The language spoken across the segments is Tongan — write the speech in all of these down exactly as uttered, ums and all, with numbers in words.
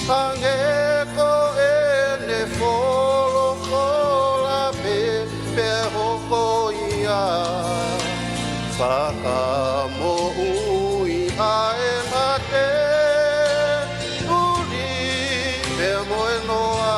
Hangē ko ʻene folofola pē, pea hoko ia. Fakamoʻui ʻa e mate, ʻuli pea mo e noa.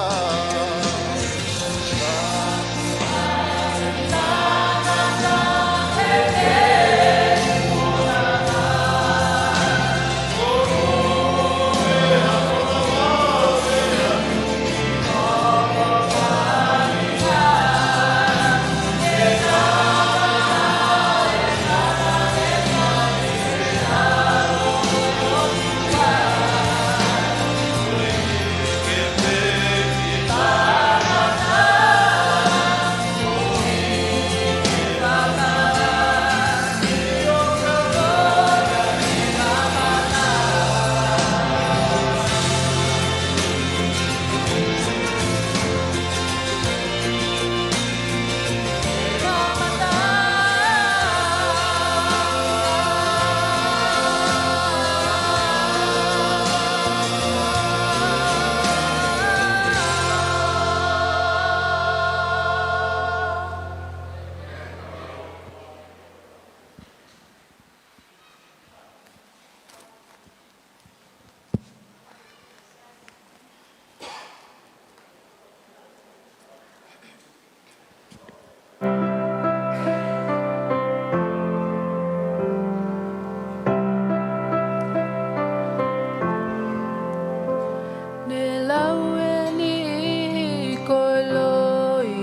Ne lau ʻe he niʻihi ko e loi,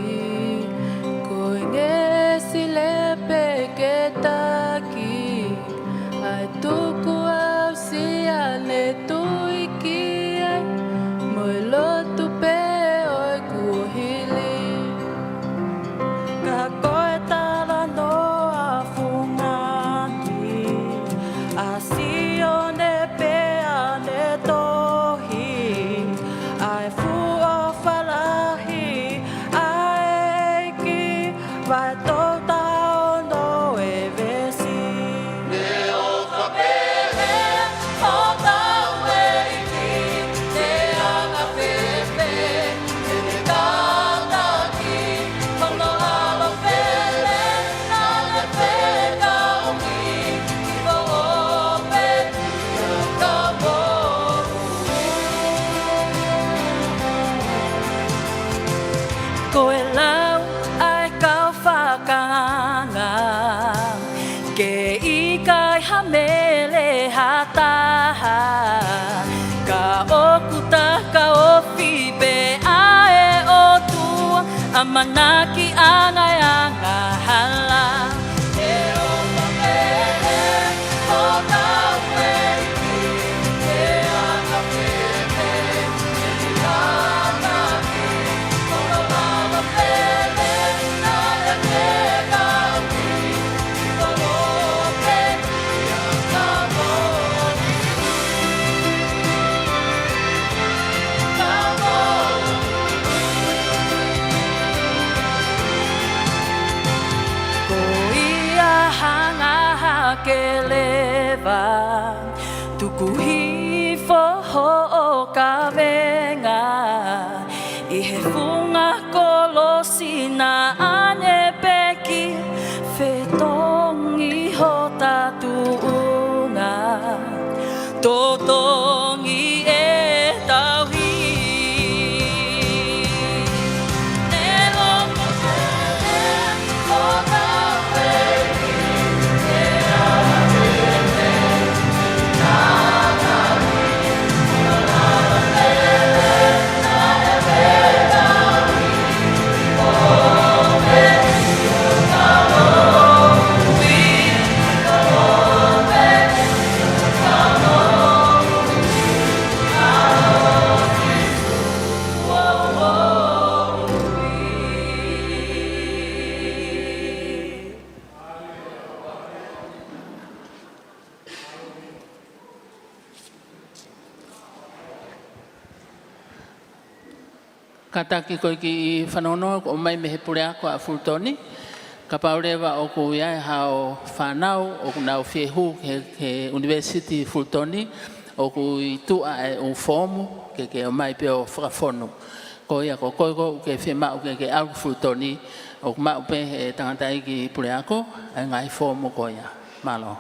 ko e ngeʻesi lepe ke taki, ʻa e tukuʻausia ne tui ki ai, mo e lotu pē ʻo e kuohili. Ka ko e talanoa fungani, ʻa Sione pea ne tohi, ʻa e fuʻu ʻofa lahi ʻa e ʻEiki, vahe tolu taha ono e veesi. Ne ʻofa pehē hotau ʻEiki, ne anga fēfē ʻene kātaki, hono ʻAlo pele naʻe fekau ki he poʻuli pē ia ka moʻui. Ko e lau ʻa e kau fakaanga, ke ʻikai ha mele ha taha, ka ʻoku takaofi pē ʻa e ʻOtua, ʻamanaki ʻa e ngaahi angahala. Ko ia hanga hake leva, tuku hifo hoʻo kavenga, ʻi he funga kolosi naʻa ne pekia, fetongi hota tuʻunga, totongi ʻetau hī. Kātaki ko e kiʻi fanongonongo kuo ʻomai mei he puleako ʻa Fulutoni. Kapau leva ʻoku ʻi ai haʻo fānau ʻoku nau fie hū ki he, ki he ʻUnivēsiti Fulutoni, ʻoku ʻi tuʻa e ʻū foomu ke ke ʻomai pē ʻo fakafonu. Ko ia ko koe ʻoku ke fiemaʻu ke ke ʻalu ki Fulutoni, ʻoku maʻu pē ʻe he tangataʻeiki puleako ʻa e ngaahi foomu ko ia. Mālō.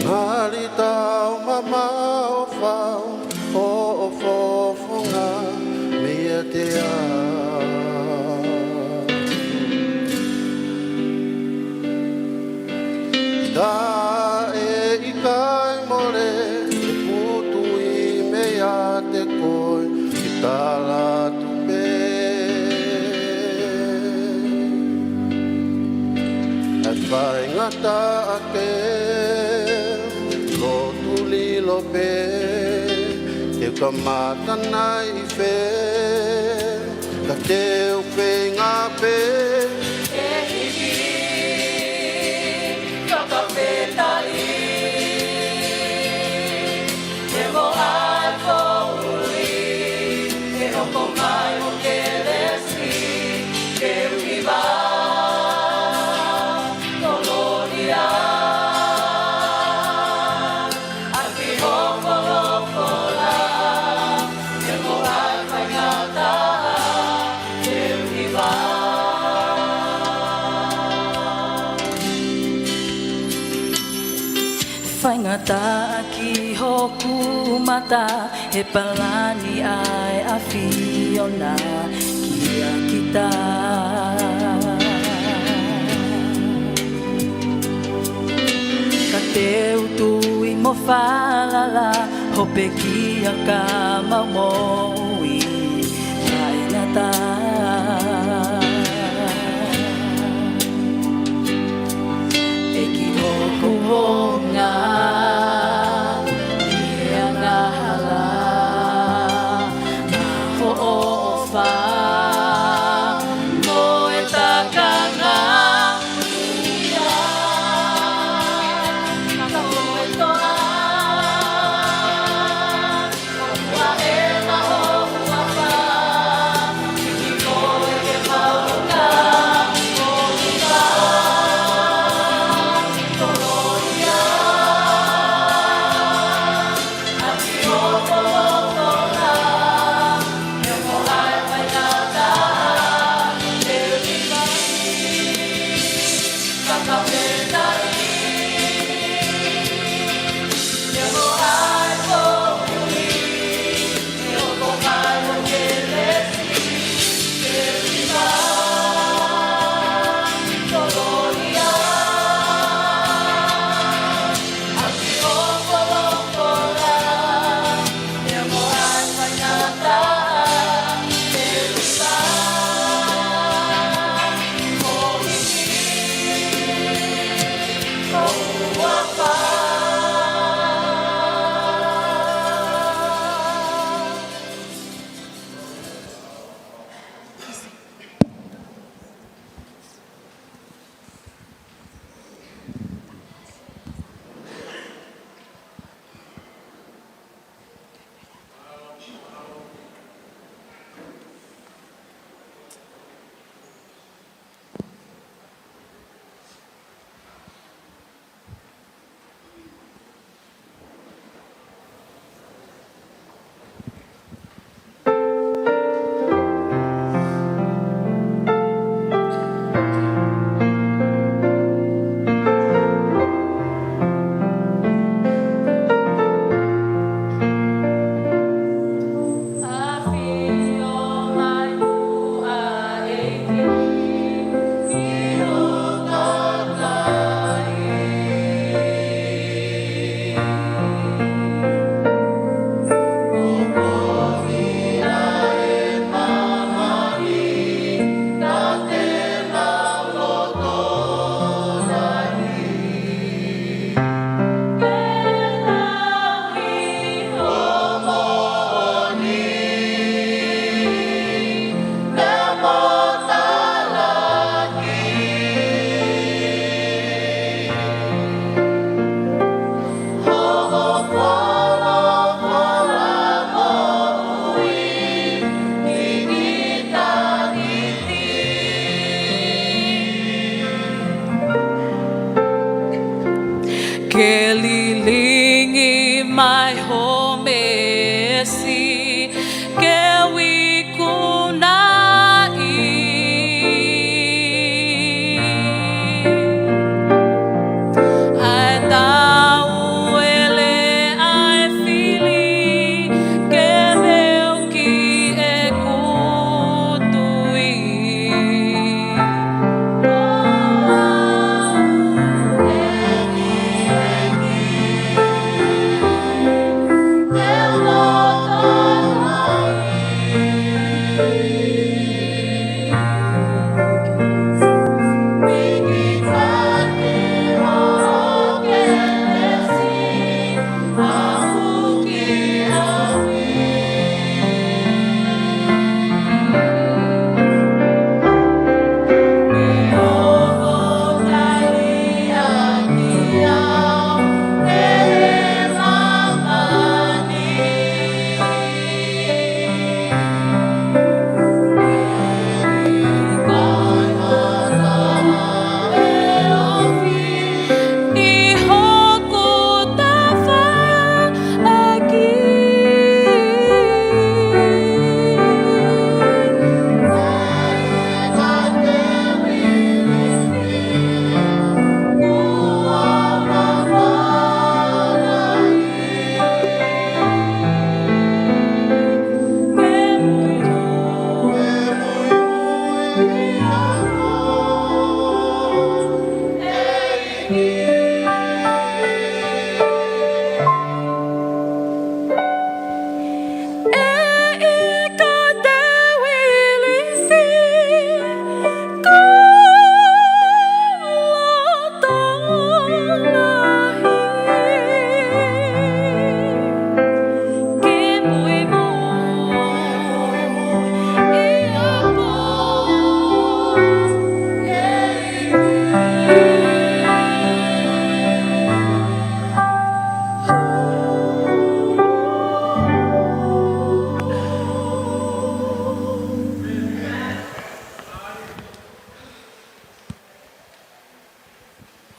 Ngali tau mamaʻo fau ʻo fofonga meiate au. Taʻe ʻikai mole ʻeku tui meiate koe, ke tala atu pē. ʻE faingataʻa ke u lotu lilo pē, te u kamata nai ʻi fē, ka te u feinga pē. ʻE hiki, ka ka fetaʻi, ʻe mo ai kouli, ʻe hoko mai mo kelesi, ke u hiva, kololia. ʻAki hoʻo folofola, ʻe mo ai faingataʻa, ke u hiva. Faingataʻa ki hoku mata, he palani ʻa e ʻAfiona kiate kita. Ka te u tui mo falala, hope kia ka mau moʻui taʻengata. ʻEiki hoku hounga, ʻi he angahala, ʻa hoʻo ʻofa mo e takanga. Ia, ka ko e toa, ʻoku ʻaʻeva hoʻo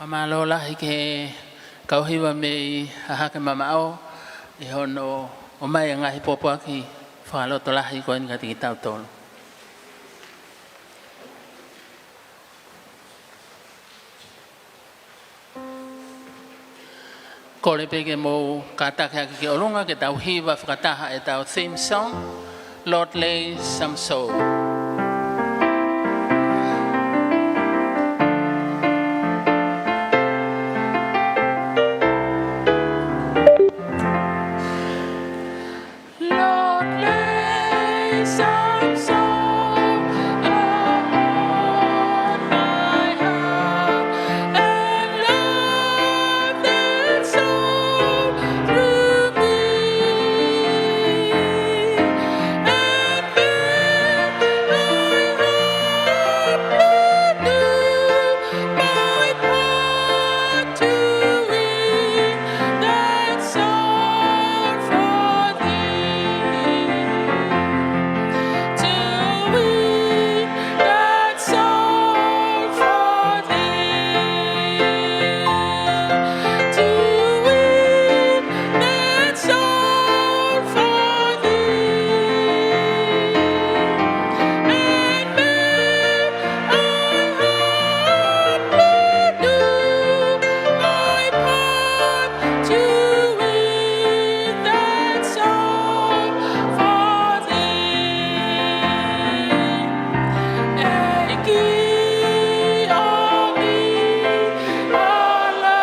Mālō lahi ki he kau hiva mei Hahake Mamaʻo ʻi hono ʻomai e ngaahi pōpoaki fakalotolahi ko eni kiate kitautolu. Kole pē ke mou kātaki hake ki ʻolunga ke tau hiva fakataha ʻetau theme song, Lord, Lay Some Soul. Lord, lay some soul upon my heart, and love that soul through me, and may my heart renew my part to win that soul for thee, to win that soul for thee, to win that soul for thee. And may I humbly do my part to win that soul for thee. Eki ʻo mi ala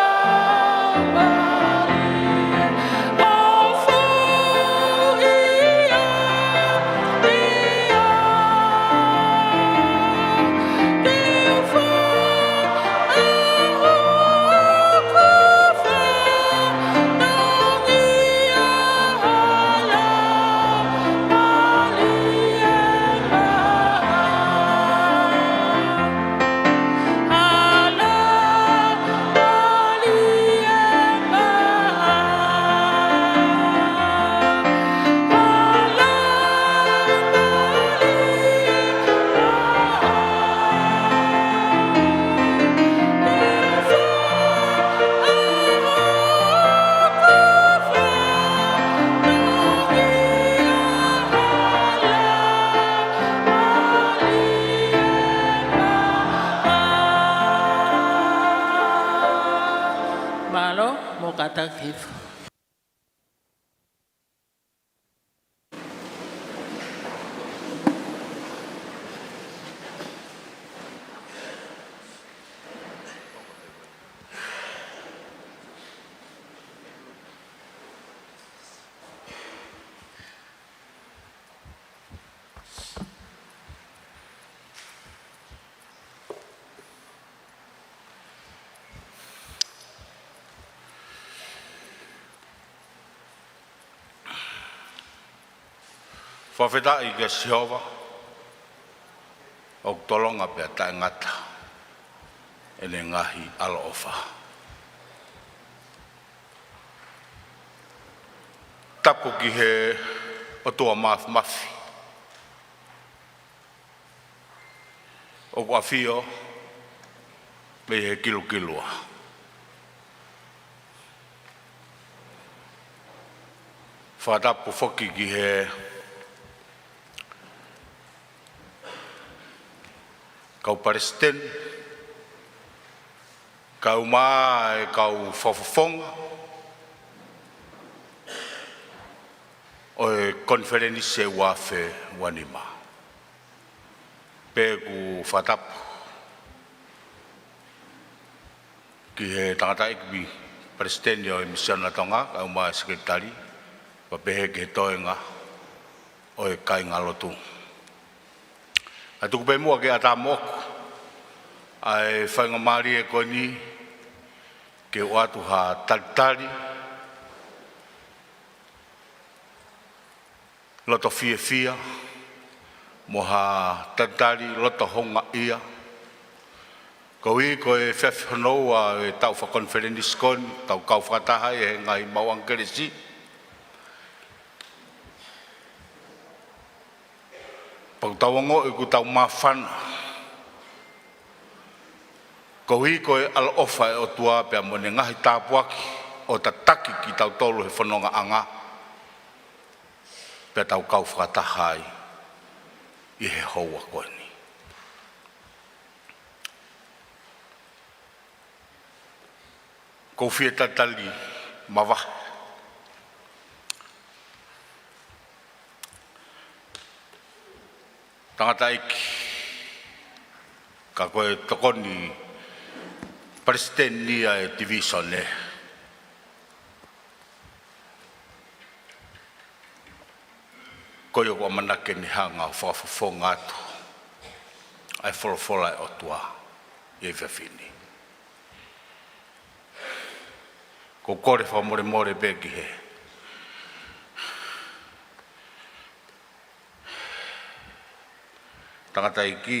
mali. Mālō, mou kātaki hifo. Fakafetaʻi kia Sihova, ʻoku tolonga pea taʻengata ʻene ngaahi ʻaloʻofa. Tapu ki he ʻOtua Māfimafi, ʻoku ʻafio mei he kilukilua. Fakatapu foki ki he kau palesiteni, kae ʻumaʻā e kau fakafofonga ʻo e konifelenisi ʻe ua afe ua nima. Pea ʻoku fakatapu ki he tangataʻeiki palesiteni ʻo e Misiona Tonga, kae ʻumaʻā e sekelitali, pea pehē ki he toenga ʻo e kāingalotu. ʻA, tuku pē muʻa ke ʻatā moʻoku ʻa e faingamālie ko eni ke u ʻoatu ha talitali loto fiefia mo ha talitali loto houngaʻia. Koeʻuhi ko e efiafi hono ua ʻo e taʻu fakakonifelenisi ko eni, tau kau fakataha ai he ngaahi maʻuʻanga kelesi. Pea ʻoku tau ongoʻi ʻoku tau māfana Koeʻuhi ko e ʻaloʻofa ʻa e ʻOtua pea mo ʻene ngaahi tāpuaki ʻo tataki kitautolu he fonongaʻanga, pea tau kau fakataha ai ʻi he houa ko eni. ʻOku ou fie talitali mavahe tangataʻeiki, ka ko e tokoni palesiteni ia ʻo e tivīsone, ko ia ʻoku ʻamanaki ke ne hanga ʻo fakafofonga atu ʻa e folofola ʻa e ʻOtua ʻi he efiafi ni. ʻOku ou kole fakamolemole pē ki he tangataʻeiki,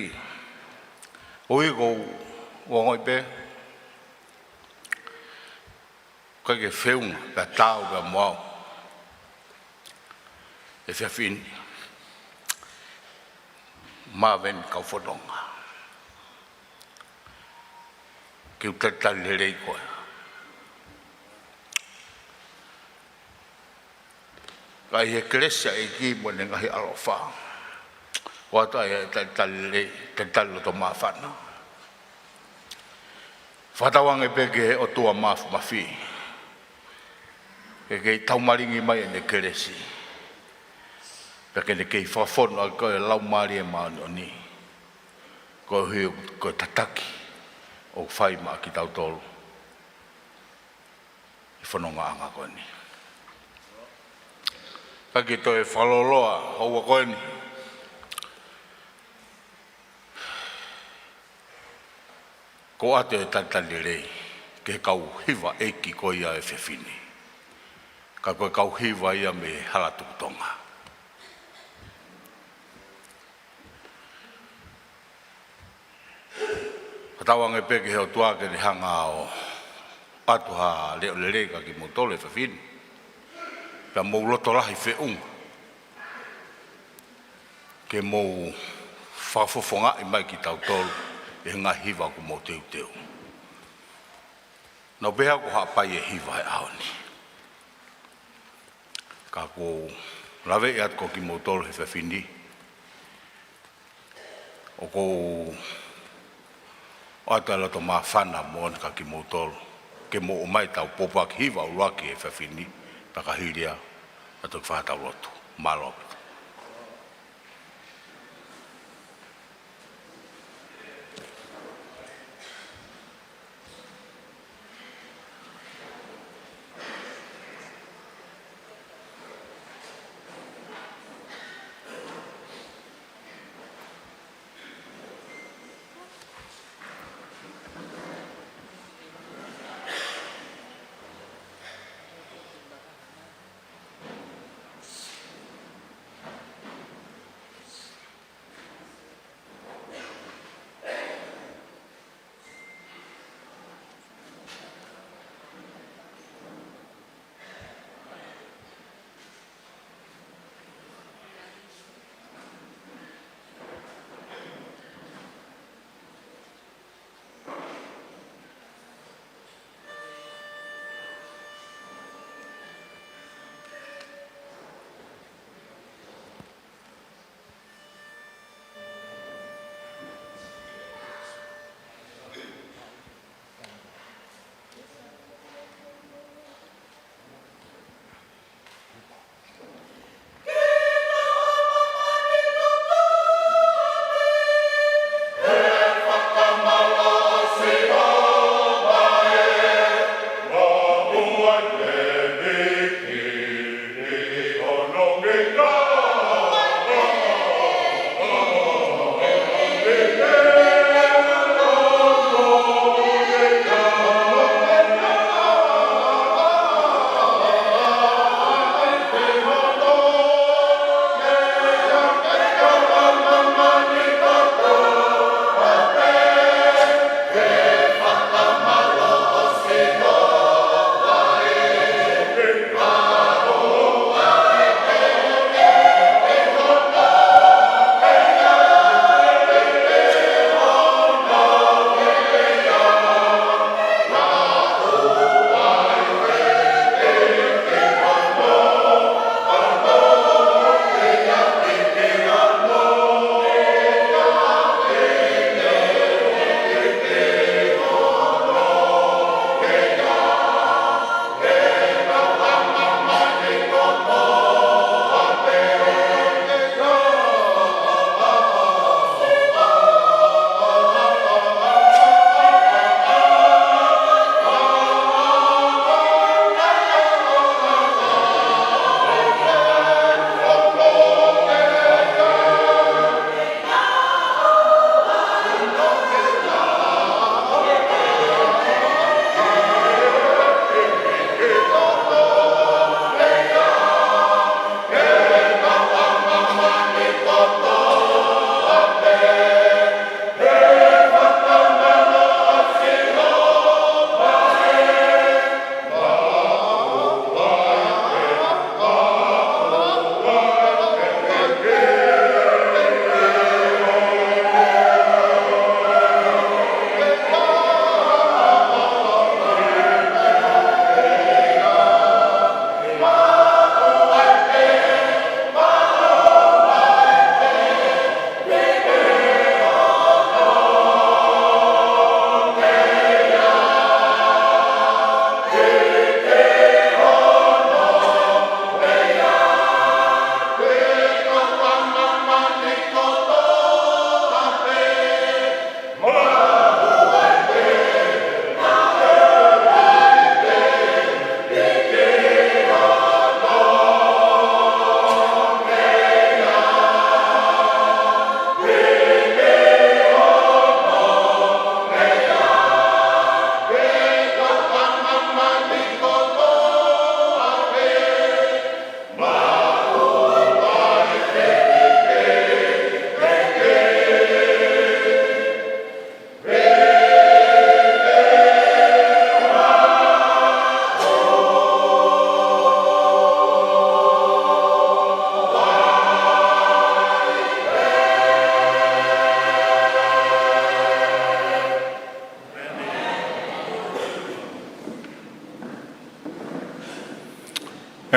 ʻoku ou ongoʻi pē ʻoku ʻikai ke feʻunga pea taau pea mo au he efiafi ni. Māveni kau fononga, ke u talitali lelei koe. Ka ʻi he kelesi ʻa e ʻEiki mo ʻene ngaahi ʻaloʻofa, ʻoatu ai ʻa e talitali lelei, talitali loto māfana. Fakatauange pē ki he ʻOtua Māfimafi ke kei taumalingi mai ʻene kelesi, pea ke ne kei fakafonu ʻaki koe ʻa e Laumālie Māʻoniʻoni, koeʻuhi ko e tataki ʻoku fai maʻa kitautolu he fonongaʻanga ko eni. Ka ke toe fakalōloa houa ko eni, ʻoku ou ʻoatu e talitali lelei ki he kau hiva ʻeiki ko ia ʻo e efiafi ni, ka ko e kau hiva ia mei he Hala Tuʻu Tonga. Fakatauange pē ki he ʻOtua ke ne hanga ʻo ʻoatu ha leʻo lelei kiate kimoutolu he efiafi ni, pea mou loto lahi feʻunga ke mou fakafofongaʻi mai kitautolu ʻi he ngaahi hiva ʻoku mou teuteu. Naʻa ku pehē ʻoku haʻapai e hiva he ʻaho ni, ka ʻoku ou laveʻi atu ko kimoutolu he efiafi ni, ʻoku ou ʻoatu ʻa e loto māfana moʻoni kiate kimoutolu ke mou ʻomai ʻetau pōpoaki hiva ʻuluaki he efiafi ni, pea ka hili ia, ʻa e toki fai ʻetau lotu. Mālō.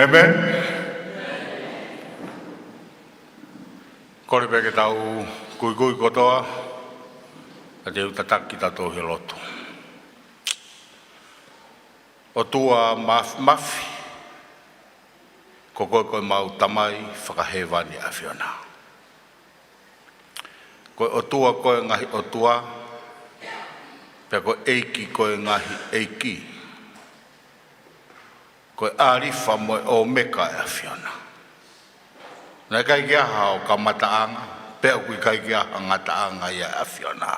ʻĒmeni. Kole pē ke tau kuikui kotoa, ka te u tataki kitautolu he lotu. ʻOtua Māfimafi, ko koe ko ʻemau Tamai fakahēvani ʻAfiona. Ko e ʻOtua koe ngaahi ʻotua, pea ko e ʻEiki koe ngaahi ʻeiki. Ko e ʻĀlifa mo e ʻŌmeka ʻa e ʻAfiona. Naʻe ʻikai ke ʻi ai haʻo kamataʻanga, pea ʻoku ʻikai ke ʻi ai ha ngataʻanga ʻia e ʻAfiona.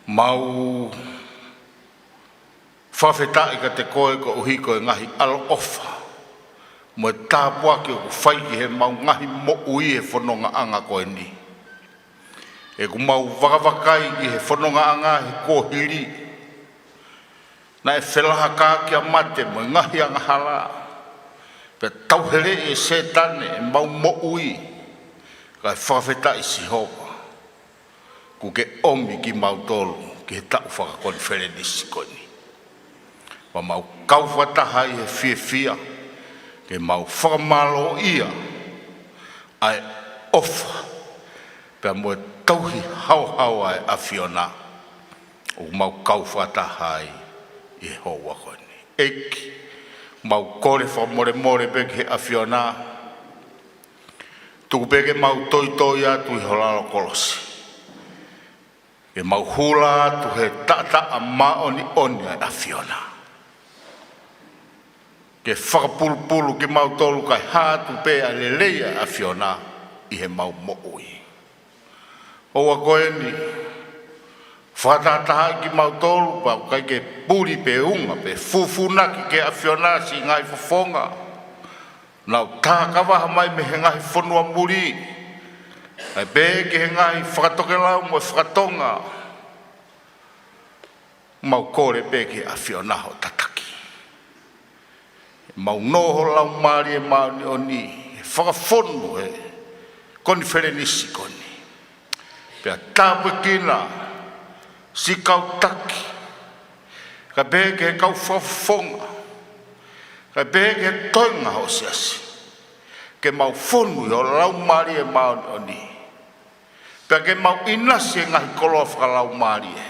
Mau fakafetaʻi kiate koe koeʻuhi ko e ngaahi ʻaloʻofa mo e tāpuaki ʻoku fai ki heʻemau ngaahi moʻui he fonongaʻanga ko eni. ʻOku mau vakavakai ki he fonongaʻanga he kuohili, naʻe felahaka ki ai ʻa mate mo e ngaahi angahala, pea tauheleʻi ʻe Sētane ʻemau moʻui, kae fakafetaʻi Sihova, kuo ke ʻomi kimautolu ki he taʻu fakakonifelenisi ko eni. Pea mau kau fakataha ʻi he fiefia, ke mau fakamālōʻia ʻa e ʻofa, pea mo e tauhi haohaoa ʻa e ʻAfiona, ʻoku mau kau fakataha ai ʻi he houa ko eni. ʻEiki, mau kole fakamolemole pē ki he ʻAfiona, tuku pē ke mau toitoi atu ʻi ho lalo kolosi. Ke mau hula atu he taʻataʻa māʻoniʻoni ʻa e ʻAfiona. Ke fakapulupulu kimautolu kae hā atu pē ʻa e lelei ʻa e ʻAfiona ʻi heʻemau moʻui. Houa ko eni, fakatahatahaʻi kimautolu, pea ʻoku ʻikai ke puli pe unga, pe fūfūnaki ki he ʻAfiona siʻi ngaahi fofonga naʻa nau tā kavaha mai mei he ngaahi fonua muli, ʻai pē ki he ngaahi fakatokelau mo e fakatonga. Mau kole pē ki he ʻAfiona hoʻo tataki. Mau nofo ho Laumālie Māʻoniʻoni, he fakafonu he konifelenisi ko eni. Pea tāpuekina siʻi kau taki, kae pehē ki he kau fakafofonga, kae pehē ki he toenga hoʻo siasi. Ke mau fonu ʻi ho Laumālie Māʻoniʻoni. Pea ke mau ʻinasi he ngaahi koloa fakalaumālie.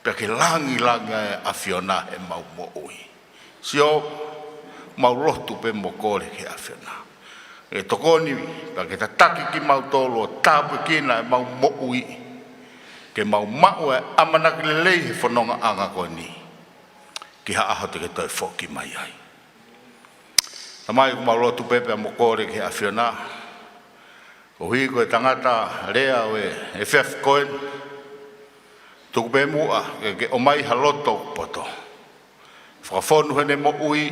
Pea ke langilangiʻia ʻa e ʻAfiona heʻemau moʻui. Sio, mau lotu pē mo kole ki he ʻAfiona. ʻE tokoni, pea ke tataki kimautolu ʻo tāpuekina ʻemau moʻui. Ke mau maʻu e ʻamanaki lelei he fonongaʻanga ko eni. Ki ha ʻaho te ke toe foki mai ai. Tamai, ʻoku mau lotu pē pea mo kole ki he ʻAfiona. Koeʻuhi ko e tangata lea ʻo e efiafi ko eni. Tuku pē muʻa ke ke ʻomai ha loto ʻoku poto. Fakafonu heʻene moʻui,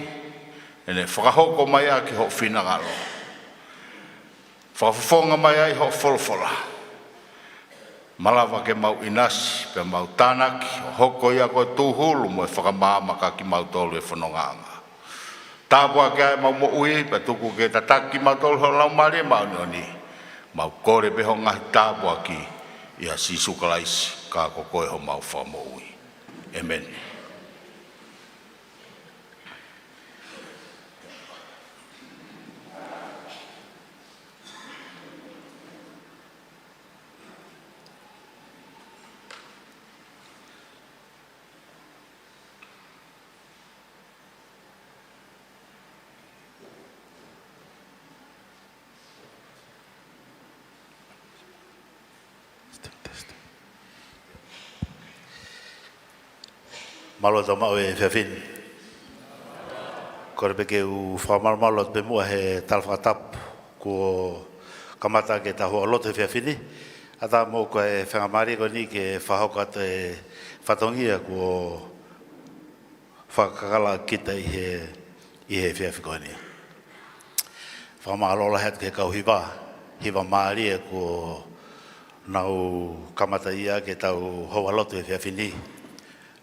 ʻene fakahoko mai ʻaki hoʻo finangalo. Fakafofonga mai ai hoʻo folofola. Malava ke mau ʻinasi, pea mau tānaki, ʻo hoko ia ko e tūhulu mo e fakamaama kiate kimautolu he fonongaʻanga. Tāpuakiʻi ʻemau moʻui, pea tuku ke tataki kimautolu ho Laumālie Māʻoniʻoni. Mau kole pē hoʻo ngaahi tāpuaki, ʻia Sīsū Kalaisi, ka ko koe homau Fakamoʻui. ʻĒmeni. Mālō e tau maʻu e efiafi ni. Kole pē ke u fakamalumalu atu pē muʻa he tala fakatapu kuo kamata ke tau hoko ʻo lotu he efiafi ni. ʻAtā mo e faingamālie ko eni ke fakahoko atu e fatongia kuo fakakakala kita ʻi he, ʻi he efiafi ko eni. Fakamālō lahi atu ki he kau hiva, hiva mālie kuo nau kamata ia ke tau hoko ʻo lotu he efiafi ni.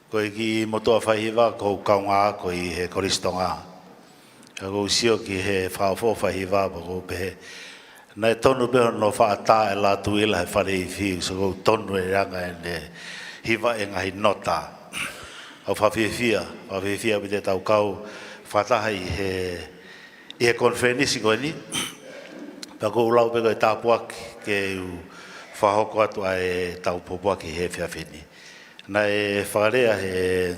Ko e kiʻi motuʻa faihiva, ko e kaungā ako ʻi he Kolisi Tonga. Ka ʻoku ou sio ki he fakaʻofoʻofa hiva, pea ʻoku ou pehē, naʻe tonu pē hono faʻa tā e Lātūʻila he fale ifi, so ʻoku tonu e anga ʻene hiva e ngaahi nota. ʻOku ou fakafiefia, fakafiefia ʻaupito ʻetau kau fakataha ʻi he, ʻi he konifelenisi ko eni. Pea ʻoku ou lau pē ko e tāpuaki ke u fakahoko atu ʻa ʻetau pōpoaki he efiafi ni. Naʻe fakalea he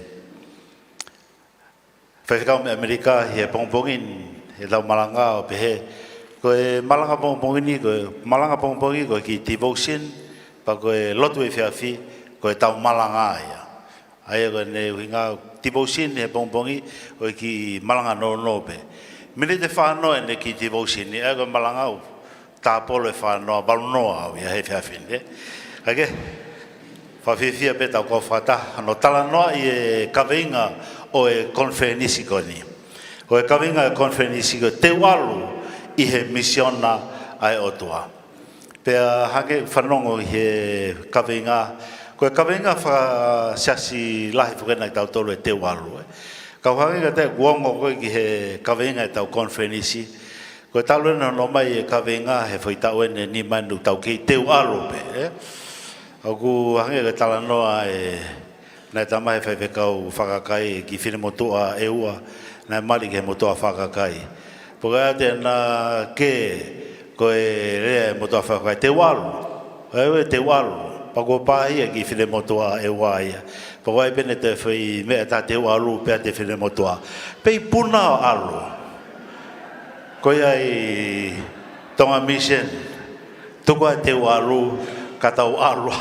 faifekau mei ʻAmelika he pongipongi ni, heʻetau malanga ʻo pehē, ko e malanga pongipongi ni, ko e malanga pongipongi ko e kiʻi devotion, pea ko e lotu efiafi, ko ʻetau malanga ia. ʻA ia ko ʻene ʻuhinga, devotion he pongipongi, ko e kiʻi malanga nounou pē. Miniti fā noa ʻene kiʻi devotion ni, ʻa ia ko e malanga ʻoku tāpolo ʻe fā noa, valu noa au ia he efiafi ni, ē. Kae kehe, fakafiefia pē ʻetau kau fakataha, hono talanoaʻi e kaveinga ʻo e konifelenisi ko eni. Ko e kaveinga e konifelenisi ko e Te U ʻAlu ʻi he Misiona ʻa e ʻOtua. Pea hangē ʻoku fanongo ʻi he kaveinga, ko e kaveinga fakasiasi lahi foki ena ʻia tautolu e Te U ʻAlu, ē. Ka ʻoku hangē kiate au ʻoku ongo ko ē ki he kaveinga ʻetau konifelenisi. Ko e talu ena hono ʻomai e kaveinga he foʻi taʻu eni ʻe nima eni ʻoku tau kei Te U ʻAlu pē, ē. ʻOku hangē ko e talanoa ē, naʻe tala mai ʻe he faifekau fakakakai ki he finemotuʻa ʻe ua, naʻe mali ki he motuʻa fakakakai. Pea ko e ʻai atu ena ke, ko e lea e motuʻa fakakakai, Te U ʻAlu. ʻE ue, Te U ʻAlu. Pea kuo pā ia ki he finemotuʻa ʻe ua ia. Pea ko e ʻai pē ʻene toe foʻi meʻa ʻe taha, Te U ʻAlu, pea ʻai atu e finemotuʻa. Pea ʻi puna ʻo ʻalu. Ko ia ʻi Tonga Mission, tuku ā e Te U ʻAlu, ka tau ʻalu.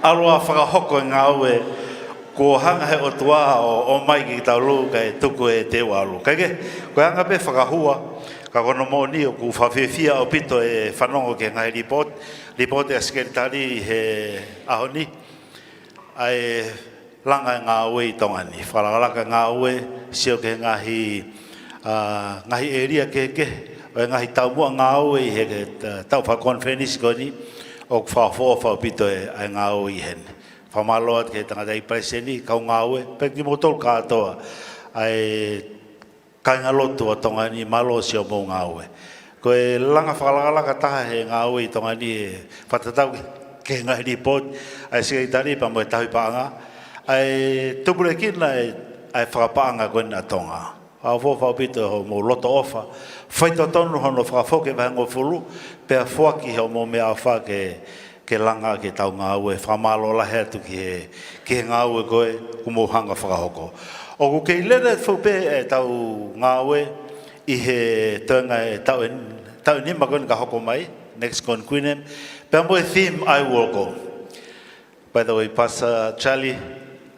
ʻAlu ʻo fakahoko e ngāue kuo hanga he ʻOtua ʻo, ʻomai kia tautolu kae tuku e Te U ʻAlu. Kae kehe, ko e anga pē fakahua, ka ko hono moʻoni ʻoku fakafiefia ʻaupito e fanongo ki he ngaahi lipooti, lipooti ʻa e sekelitali he ʻaho ni. ʻA e langa e ngāue ʻi Tonga ni. Fakalakalaka e ngāue, sio ki he ngaahi, ʻa, ngaahi ʻēlia kehekehe, ʻo e ngaahi taumuʻa ngāue ʻi he, ʻa, taʻu fakakonifelenisi ko eni, ʻoku fakaʻofoʻofa ʻaupito e, ʻa e ngāue ʻi heni. Fakamālō atu ki he tangataʻeiki palesiteni, kau ngāue, pea kimoutolu kātoa, ʻa e kāingalotu ʻo Tonga ni, mālō siʻomou ngāue. Ko e langa fakalakalaka taha he ngāue ʻi Tonga ni ʻe fakatatau ki he ngaahi lipooti ʻa e sekelitali pea mo e tauhi paʻanga, ʻa e tupulekina e, ʻa e fakapaʻanga ko ena ʻa Tonga. Fakaʻofoʻofa ʻaupito hoʻomou loto ʻofa, faitotonu hono fakafoki e vahehongofulu, pea foaki hoʻomou meʻaʻofa ke ke langa ke tau ngāue. Fakamālō lahi atu ki he, ki he ngāue ko ē kuo mou hanga fakahoko. ʻOku kei lele foki pē ʻetau ngāue ʻi he toenga e taʻu ʻe, taʻu ʻe nima ko eni ka hoko mai, next quinquennium, pea mo e theme, "I Will Go." By the way, Pastor Charlie,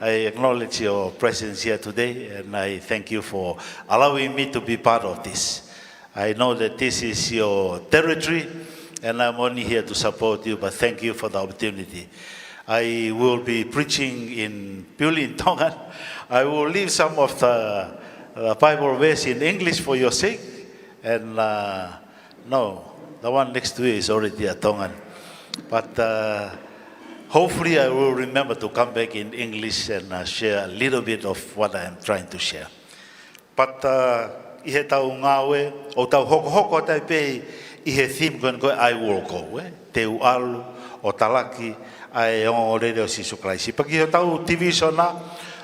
I acknowledge your presence here today, and I thank you for allowing me to be part of this. I know that this is your territory, and I'm only here to support you, but thank you for the opportunity. I will be preaching in, purely in Tongan. I will leave some of the, the Bible verse in English for your sake, and, uh, no, the one next to you is already a Tongan. But, uh, hopefully I will remember to come back in English and, uh, share a little bit of what I am trying to share. But, uh, ʻi heʻetau ngāue, ʻoku tau hokohoko atu ai pē ʻi he theme ko eni ko e "I Will Go," ē? Te u ʻalu ʻo talaki ʻa e ongoongolelei ʻo Sīsū Kalaisi. Pea ki hotau tivīsone,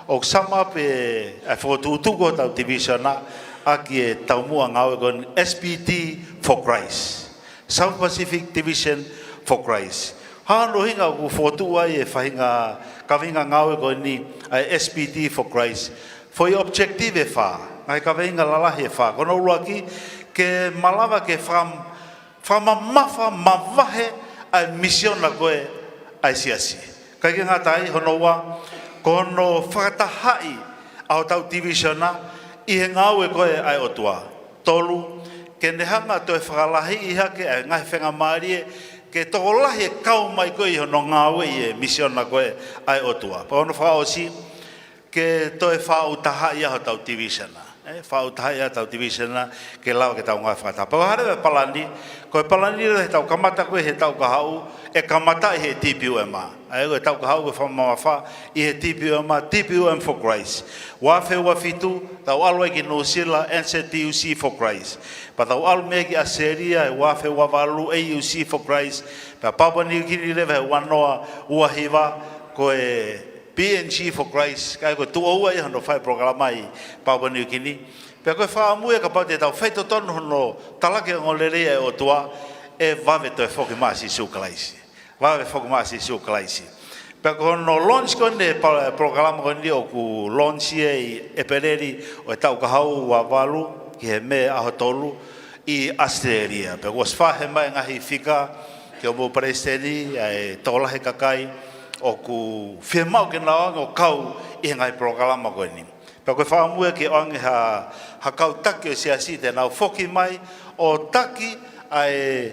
ʻoku sum up ʻe, ʻa e fokotuʻutuʻu ʻo hotau tivīsone, ʻaki e taumuʻa ngāue ko eni, S P T for Christ. South Pacific Division for Christ. Hā hono ʻuhinga ʻoku fokotuʻu ai e faʻahinga kaveinga ngāue ko eni, ʻa e S P T for Christ? Foʻi objective ʻe fā, ngaahi kaveinga lalahi ʻe fā. Ko hono ʻuluaki, ke malava ke fakam-, fakamamafa, mavahe ʻa e misiona ko ē ʻa e siasi. ʻIkai ke ngata ai, hono ua, ko hono fakatahaʻi ʻa hotau tivīsone ʻi he ngāue ko ē ʻa e ʻOtua. Tolu, ke ne hanga ʻo toe fakalahiʻi hake ʻa e ngaahi faingamālie ke tokolahi e kau mai ko ē ʻi hono ngāue ʻi he misiona ko ē ʻa e ʻOtua. Pea hono fakaʻosi, ke toe faʻu tahaʻi ʻa hotau tivīsone. Ē, faʻu tahaʻi ʻa hotau tivīsone, ke lava ke tau ngāue fakataha. Pea ko e hā leva e palani, ko e palani leva heʻetau kamata ko ē he taʻu kahaʻu, ʻe kamata ʻi he T P U M. ʻA ia ko e taʻu kahaʻu ko e fakamamafa ʻi he T P U M, T P U M for Christ. Ua afe ua fitu, tau ʻalu ai ki Nuʻusila, N Z P U C for Christ. Pea tau ʻalu mei ai ki ʻAositelēlia, ua afe ua valu, A U C for Christ. Pea Papua New Guinea leva he ua noa ua hiva, ko e P N G for Christ, ka ko e tuʻo ua ia hono fai polokalama ʻi Papua New Guinea. Pea ko e fakaʻamu ia kapau te tau faitotonu hono talaki e ongoongolelei ʻa e ʻOtua, ʻe vave toe foki mai ʻa Sīsū Kalaisi. Vave foki mai ʻa Sīsū Kalaisi. Pea ko hono launch ko eni e pa-, polokalama ko eni ʻoku launch ia ʻi ʻEpeleli ʻo e taʻu kahaʻu ua valu ki he Mē ʻaho tolu ʻi ʻAositelēlia. Pea kuo ʻosi fahe mai e ngaahi fika ki hoʻomou palesiteni, ʻa e tokolahi e kakai ʻoku fiemaʻu ke nau ō ange ʻo kau ʻi he ngaahi polokalama ko eni. Pea ko e fakaʻamu ia ke ʻoange ha, ha kau taki ʻo e siasi te nau foki mai ʻo taki ʻa e,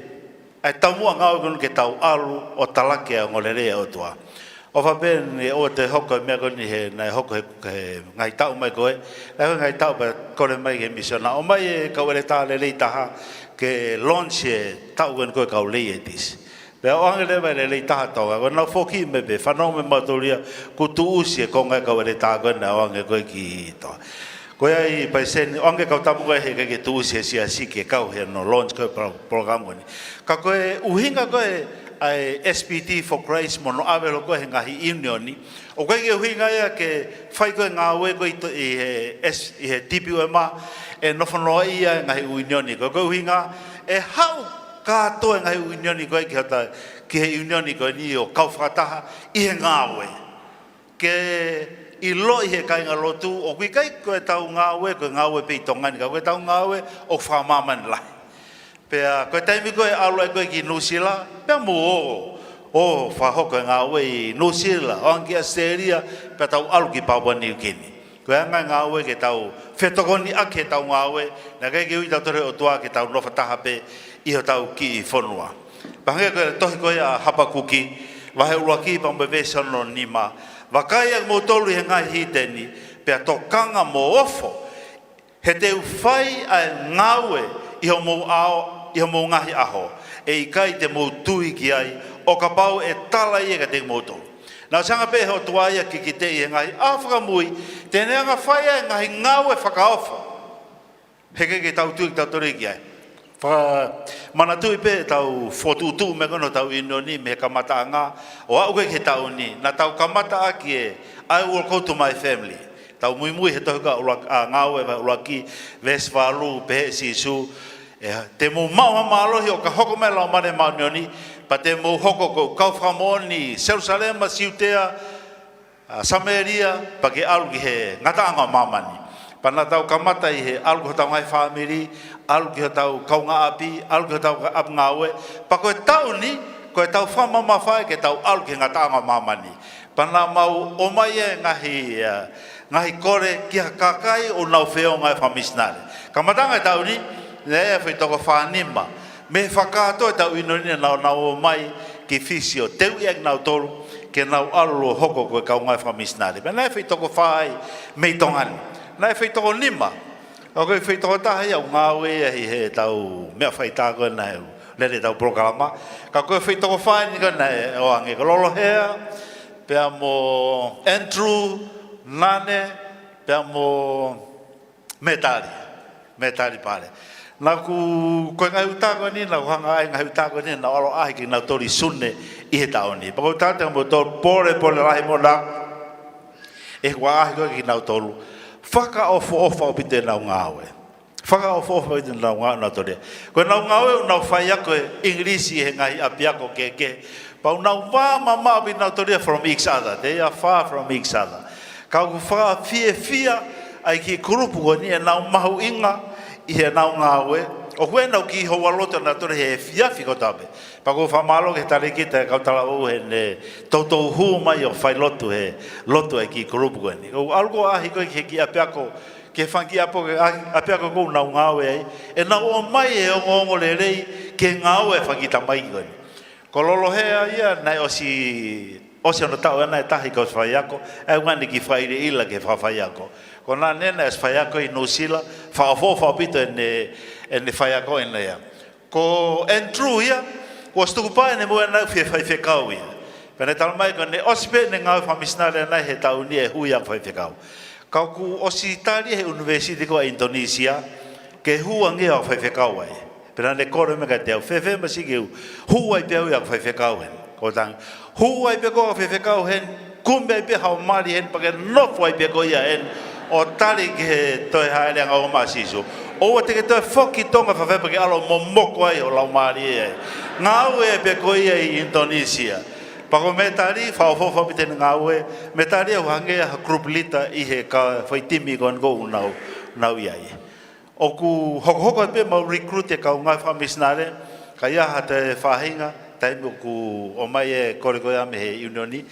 ʻa e taumuʻa ngāue ko eni ke tau ʻalu ʻo talaki ʻa e ongoongolelei ʻa e ʻOtua. ʻOfa pē eni ʻoua te hoko e meʻa ko eni he, naʻe hoko he, he ngaahi taʻu mai ko ē, naʻe hoko he ngaahi taʻu pea kole mai ki he misiona, ʻomai e kau ʻeletā lelei taha ke launch e taʻu ko eni ko e kau lei ʻetisi. Pea ʻoange leva e lelei taha ʻa Tonga, ko ʻenau foki mai pē, fanongo mai mautolu ia, kuo tuʻusi e konga e kau ʻeletā ko ē naʻe ʻoange ko ē ki Tonga. Ko ia ai palesiteni, ʻoange kau tama ko ē he ʻikai ke tuʻusi e siasi ke kau he hono launch ko ē pro-, polokalama ko eni. Ka ko e ʻuhinga ko ē ʻa e S P T for Christ mo hono ʻave holo ko ē he ngaahi ʻiunioni, ʻoku ʻikai ke ʻuhinga ia ke fai ko ē ngāue ko ē ʻi to-, ʻi he S-, ʻi he T P U M ʻe nofo noaʻia e ngaahi ʻiunioni. Ko e, ko e ʻuhinga ʻe haʻu kātoa e ngaahi ʻiunioni ko ē ki hota, ki he ʻiunioni ko eni ʻo kau fakataha ʻi he ngāue. Ke ʻiloʻi he kāingalotu, ʻoku ʻikai ko ʻetau ngāue, ko e ngāue pē ʻi Tonga ni, ka ko ʻetau ngāue ʻoku fakamāmani lahi. Pea ko e taimi ko ē ʻalu ai ko ē ki Nuʻusila, pea mou ō, ō fakahoko e ngāue ʻi Nuʻusila, ʻo ange ki ʻAositelēlia, pea tau ʻalu ki Papua New Guinea. Ko e anga e ngāue ke tau fetokoniʻaki ʻetau ngāue, naʻe ʻikai ke ui tautolu ʻe he ʻOtua ke tau nofo taha pē ʻi hotau kiʻi fonua. Pea hangē ko e tohi ko ē ʻa Hapakuki, vahe ʻuluaki pea mo e veesi hono nima. Vakai ʻa kimoutolu ʻi he ngaahi hīteni, pea tokanga mo ofo, he te u fai ʻa e ngāue ʻi hoʻomou ʻao, ʻi hoʻomou ngaahi ʻaho, ʻe ʻikai te mou tui ki ai, ʻo kapau ʻe tala ia kiate kimoutolu. Naʻe ʻosi hanga pē ʻe he ʻOtua ia ke kikiteʻi he ngaahi ʻaho fakamui, te ne hanga fai ʻa e ngaahi ngāue fakaofo. He ʻikai ke tau tui kitautolu ki ai. Fakamanatuʻi pē ʻetau fokotuʻutuʻu meʻa ko eni hotau ʻiunioni mei he kamataʻanga ʻo aʻu ki he taʻu ni. Naʻa tau kamata ʻaki e I will go to my family. Tau muimui he tohi ko ē ʻa ʻuluaki, ʻa Ngāue vahe ʻuluaki, veesi valu, pehē ʻe Sīsū, ʻe, te mou maʻu ha mālohi ʻo ka hoko mai e Laumālie Māʻoniʻoni, pea te mou hoko ko e kau fakamoʻoni ʻi Selusalema, Siutea, ʻa Samēlia, pea ke ʻalu ki he ngataʻanga ʻo māmani. Pea naʻa tau kamata ʻi he ʻalu ki hotau ngaahi fāmili, ʻalu ki hotau kaungāʻapi, ʻalu ki hotau ʻapi ngāue. Pea ko e taʻu ni, ko ʻetau fakamamafa ia ke tau ʻalu ki he ngataʻanga ʻo māmani. Pea naʻa mau ʻomai e ngaahi, ʻa, ngaahi kole ki ha kakai ʻoku nau feʻao ngāue fakamisinale. Kamataʻanga e taʻu ni, naʻe ʻi ai e foʻi toko fā nima mei he fakakātoa ʻetau ʻiunioni naʻa nau ō mai ki Fisi ʻo teuʻi ʻa kinautolu ke nau ʻalu ʻo hoko ko e kau ngāue fakamisinale. Pea naʻe ʻi ai e foʻi toko fā ai mei Tonga ni. Naʻe ʻi ai e foʻi toko nima. Ka ko e foʻi toko taha ia ʻoku ngāue ia ʻi heʻetau meʻa faitā ko ē naʻe lele ʻetau polokalama. Ka ko e foʻi toko fā eni ko ē naʻe ʻoange, ko Lolohea, pea mo Andrew, Nane, pea mo Metali, Metali Pale. Naʻa ku, ko e ngaahi uta ko eni, naʻa ku hanga ʻai e ngaahi uta ko eni, naʻa ku ʻalu ʻo ʻaʻahi kinautolu ʻi Sune ʻi he taʻu ni. Pea ko e uta te mo tolu, pole, pole lahi mo na, ʻi heʻeku ʻaʻahi ko ē kinautolu. Fakaʻofoʻofa ʻaupito ʻenau ngāue. Fakaʻofoʻofa ʻaupito ʻenau ngāue nautolu ia. Ko ʻenau ngāue ʻoku nau faiako ʻi he ʻIngilisi he ngaahi ʻapiako kehekehe. Pea ʻoku nau vā mamaʻo pē nautolu ia from each other. They are far from each other. Ka ʻoku fakafiefia ai e kiʻi kulupu ko eni ʻenau mahuʻinga ʻi heʻenau ngāue. ʻOku ʻi ai ʻenau kiʻi houalotu ʻanautolu he efiafi kotoa pē. Pea ʻoku ou fakamālō ki he talēkita ʻo e kau talavou heʻene toutou hū mai ʻo fai lotu he lotu ʻa e kiʻi kulupu ko eni. ʻOku ou ʻalu ko ē ʻo ʻaʻahi ko ē ki he kiʻi ʻapiako, ki he fanga kiʻi ʻapo-, ʻapiako ʻoku nau ngāue ai. ʻEnau ʻomai e ongoongolelei ki he ngāue ʻa e fanga kiʻi tamaiki ko eni. Ko Lolohea ia naʻe ʻosi, ʻosi hono taʻu ʻe taha ʻi he faiako, ʻa ia ʻoku ne kiʻi fakaʻilaʻila ki he fakafaiako. Ko Nane naʻe ʻosi faiako ʻi Nuʻusila, fakaʻofoʻofa ʻaupito ʻene, ʻene faiako ʻi Nuʻusila. Ko Andrew ia, kuo ʻosi tukupā ʻene moʻui ʻana ʻoku fie faifekau ia. Pea ne talamai ko ʻene ʻosi pē ʻene ngāue fakamisinale ʻana he taʻu ni ʻe hū ia ʻo faifekau. Ka kuo ʻosi tali ia he ʻunivēsiti ko ē ʻa ʻInitonisia, ke hū ange ia ʻo faifekau ai. Pea naʻa ne kole mai kiate au, fēfē masiʻi ke u hū ai pē au ia ʻo faifekau heni. Ko tang, hū ai pē koe ʻo faifekau heni, Kumi ai pē haʻo mali heni pea ke nofo ai pē koe ia heni ʻo tali ki he toe hāʻele angaua ʻa Sīsū. ʻOua te ke toe foki ki Tonga, faifai, pea ke ʻalu ʻo momoko ai ho laumālie ai. Ngāue ai pē koe ia ʻi ʻInitonisia. Pea ko Metali, fakaʻofoʻofa ʻaupito ʻene ngāue. Metali ʻoku hangē ia ha group leader ʻi he kau foʻi timi ko eni ʻoku nau, nau ʻi ai. ʻOku hokohoko ai pē ʻemau recruit e kau ngāue fakamisinale, ka ʻi ai ha toe faʻahinga taimi ʻoku ʻomai e kole ko ia mei he ʻiunioni,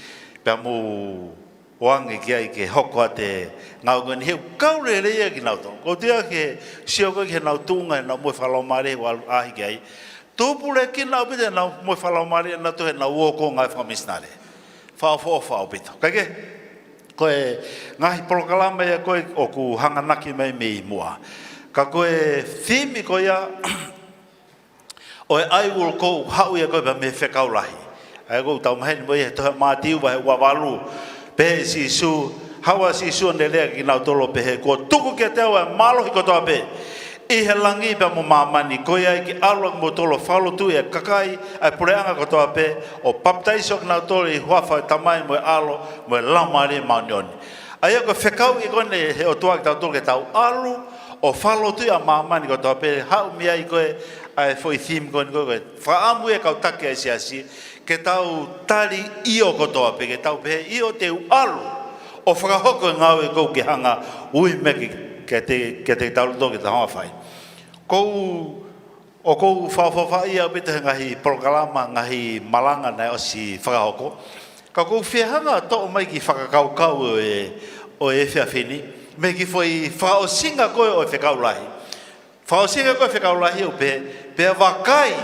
pea mou ʻoange ki ai ke hoko atu e ngāue ko eni he ʻoku kau lelei ia kinautolu. ʻOku ou tui ke sio ko ē ki heʻenau tuʻunga, ʻenau moʻui fakalaumālie ʻoku ʻalu ʻaʻahi ki ai. Tupulekina ʻaupito ʻenau moʻui fakalaumālie ʻanautolu heʻenau ō ko ē ngāue fakamisinale. Fakaʻofoʻofa ʻaupito. Kae kehe, ko e ngaahi polokalama ia ko ē ʻoku hanganaki mai mei muʻa. Ka ko e theme ko ia ʻo e I Will Go, haʻu ia ko ē pea mei he Fekau Lahi. ʻA ia ʻoku tau maheni mo ia he tohi Mātiu vahe ua valu. Pehē ʻe Sīsū, haʻu ʻa Sīsū ʻo ne lea kiate kinautolu ʻo pehē, kuo tuku kiate au ʻa e mālohi kotoa pē ʻi he langi pea mo māmani. Ko ia ai ke ʻalu ʻa kimoutolu ʻo fakalotuʻi ʻa e kakai ʻa e puleʻanga kotoa pē, ʻo papitaiso kinautolu ʻi he huafa ʻo e Tamai mo e ʻAlo mo e Laumālie Māʻoniʻoni. ʻA ia ko e fekau ia ko eni ʻa e ʻOtua kiate kitautolu ke tau ʻalu ʻo fakalotuʻi ʻa māmani kotoa pē, haʻu mei ai ko ē ʻa e foʻi theme ko eni ko ē, ko e fakaʻamu ia ʻa e kau taki ʻa e siasi, ke tau tali ʻio kotoa pē, ke tau pehē ʻio te u ʻalu ʻo fakahoko e ngāue ʻoku ke hanga ʻo ui mai kiate, kiate kitautolu ke tau hanga ʻo fai. ʻOku ou, ʻoku ou fakaʻofoʻofaʻia ia ʻaupito he ngaahi polokalama, ngaahi malanga naʻe ʻosi fakahoko. Ka ʻoku ou fie hanga ʻo toʻo mai e kiʻi fakakaukau ʻo e, ʻo e efiafi ni, mei he kiʻi foʻi fakaʻosinga ko ē ʻo e Fekau Lahi. Fakaʻosinga ko ē Fekau Lahi ʻoku pehē, pea vakai,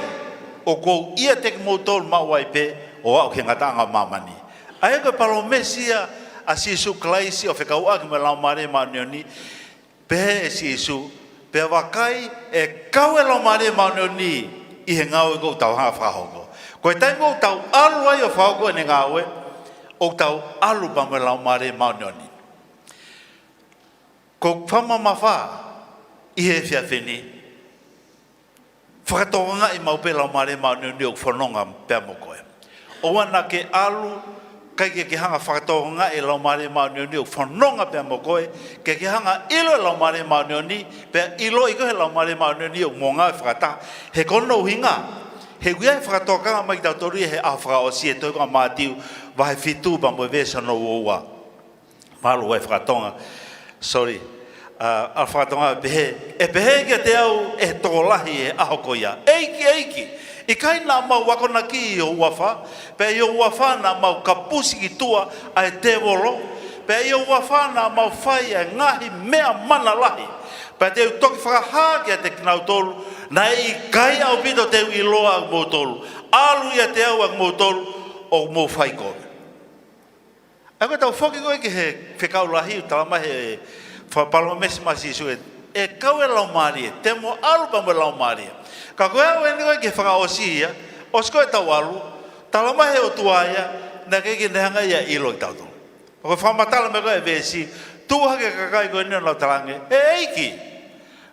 ʻoku ou ʻiate kimoutolu maʻu ai pē ʻo aʻu ki he ngataʻanga ʻo māmani. ʻA ia ko e palōmesi ia ʻa Sīsū Kalaisi ʻo fekauʻaki mo e Laumālie Māʻoniʻoni, pehē ʻe Sīsū, pea vakai, ʻe kau e Laumālie Māʻoniʻoni ʻi he ngāue ʻoku tau hanga ʻo fakahoko. Ko e taimi ʻoku tau ʻalu ai ʻo fakahoko ʻene ngāue, ʻoku tau ʻalu pea mo e Laumālie Māʻoniʻoni. ʻOku ou fakamamafa ʻi he efiafi ni, fakatokangaʻi maʻu pē Laumālie Māʻoniʻoni ʻoku fononga pea mo koe. ʻOua naʻa ke ʻalu, ʻikai ke ke hanga ʻo fakatokangaʻi e Laumālie Māʻoniʻoni ʻoku fononga pea mo koe, ke ke hanga ʻo ʻilo e Laumālie Māʻoniʻoni, pea ʻiloʻi koe ʻe he Laumālie Māʻoniʻoni ʻoku mou ngāue fakataha. He ko hono ʻuhinga, he ʻoku ʻi ai e fakatokanga mai kiate kitautolu ia he ʻaho fakaʻosi ʻi he tohi ko ia ʻa Mātiu, vahe fitu pea mo e veesi hono ua ua. Mālō e fakatonga. Sorry. ʻA, ʻa e fakatonga pehē, ʻe pehē kiate au ʻe he tokolahi ʻi he ʻaho ko ia, ʻEiki, ʻEiki, ʻikai naʻa mau akonaki ʻi ho huafa, pea ʻi ho huafa naʻa mau kapusi ki tuʻa ʻa e tēvolo, pea ʻi ho huafa naʻa mau fai ʻa e ngaahi meʻa mana lahi? Pea te u toki fakahā kiate kinautolu, naʻe ʻikai ʻaupito te u ʻiloa ʻa kimoutolu. ʻAlu ʻiate au ʻa kimoutolu ʻoku mou faikovi. ʻA ia ko ʻetau foki ko ē ki he Fekau Lahi, ʻoku talamai ʻe he fakapalōmesi mai ʻa Sīsū ē, ʻe kau e Laumālie, te mo ʻalu pea mo e Laumālie. Ka ko e aʻu eni ko ē ki he fakaʻosi ia, ʻosi ko ē ʻetau ʻalu, talamai ʻe he ʻOtua ia, naʻe ʻikai ke ne hanga ia ʻo ʻilo kitautolu. Ko e fakamatala mai ko ē ʻa e veesi, tuʻu hake e kakai ko eni ʻo nau talaange, ʻE ʻEiki,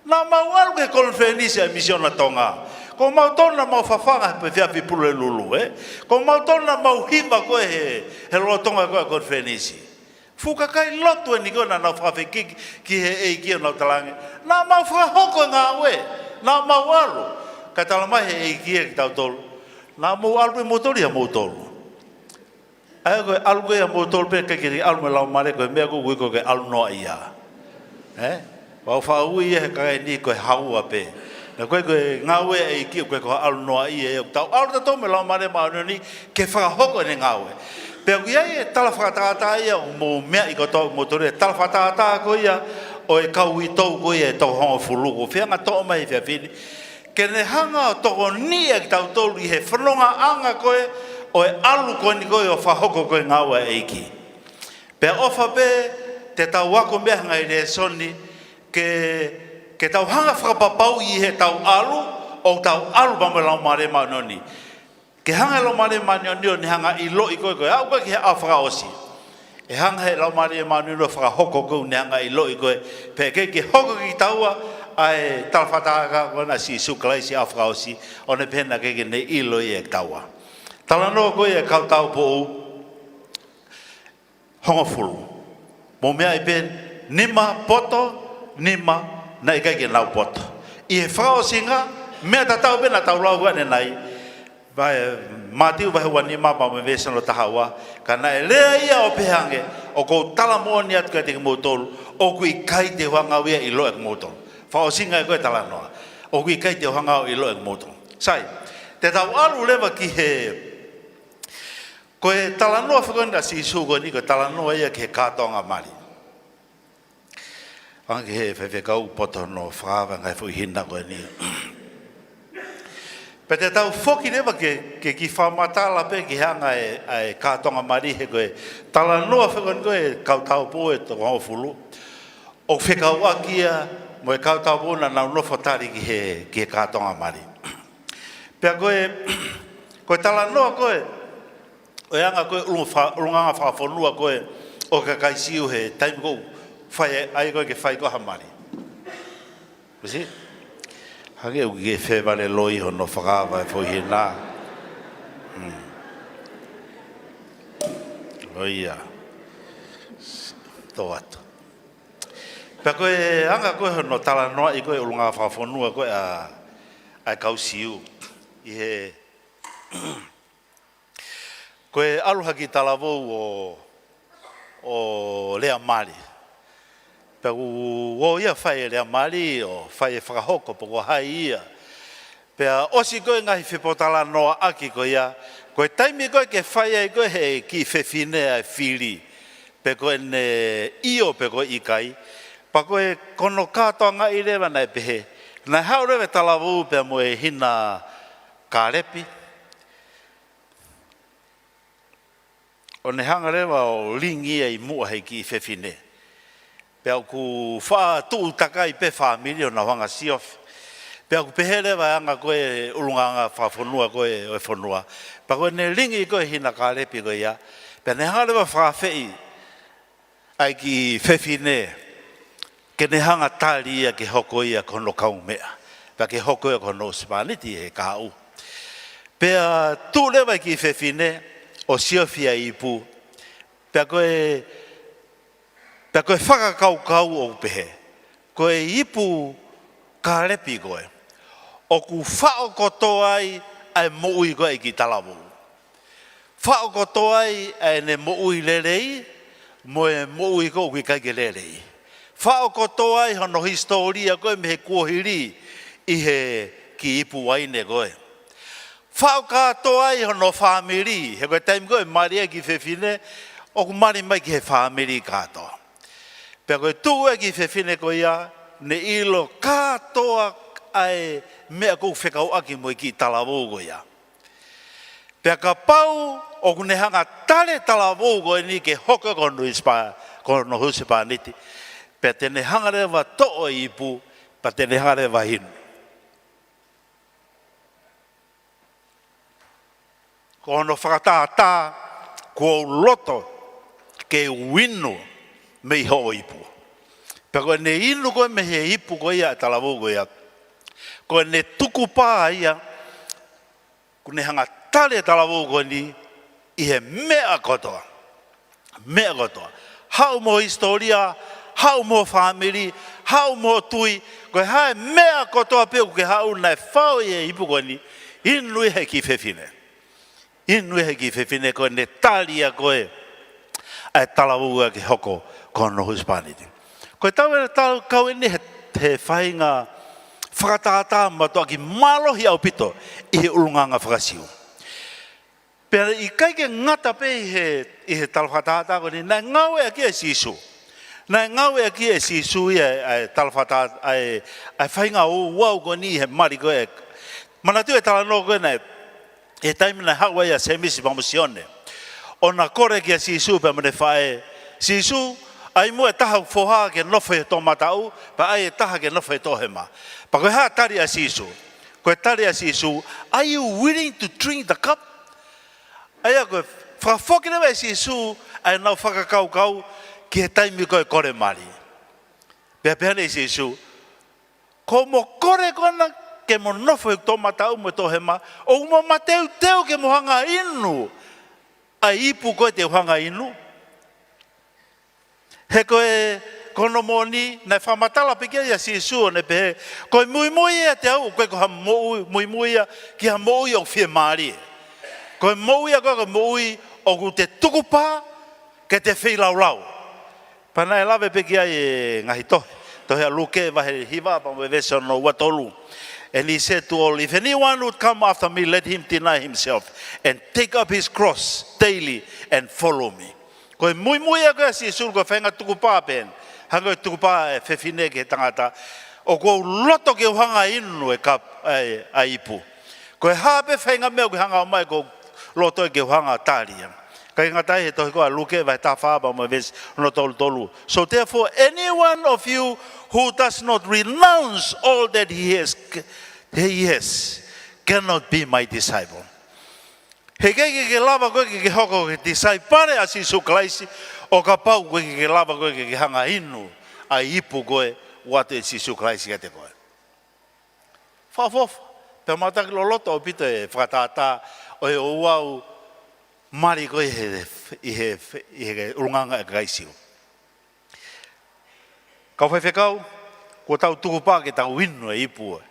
naʻa mau ʻalu ki he konifelenisi ʻa e Misiona Tonga. Ko mautolu naʻa mau fafanga he efiafi Pulelulu, ē? Ko mautolu naʻa mau hiva ko ē he, he lolotonga ko ē ʻo e konifelenisi. Fuʻu kakai lotu eni ko ē naʻa nau fakafekiki ki he ʻEiki ʻo nau talaange, naʻa mau fakahoko e ngāue, naʻa mau ʻalu. Ka talamai ʻe he ʻEiki ia kiate kitautolu, naʻa mou ʻalu pē moutolu ia moutolu. ʻA ia ko e ʻalu ko ia moutolu pē, ʻikai ke ʻalu mo e Laumālie, ko e meʻa ko ē ʻoku ui ko e ʻalu noaʻia. Ē? ʻOku ou faʻa ui ia ʻe he kakai ni ko e haua pē. Naʻe ʻikai ko e ngāue ʻa e ʻEiki ʻoku ʻikai ko ha ʻalu noaʻia ia. ʻOku tau ʻalu tautolu mo e Laumālie Māʻoniʻoni ke fakahoko ʻene ngāue. Pea ʻoku ʻi ai e tala fakatātā ia ʻoku mou meaʻi kotoa moutolu, e tala fakatātā ko ia ʻo e kau uitou ko ia ʻe toko hongofulu, ʻoku ou fie hanga ʻo toʻo mai he efiafi ni. Ke ne hanga ʻo tokoniʻi ʻa kitautolu ʻi he fonongaʻanga ko ē ʻo e ʻalu ko eni ko ē ʻo fakahoko ko ē e ngāue ʻa e ʻEiki. Pea ʻofa pē te tau ako mei he ngaahi lēsoni ke, ke tau hanga ʻo fakapapauʻi ʻi heʻetau ʻalu, ʻoku tau ʻalu pea mo e Laumālie Māʻoniʻoni. Ke hanga ʻe he Laumālie Māʻoniʻoni ʻo ne hanga ʻo ʻiloʻi koe ko e aʻu ko ē ki he ʻaho fakaʻosi. ʻE hanga ʻe he Laumālie Māʻoniʻoni ʻo fakahoko koe ʻo ne hanga ʻo ʻiloʻi koe. Pea ʻikai ke hoko kiate kitaua ʻa e tala fakatātā ko ena ʻa Sīsū Kalaisi he ʻaho fakaʻosi, ʻo ne pehē naʻe ʻikai ke ne ʻilo ia ʻe kitaua. Talanoa ko ia ʻa e kau tāupoʻou. hongofulu. Mou meaʻi pē nima poto, nima naʻe ʻikai ke nau poto. ʻI he fakaʻosinga, meʻa tatau pē naʻa tau lau ʻanenai, vahe, Mātiu vahe ua nima pea mo e veesi hono taha ua, ka naʻe lea ia ʻo pehē ange, ʻoku ou tala moʻoni atu kiate kimoutolu, ʻoku ʻikai te u hanga au ia ʻo ʻiloʻi ʻa kimoutolu. Fakaʻosinga ē ko e talanoa. ʻOku ʻikai te u hanga au ʻo ʻiloʻi ʻa kimoutolu. Sai, te tau ʻalu leva ki he, ko e talanoa fekoni ʻa Sīsū ko eni, ko e talanoa ia ki he kātoanga mali. Ange ki he faifekau poto hono fakaava e ngaahi foʻi hina ko eni. Pea te tau foki leva ke, ke kiʻi fakamatala pē ki he anga e, ʻa e kātoanga mali he ko e talanoa fekoni ko e kau tāupoʻou ʻe toko hongofulu. ʻOku fekauʻaki ia mo e kau tāupoʻou naʻa nau nofo tali ki he, ki he kātoanga mali. Pea ko e, ko e talanoa ko e, ʻo e anga ko e ʻulunga fa-, ʻulungaanga fakafonua ko e ʻo e kakai Siu he taimi ʻoku fai ai ko e ke fai ko ha mali. Kuo ʻosi? Hangē ʻoku ke fevale loi hono fakaava e foʻi hina. Hmm. ʻOiauē. Tō atu. Pea ko e anga ko e hono talanoaʻi ko e ʻulungaanga fakafonua ko e ʻa, ʻa e kau Siu. ʻI he Ko e ʻalu ha kiʻi talavou ʻo, ʻo lea mali. Pea ʻoku ʻo ia fai e lea mali, ʻo fai e fakahoko pe ko hai ia. Pea ʻosi ko e ngaahi fepotalanoaʻaki ko ia, ko e taimi ko e ke fai ai ko e he kiʻi fefine ʻa e fili, pe ko ʻene ʻio pe ko e ʻikai. Pea ko e ko hono kātoangaʻi leva naʻe pehē. Naʻe haʻu leva e talavou pea mo e hina kālepi. ʻO ne hanga leva ʻo lingi ia ʻi muʻa he kiʻi fefine. Pea ʻoku faʻa tuʻu takai pē fāmili ʻo nau hanga siofi. Pea ʻoku pehē leva e anga ko e ʻulungaanga fakafonua ko e ʻo e fonua. Pea ko ʻene lingi ko e hina kālepi ko ia. Pea ne hanga leva fakafeʻi ʻa e kiʻi fefine, ke ne hanga tali ia ke hoko ia ko hono kaumeʻa. Pea ke hoko ia ko hono husepāniti he kahaʻu. Pea tuʻu leva e kiʻi fefine, ʻo siofi ʻa e ipu. Pea ko e, pea ko e fakakaukau ʻoku pehē. Ko e ipu kālepi ko e. ʻOku faʻo kotoa ai ʻa e moʻui ko e kiʻi talavou. Faʻo kotoa ai ʻa ʻene moʻui lelei, mo e moʻui ko ʻoku ʻikai ke lelei. Faʻo kotoa ai hono hisitōlia ko e mei he kuohili ʻi he kiʻi ipu uaine ko e. Faʻo kātoa ai hono fāmili, he ko e taimi ko e mali ai e kiʻi fefine, ʻoku mali mai ki he fāmili kātoa. Pea ko e tuʻu e kiʻi fefine ko ia, ne ʻilo kātoa ʻa e meʻa ʻoku fekauʻaki mo e kiʻi talavou ko ia. Pea kapau ʻoku ne hanga tali e talavou ko eni ke hoko ko hono husepā-, ko hono husepāniti. Pea te ne hanga leva toʻo e ipu, pea te ne hanga leva inu. Ko hono fakatātā, kuo u loto ke u inu mei hoʻo ipu. Pea ko ʻene inu ko e mei he ipu ko ia e talavou ko ia. Ko ʻene tukupā ia, ʻoku ne hanga tali e talavou ko eni ʻi he meʻa kotoa. Meʻa kotoa. Haʻu mo e hisitōlia, haʻu mo e fāmili, haʻu mo e tui, ko e hā e meʻa kotoa pē ʻoku ke haʻu naʻe fao ʻi he ipu ko eni, inu ia he kiʻi fefine. Inu ia he kiʻi fefine ko ʻene tali ia ko e, ʻa e talavou ia ke hoko ko hono husepāniti. Ko e tau e tau kau eni he, he faʻahinga fakatātā mātuʻaki mālohi ʻaupito ʻi he ʻulungaanga faka-Siu. Pea ʻikai ke ngata pē ʻi he, ʻi he tala fakatātā ko eni, naʻe ngāueʻaki ʻe Sīsū. Naʻe ngāueʻaki ʻe Sīsū ia ʻa e tala fakatātā, ʻa e, ʻa e faʻahinga ouau ko eni he mali ko e. Manatuʻi e talanoa ko ē naʻe, he taimi naʻe haʻu ai ʻa Sēmisi pea mo Sione. ʻO na kole kia Sīsū pea mo ʻene faʻē, Sīsū, ʻai muʻa e taha ʻeku foha ke nofo he toʻomataʻu, pea ʻai e taha ke nofo he toʻohema. Pea ko e hā e tali ʻa Sīsū? Ko e tali ʻa Sīsū, "Are you willing to drink the cup?" ʻA ia ko e fakafoki leva ʻe Sīsū ʻa ʻenau fakakaukau ki he taimi ko e kole mali. Pea pehē ange ʻe Sīsū, "Ko hoʻomo kole ko ena ke mo nofo he toʻomataʻu mo e toʻohema, ʻoku mo mateuteu ke mo hanga inu ʻa e ipu ko ē te u hanga inu?" He ko e, ko hono moʻoni, naʻe fakamatala pē ki ai ʻa Sīsū ʻo ne pehē, ko e muimui ʻiate au, ʻoku ʻikai ko ha moʻui, muimui ia ki ha moʻui ʻoku fiemālie. Ko e moʻui ʻa koe, ko e moʻui ʻoku te tukupā, ke te feilaulau. Pea naʻe lave pē ki ai e ngaahi tohi. Tohi ʻa Luke vahe hiva pea mo e veesi hono ua tolu. And he said to all, "If anyone would come after me, let him deny himself and take up his cross daily and follow me." Ko e muimui ʻa koe ʻa Sīsū, ko e faʻahinga tukupā pē eni. Hangē ko e tukupā ʻa e fefine ki he tangata. ʻOku ou loto ke u hanga inu e kap-, ʻa e, ʻa e ipu. Ko e hā pē faʻahinga meʻa ʻoku ke hanga ʻomai, ʻoku ou loto ke u hanga tali ia. ʻIkai ngata ai, he tohi ko ē ʻa Luke vahe taha fā pea mo e veesi hono tolu tolu. "So therefore, anyone of you who does not renounce all that he has, he has, cannot be my disciple." Heʻikai ke ke lava koe ke ke hoko ko e tisaipale ʻa Sīsū Kalaisi, ʻo kapau ʻoku ʻikai ke ke lava koe ke ke hanga inu ʻa e ipu ko ē ʻoku ʻoatu ʻe Sīsū Kalaisi kiate koe. Fakaʻofoʻofa, pea mātuʻaki loloto ʻaupito e fakatātā ʻo e ouau mali ko ē ʻi he, ʻi he, ʻi he ʻulungaanga ʻa e kakai Siu. Kau faifekau, kuo tau tukupā ke tau inu e ipu ē.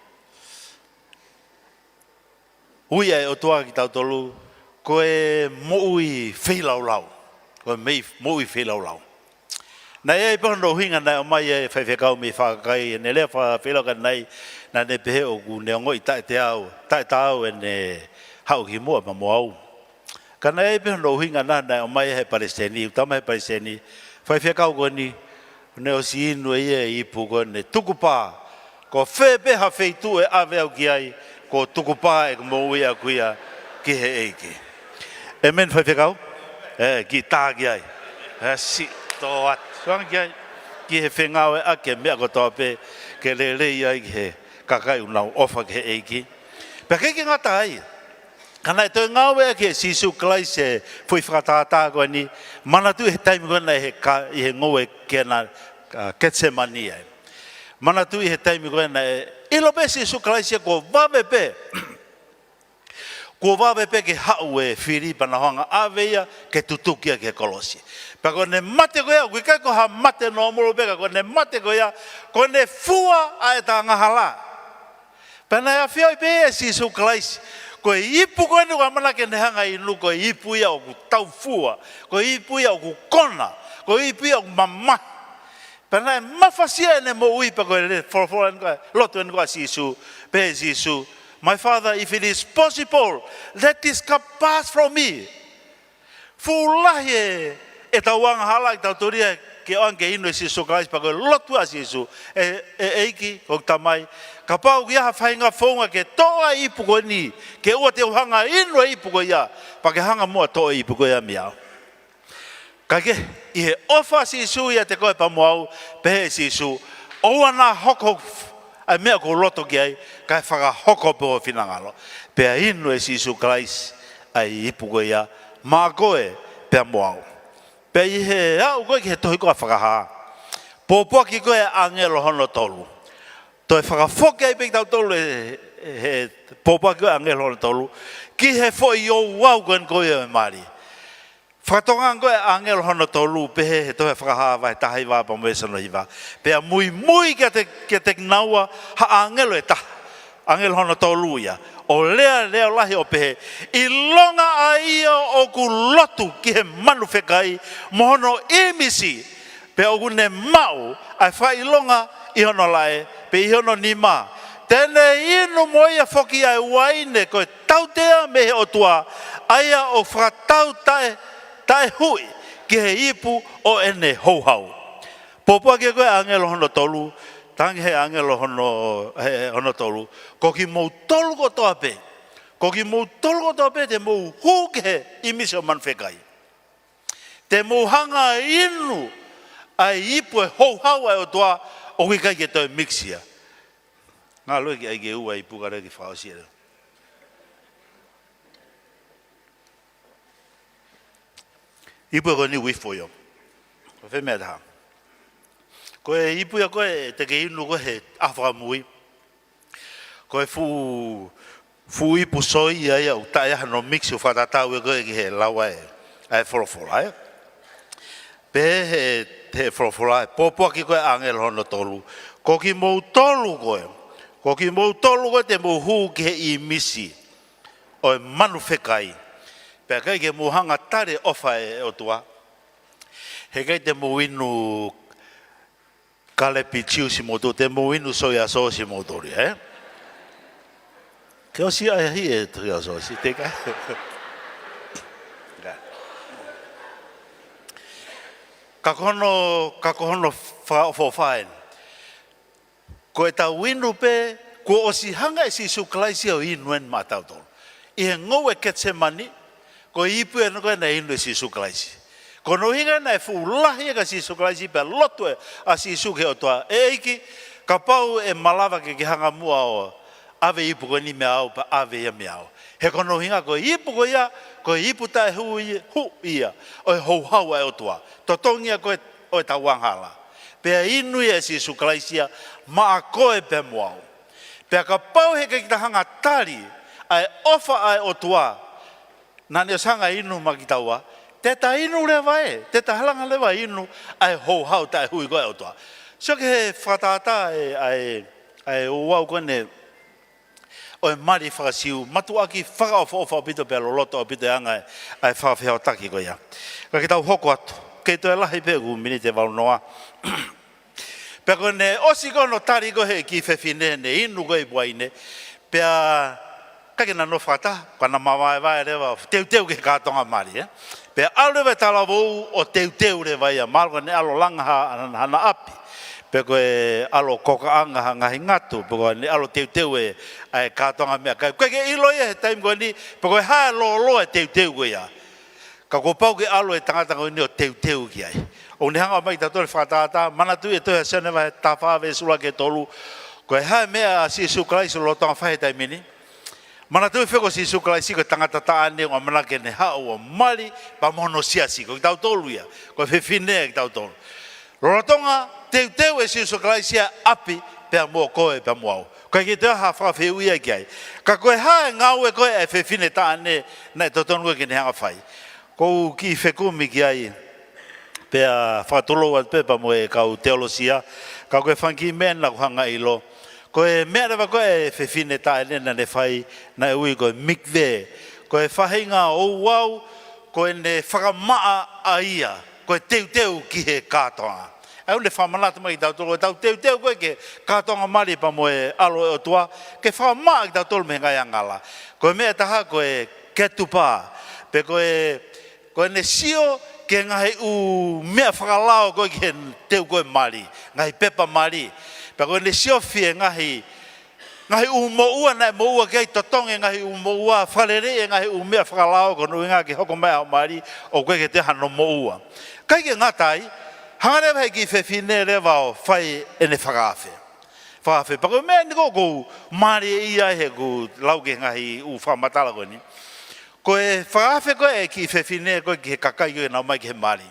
Ui ʻa e ʻOtua kitautolu, ko e moʻui feilaulau. Ko e mei-, moʻui feilaulau. Naʻe ʻi ai pē hono ʻuhinga naʻe ʻomai ʻe he faifekau mei Fakakai, ʻene lea fakafeilaulau ka naʻe, naʻa ne pehē ʻoku ne ongoʻi taʻetaau, taʻetaau ʻene haʻu ki muʻa pea mo au. Ka naʻe ʻi ai pē hono ʻuhinga naʻa, naʻe ʻomai ʻe he palesiteni, ʻoku talamai ʻe he palesiteni, faifekau ko eni, ne ʻosi inu ʻe ia e ipu ko ē, ne tukupā. Ko fē pē ha feituʻu ʻe ʻave au ki ai, ʻoku ou tukupā ʻeku moʻui ʻaʻaku ia ki he ʻEiki. ʻĒmeni, faifekau? ʻE, kiʻi tā ki ai. ʻE, si, tō atu. Suanga ki ai. Ki he fengāueʻaki e meʻa kotoa pē, ke lelei ai ki he kakai ʻoku nau ʻofa ki he ʻEiki. Pea ʻikai ke ngata ai. Ka naʻe toe ngāueʻaki ʻe Sīsū Kalaisi e foʻi fakatātā ko eni, manatuʻi he taimi ko ē naʻe ʻi he ka-, ʻi he ngoue Kena-, ʻa, Ketisemani ai. Manatuʻi he taimi ko ē naʻe ʻilo pē ʻe Sīsū Kalaisi ia kuo vave pē. Kuo vave pē ke haʻu e fili pea nau hanga ʻave ia ke tutuki ia ki he kolosi. Pea ko ʻene mate ko ia, ʻoku ʻikai ko ha mate nōmolo pē, ka ko ʻene mate ko ia, ko ʻene fua ʻa ʻeta angahala. Pea naʻe ʻafioʻi pē ʻe Sīsū Kalaisi, ko e ipu ko eni ʻoku ʻamanaki ke ne hanga inu, ko e ipu ia ʻoku taufua, ko e ipu ia ʻoku kona, ko e ipu ia ʻoku mamahi. Pea naʻe mafasia ʻene moʻui pea ko e lea folofola eni ko ē, lotu eni ko ē ʻa Sīsū, pehē ʻe Sīsū, "My Father, if it is possible, let this cup pass from me." Fuʻu lahi e, ʻetau angahala ʻi tautolu ia ke ʻoange ke inu ʻe Sīsū Kalaisi pea ko e lotu ʻa Sīsū, ʻE, ʻe ʻEiki, ko e Tamai, kapau ʻoku ʻi ai ha faʻahinga founga ke toʻo ʻa e ipu ko eni, ke ʻoua te u hanga inu e ipu ko ia, pea ke hanga muʻa toʻo e ipu ko ia meiate au. Kae kehe, ʻi he ʻofa ʻa Sīsū ʻiate koe pea mo au, pehē ʻe Sīsū, ʻoua naʻa hoko ʻa e meʻa ʻoku ou loto ki ai, kae fakahoko pē ho finangalo. Pea inu ʻe Sīsū Kalaisi ʻa e ipu ko ia, maʻa koe pea mo au. Pea ʻi he aʻu ko ē ki he tohi ko ē ʻa Fakahā. Pōpoaki ko ē ʻa e ʻāngelo hono tolu. Toe fakafoki ai pē kitautolu ʻe he, he pōpoaki ko ē ʻa e ʻāngelo hono tolu. Ki he foʻi ouau ko eni ko ia ʻo e mali. Fakatokangaʻi ko ē ʻa e ʻāngelo hono tolu, pehē he tohi Fakahā vahe taha hiva pea mo e veesi hono hiva. Pea muimui kiate, kiate kinaua ha ʻāngelo ʻe taha. ʻĀngelo hono tolu ia. ʻO lea, lea lahi ʻo pehē, ʻilonga ʻa ia ʻoku lotu ki he manu fekai mo hono ʻīmisi, pea ʻoku ne maʻu ʻa e fakaʻilonga ʻi hono laʻe, pea ʻi hono nima. Te ne inu mo ia foki ʻa e uaine ko e tautea mei he ʻOtua, ʻa ia ʻoku fakatau taʻe, taʻehuʻi ki he ipu ʻo ʻene houhau. Pōpoaki ko ē ʻa e ʻāngelo hono tolu, tangi he ʻāngelo hono, he, hono tolu. Ko kimoutolu kotoa pē. Ko kimoutolu kotoa pē te mou hū ki he ʻīmisi ʻo e manu fekai. Te mou hanga inu ʻa e ipu ʻo e houhau ʻa e ʻOtua, ʻoku ʻikai ke toe mix ia. Ngalo e kiʻi ʻai ke ua ipu ka leki fakaʻosi ʻe. Ipu ko eni ui foʻi ʻo. Ko e fē meʻa ʻe taha. Ko e ipu ia ko ē te ke inu ko ē he ʻaho fakamui. Ko e fuʻu, fuʻu ipu soi ia ia ʻoku taʻe ʻi ai hano mix ʻoku fakatatau ia ko ē ki he lau ʻa e, ʻa e folofola ē. Pehē he, he folofola, e pōpoaki ko ē ʻa e ʻāngelo hono tolu. Ko kimoutolu ko ē. Ko kimoutolu ko ē te mou hū ki he ʻīmisi ʻo e manu fekai. Pea ʻikai ke mou hanga tali e ʻofa ʻa e ʻOtua. He ʻikai te mou inu kalepi juice moutolu, te mou inu soya sauce moutolu, ē? Ke ʻosi ʻahiʻahi e soya sauce, te ka. Ka ko hono, ka ko hono fakaʻofoʻofa eni. Ko ʻetau inu pē, kuo ʻosi hanga ʻe Sīsū Kalaisi ʻo inu eni maʻatautolu. ʻI he ngoue Ketisemani, ko e ipu eni ko ē naʻe inu ʻe Sīsū Kalaisi. Ko hono ʻuhinga naʻe fuʻu lahi ʻa Sīsū Kalaisi pea lotu ʻa Sīsū ki he ʻOtua, ʻEiki, kapau ʻe malava ke ke hanga muʻa ʻo ʻave e ipu ko eni meiate au pea ʻave ia meiate au. He ko hono ʻuhinga ko e ipu ko ia, ko e ipu taʻehuʻi, huʻi ia, ʻo e houhau ʻa e ʻOtua. Totongi ia ko ē ʻo ʻetau angahala. Pea inu ia ʻe Sīsū Kalaisi ia maʻa koe pea mo au. Pea kapau he ʻikai ke ta hanga tali ʻa e ʻofa ʻa e ʻOtua, naʻa ne ʻosi hanga inu maʻa kitaua, te ta inu leva ē, te ta hanga leva inu ʻa e houhau taʻehuʻi ko ē ʻa e ʻOtua. Sio ki he fakatātā ē, ʻa e, ʻa e ouau ko eni ʻo e mali faka-Siu, mātuʻaki fakaʻofoʻofa ʻaupito pea loloto ʻaupito e anga ʻa e fakafehoanaki ko ia. Ka ke tau hoko atu, kei toe lahi pē ʻeku miniti ʻe valu noa. Pea ko ʻene ʻosi ko ē hono tali ko ē ʻe he kiʻi fefine ʻene inu ko ē e ipu uaine, pea ʻikai ke na nofo fakataha, ka na mavaevae leva ʻo teuteu ki he kātoanga mali, ē. Pea ʻalu leva e talavou ʻo teuteu leva ia, mahalo ko ʻene ʻalu ʻo langa ha, ha, hana ʻapi. Pe ko e ʻalu ʻo kokaʻanga ha ngaahi ngatu, pe ko ʻene ʻalu ʻo teuteu e, ʻa e kātoanga meʻakai. ʻIkai ke ʻilo ia he taimi ko eni, pe ko e hā e lōloa e teuteu ko ia. Ka kuo pau ke ʻalu e tangata ko eni ʻo teuteu ki ai. ʻOku ne hanga ʻo ʻomai kiate kitautolu e fakatātā, manatuʻi e tohi ʻa Sione vahe taha fā veesi ʻuluaki ki he tolu. Ko e hā e meʻa ʻa Sīsū Kalaisi ʻoku lolotonga fai he taimi ni. Manatuʻi foki ko Sīsū Kalaisi ko e tangata taʻane ʻoku ʻamanaki ke ne haʻu ʻo mali pea mo hono siasi. Ko kitautolu ia, ko e fefine ia kitautolu. Lolotonga teuteu ʻe Sīsū Kalaisi ʻa e ʻapi pea mo koe pea mo au. ʻIkai ke toe ʻi ai ha fakafehuʻia ki ai. Ka ko e hā e ngāue ko ē ʻa e fefine taʻane naʻe totonu ko ē ke ne hanga ʻo fai. ʻOku ou kiʻi fekumi ki ai, pea fakatulou atu pē pea mo e kau teolosia, ka ko e fanga kiʻi meʻa naʻa ku hanga ʻo ʻilo. Ko e meʻa leva ko ē ʻa e fefine taʻane naʻa ne fai naʻe ui ko e mikve. Ko e faʻahinga ouau, ko ʻene fakamaʻa ʻa ia, ko e teuteu ki he kātoanga. ʻOku ne fakamanatu mai kiate kitautolu, ko ʻetau teuteu ko ē ki he kātoanga mali pea mo e ʻAlo ʻo e ʻOtua, ke fakamaʻa kitautolu mei he ngaahi angahala. Ko e meʻa ʻe taha ko e ketupā, pe ko e, ko ʻene sio ki he ngaahi ʻū meʻa fakalao ko ē ki he teu ko ē mali, ngaahi pepa mali. Pea ko ʻene siofi e ngaahi, ngaahi ʻū moʻua naʻe moʻua ki ai, totongi e ngaahi ʻū moʻua, fakalelei e ngaahi ʻū meʻa fakalao, ko hono ʻuhinga ke hoko mai ʻa e mali, ʻoku ʻikai ke toe ʻi ai hano moʻua. ʻIkai ke ngata ai, hanga leva he kiʻi fefine leva ʻo fai ʻene fakaafe. Fakaafe. Pea ko e meʻa eni ʻoku ou mālieʻia ai heʻeku lau ki he ngaahi ʻū fakamatala ko eni. Ko e fakaafe ko ē ʻa e kiʻi fefine ko ē ki he kakai ko ē naʻa nau ō mai ki he mali.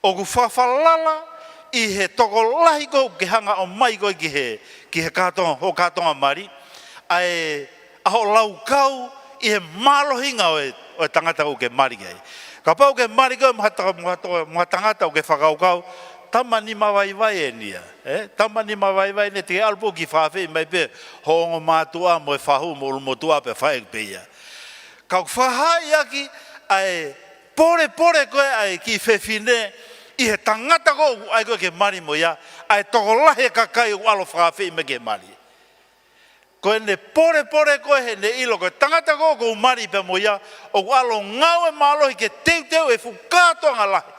ʻOku fakafalala ʻi he tokolahi ko ē ʻoku ke hanga ʻo ō mai ko ē ki he, ki he kātoanga, hoʻo kātoanga mali. ʻA e, ʻa hoʻo laukau ʻi he mālohinga ʻo e, ʻo e tangata ʻoku ke mali ki ai. Kapau ʻoku ke mali ko ē mo ha ta-, mo ha ta-, mo ha tangata ʻoku ke fakakaukau, tama nima vaivai eni ia, ē? Tama nima vaivai eni ia, te ke ʻalu pē ʻo kiʻi fakaafeʻi mai pē ho ongo mātuʻa mo e fahu mo e ʻulumotuʻa pea fai pē ia. Ka ʻoku fakahaaʻi ʻaki ʻa e polepole ko ē ʻa e kiʻi fefine ʻi he tangata ko ē ʻoku ʻai ko ē ke mali mo ia, ʻa e tokolahi e kakai ʻoku ʻalu ʻo fakaafeʻi mai ke mali. Ko ʻene polepole ko ē heʻene ʻilo ko e tangata ko ē ʻoku ou mali pea mo ia, ʻoku ʻalu ʻo ngāue mālohi ke teuteu e fuʻu kātoanga lahi.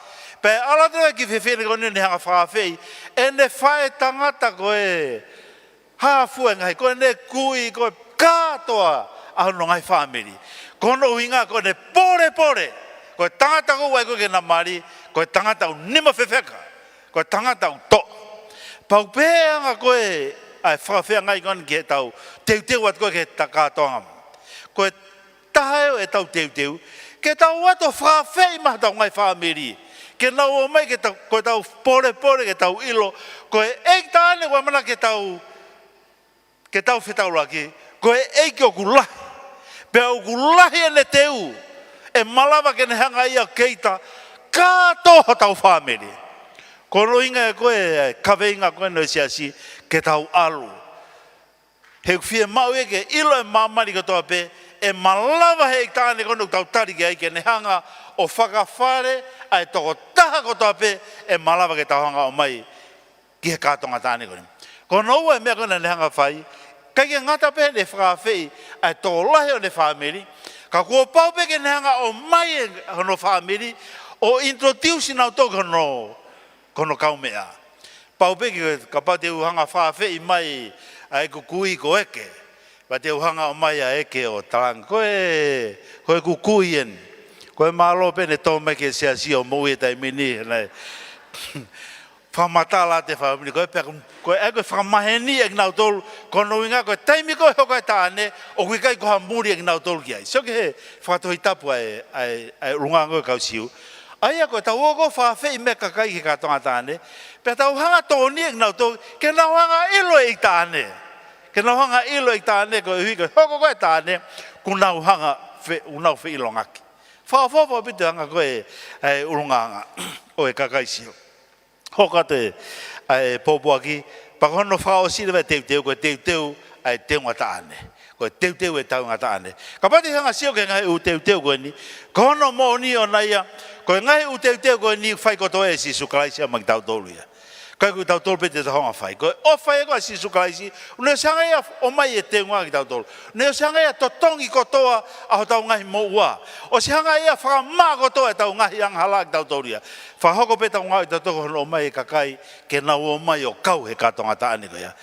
Pea ʻalu atu e kiʻi fefine ko eni ʻo ne hanga ʻo fakaafeʻi ʻene faʻētangata ko ē, hā fua e ngaahi, ko ʻene kui, ko e kātoa ʻa hono ngaahi fāmili. Ko hono ʻuhinga ko ʻene polepole, ko e tangata ko ē ʻoku ʻai ko ē ke na mali, ko e tangata ʻoku nima fefeka, ko e tangata ʻoku toʻa. Pau pē ʻa e anga ko ē ʻa e fakafeangai ko eni ki heʻetau teuteu atu ko ē ki he kātoanga. Ko e taha ʻo ʻetau teuteu, ke tau ō atu ʻo fakaafeʻi mai hotau ngaahi fāmili. Ke nau ō mai ke tau, ko ʻetau polepole, ke tau ʻilo, ko e ʻEiki taʻane ʻoku ʻamanaki ke tau, ke tau fetaulaki, ko e ʻEiki ʻoku lahi. Pea ʻoku lahi ʻene teu, ʻe malava ke ne hanga ia ʻo keita, kātoa hotau fāmili. Ko hono ʻuhinga ia ko e kaveinga ko eni ʻo e siasi ke tau ʻalu. He ʻoku fiemaʻu ia ke ʻilo ʻe māmani kotoa pē ʻe malava ʻe he ʻeiki taʻane ko eni ʻoku tau tali ki ai ke ne hanga ʻo fakafale ʻa e tokotaha kotoa pē ʻe malava ke tau hanga ʻo ʻomai ki he kātoanga taʻane ko eni. Ko hono ua e meʻa ko eni naʻa ne hanga ʻo fai, ʻikai ke ngata pē heʻene fakaafeʻi ʻa e tokolahi ʻo ʻene fāmili, ka kuo pau pē ke ne hanga ʻo ʻomai ʻe hono fāmili ʻo introduce kinautolu ki hono, ki hono kaumeʻa. Pau pē ke, kapau te u hanga ʻo fakaafeʻi mai ʻa ʻeku kui ko ʻEke, pea te u hanga ʻo ʻomai ʻa ʻEke ʻo talaange, ko e, ko ʻeku kui eni. Ko e mālō pē ʻene tō mai ki he siasi ʻo moʻui he taimi ni, naʻe fakamatala atu e fāmili ko ē, pea ko, ko e ʻai ko e fakamaheni ʻe kinautolu, ko hono ʻuhinga ko e taimi ko ē hoko e taʻane, ʻoku ʻikai ko ha muli ʻe kinautolu ki ai. Sio ki he fakatohitapu ʻa e, ʻa e, ʻa e ʻulungaanga ʻo e kau Siu. ʻA ia ko ʻetau ō ko ē ʻo fakaafeʻi mai e kakai ki he kātoanga taʻane, pea tau hanga ʻo tokoni ʻe kinautolu, ke nau hanga ʻo ʻilo e ʻeiki taʻane. Ke nau hanga ʻo ʻilo e ʻeiki taʻane, koeʻuhi ko e hoko ko ē e taʻane, kuo nau hanga fe-, kuo nau feʻilongaki. Fakaʻofoʻofa ʻaupito e anga ko ē e, e ʻulungaanga ʻo e kakai Siu. Hoko atu e, ʻa e pōpoaki, pea ko hono fakaʻosi leva e teuteu, ko e teuteu ʻa e teunga taʻane. Ko e teuteu e teunga taʻane. Kapau te u hanga ʻo sio ki he ngaahi ʻū teuteu ko eni, ko hono moʻoni ʻoʻona ia, ko e ngaahi ʻū teuteu ko eni fai kotoa ʻe Sīsū Kalaisi ia maʻa kitautolu ia. ʻIkai ko kitautolu pē te tau hanga ʻo fai. Ko e ʻofa ia ko ē ʻa Sīsū Kalaisi, ʻoku ne ʻosi hanga ia ʻo ʻomai e teunga kiate kitautolu. ʻOku ne ʻosi hanga ia ʻo totongi kotoa ʻa hotau ngaahi moʻua. ʻOsi hanga ia ʻo fakamaʻa kotoa ʻetau ngaahi angahala kiate kitautolu ia. Fakahoko pē ʻetau ngāue ʻatautolu ko hono ʻomai e kakai ke nau ō mai ʻo kau he kātoanga taʻane ko ia.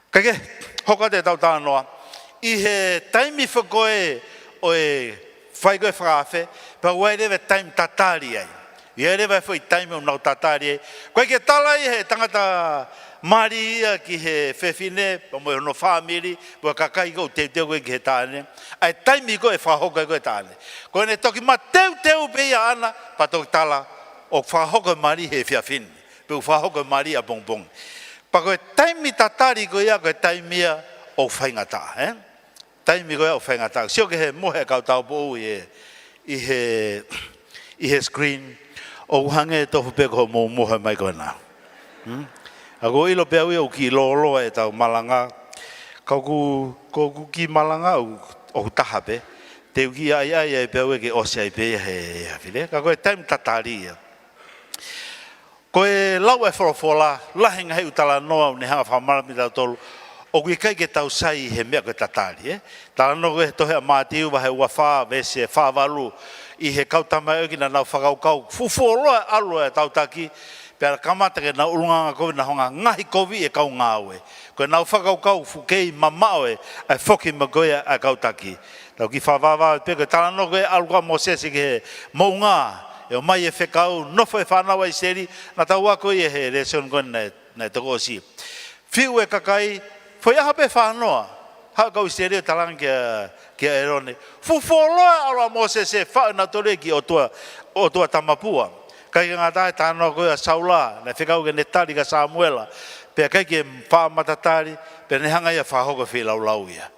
Kae kehe, hoko atu ʻetau talanoa. ʻI he taimi foki ko ē ʻo e fai ko ē e fakaafe, pea ʻoku ʻi ai leva e taimi tatali ai. ʻI ai leva e foʻi taimi ʻoku nau tatali ai. ʻOku ʻikai ke tala ia ʻe he tangata mali ia ki he fefine, pea mo hono fāmili, mo e kakai ʻoku teuteu ko ē ki he taʻane, ʻa e taimi ko ē ʻe fakahoko ai ko ē e taʻane. Ko ʻene toki mateuteu pē ia ʻaʻana, pea toki tala ʻoku fakahoko e mali he efiafi ni, pe ʻoku fakahoko e mali ʻapongipongi. Pea ko e taimi tatali ko ia, ko e taimi ia ʻoku faingataʻa, ē? Taimi ko ia ʻoku faingataʻa. Sio ki he mohe ʻa e kau taupoʻou ʻi he, ʻi he, ʻi he screen, ʻoku hangē tofu pē ko hoʻomou mohe mai ko ena. Hmm? ʻA, ʻoku ou ʻilo pē au ia ʻoku kiʻi lōloa ʻetau malanga. Ka ʻoku, ka ʻoku kiʻi malanga ʻoku, ʻoku taha pē. Te u kiʻi ʻai, ʻai, ʻai pē au ia ke ʻosi ai pē ia he, he efiafi ni. Ka ko e taimi tatali ia. Ko e lau ʻa e folofola, lahi e ngaahi ʻū talanoa ʻoku ne hanga ʻo fakamalumalu mai kiate kitautolu, ʻoku ʻikai ke tau sai he meʻa ko e tatali, ē? Talanoa ko ē he tohi ʻa Mātiu vahe ua fā, veesi fā valu, ʻi he kau tamaioʻeiki naʻa nau fakakaukau, fuʻu fuoloa e ʻalu ʻa e kau taki, pea kamata ke nau ʻulungaanga kovi, naʻa nau hanga ʻo ngaohikoviʻi e kau ngāue. Ko ʻenau fakakaukau fuʻu kei mamaʻo e, ʻa e foki mai ko ia ʻa e kau taki. Tau kiʻi fakavavevave pē ko e talanoa ko ē ʻalu ko ē ʻa Mōsese ki he moʻunga, ʻe ō mai e fekau, nofo e fānau ʻa ʻIsileli, naʻa tau ako ia he lēsoni ko ē naʻe, naʻe toki ʻosi. Fiu e kakai, foʻi ʻaho pē fā noa, haʻu e kau ʻIsileli ʻo talaange kia, kia ʻĒlone. Fuʻu fuoloa e ʻalu ʻa Mōsese ʻo faʻu ʻenautolu ki he ʻotua, ʻotua tamapua. ʻIkai ke ngata ai, talanoa ko ē ʻa Saula, naʻe fekau ke ne tali kia Samuela, pea ʻikai ke faʻa mata tali, pea ne hanga ia ʻo fakahoko e feilaulau ia.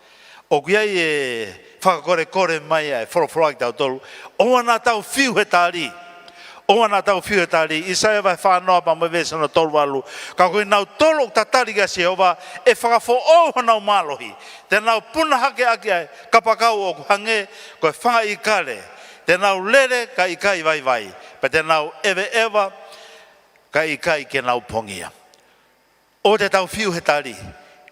ʻOku ʻi ai e fakakolekole mai ʻa e folofola kiate kitautolu, ʻoua naʻa tau fiu he tali. ʻOua naʻa tau fiu he tali. ʻAisea vahe fā noa pea mo e veesi hono tolu valu. Ka ko kinautolu ʻoku tatali kia Sihova, ʻe fakafoʻou honau mālohi. Te nau puna hake ʻaki ʻa e kapakau ʻoku hangē ko e fanga ʻīkale. Te nau lele kae ʻikai vaivai. Pea te nau ʻeveʻeva kae ʻikai ke nau pongia. ʻOua te tau fiu he tali,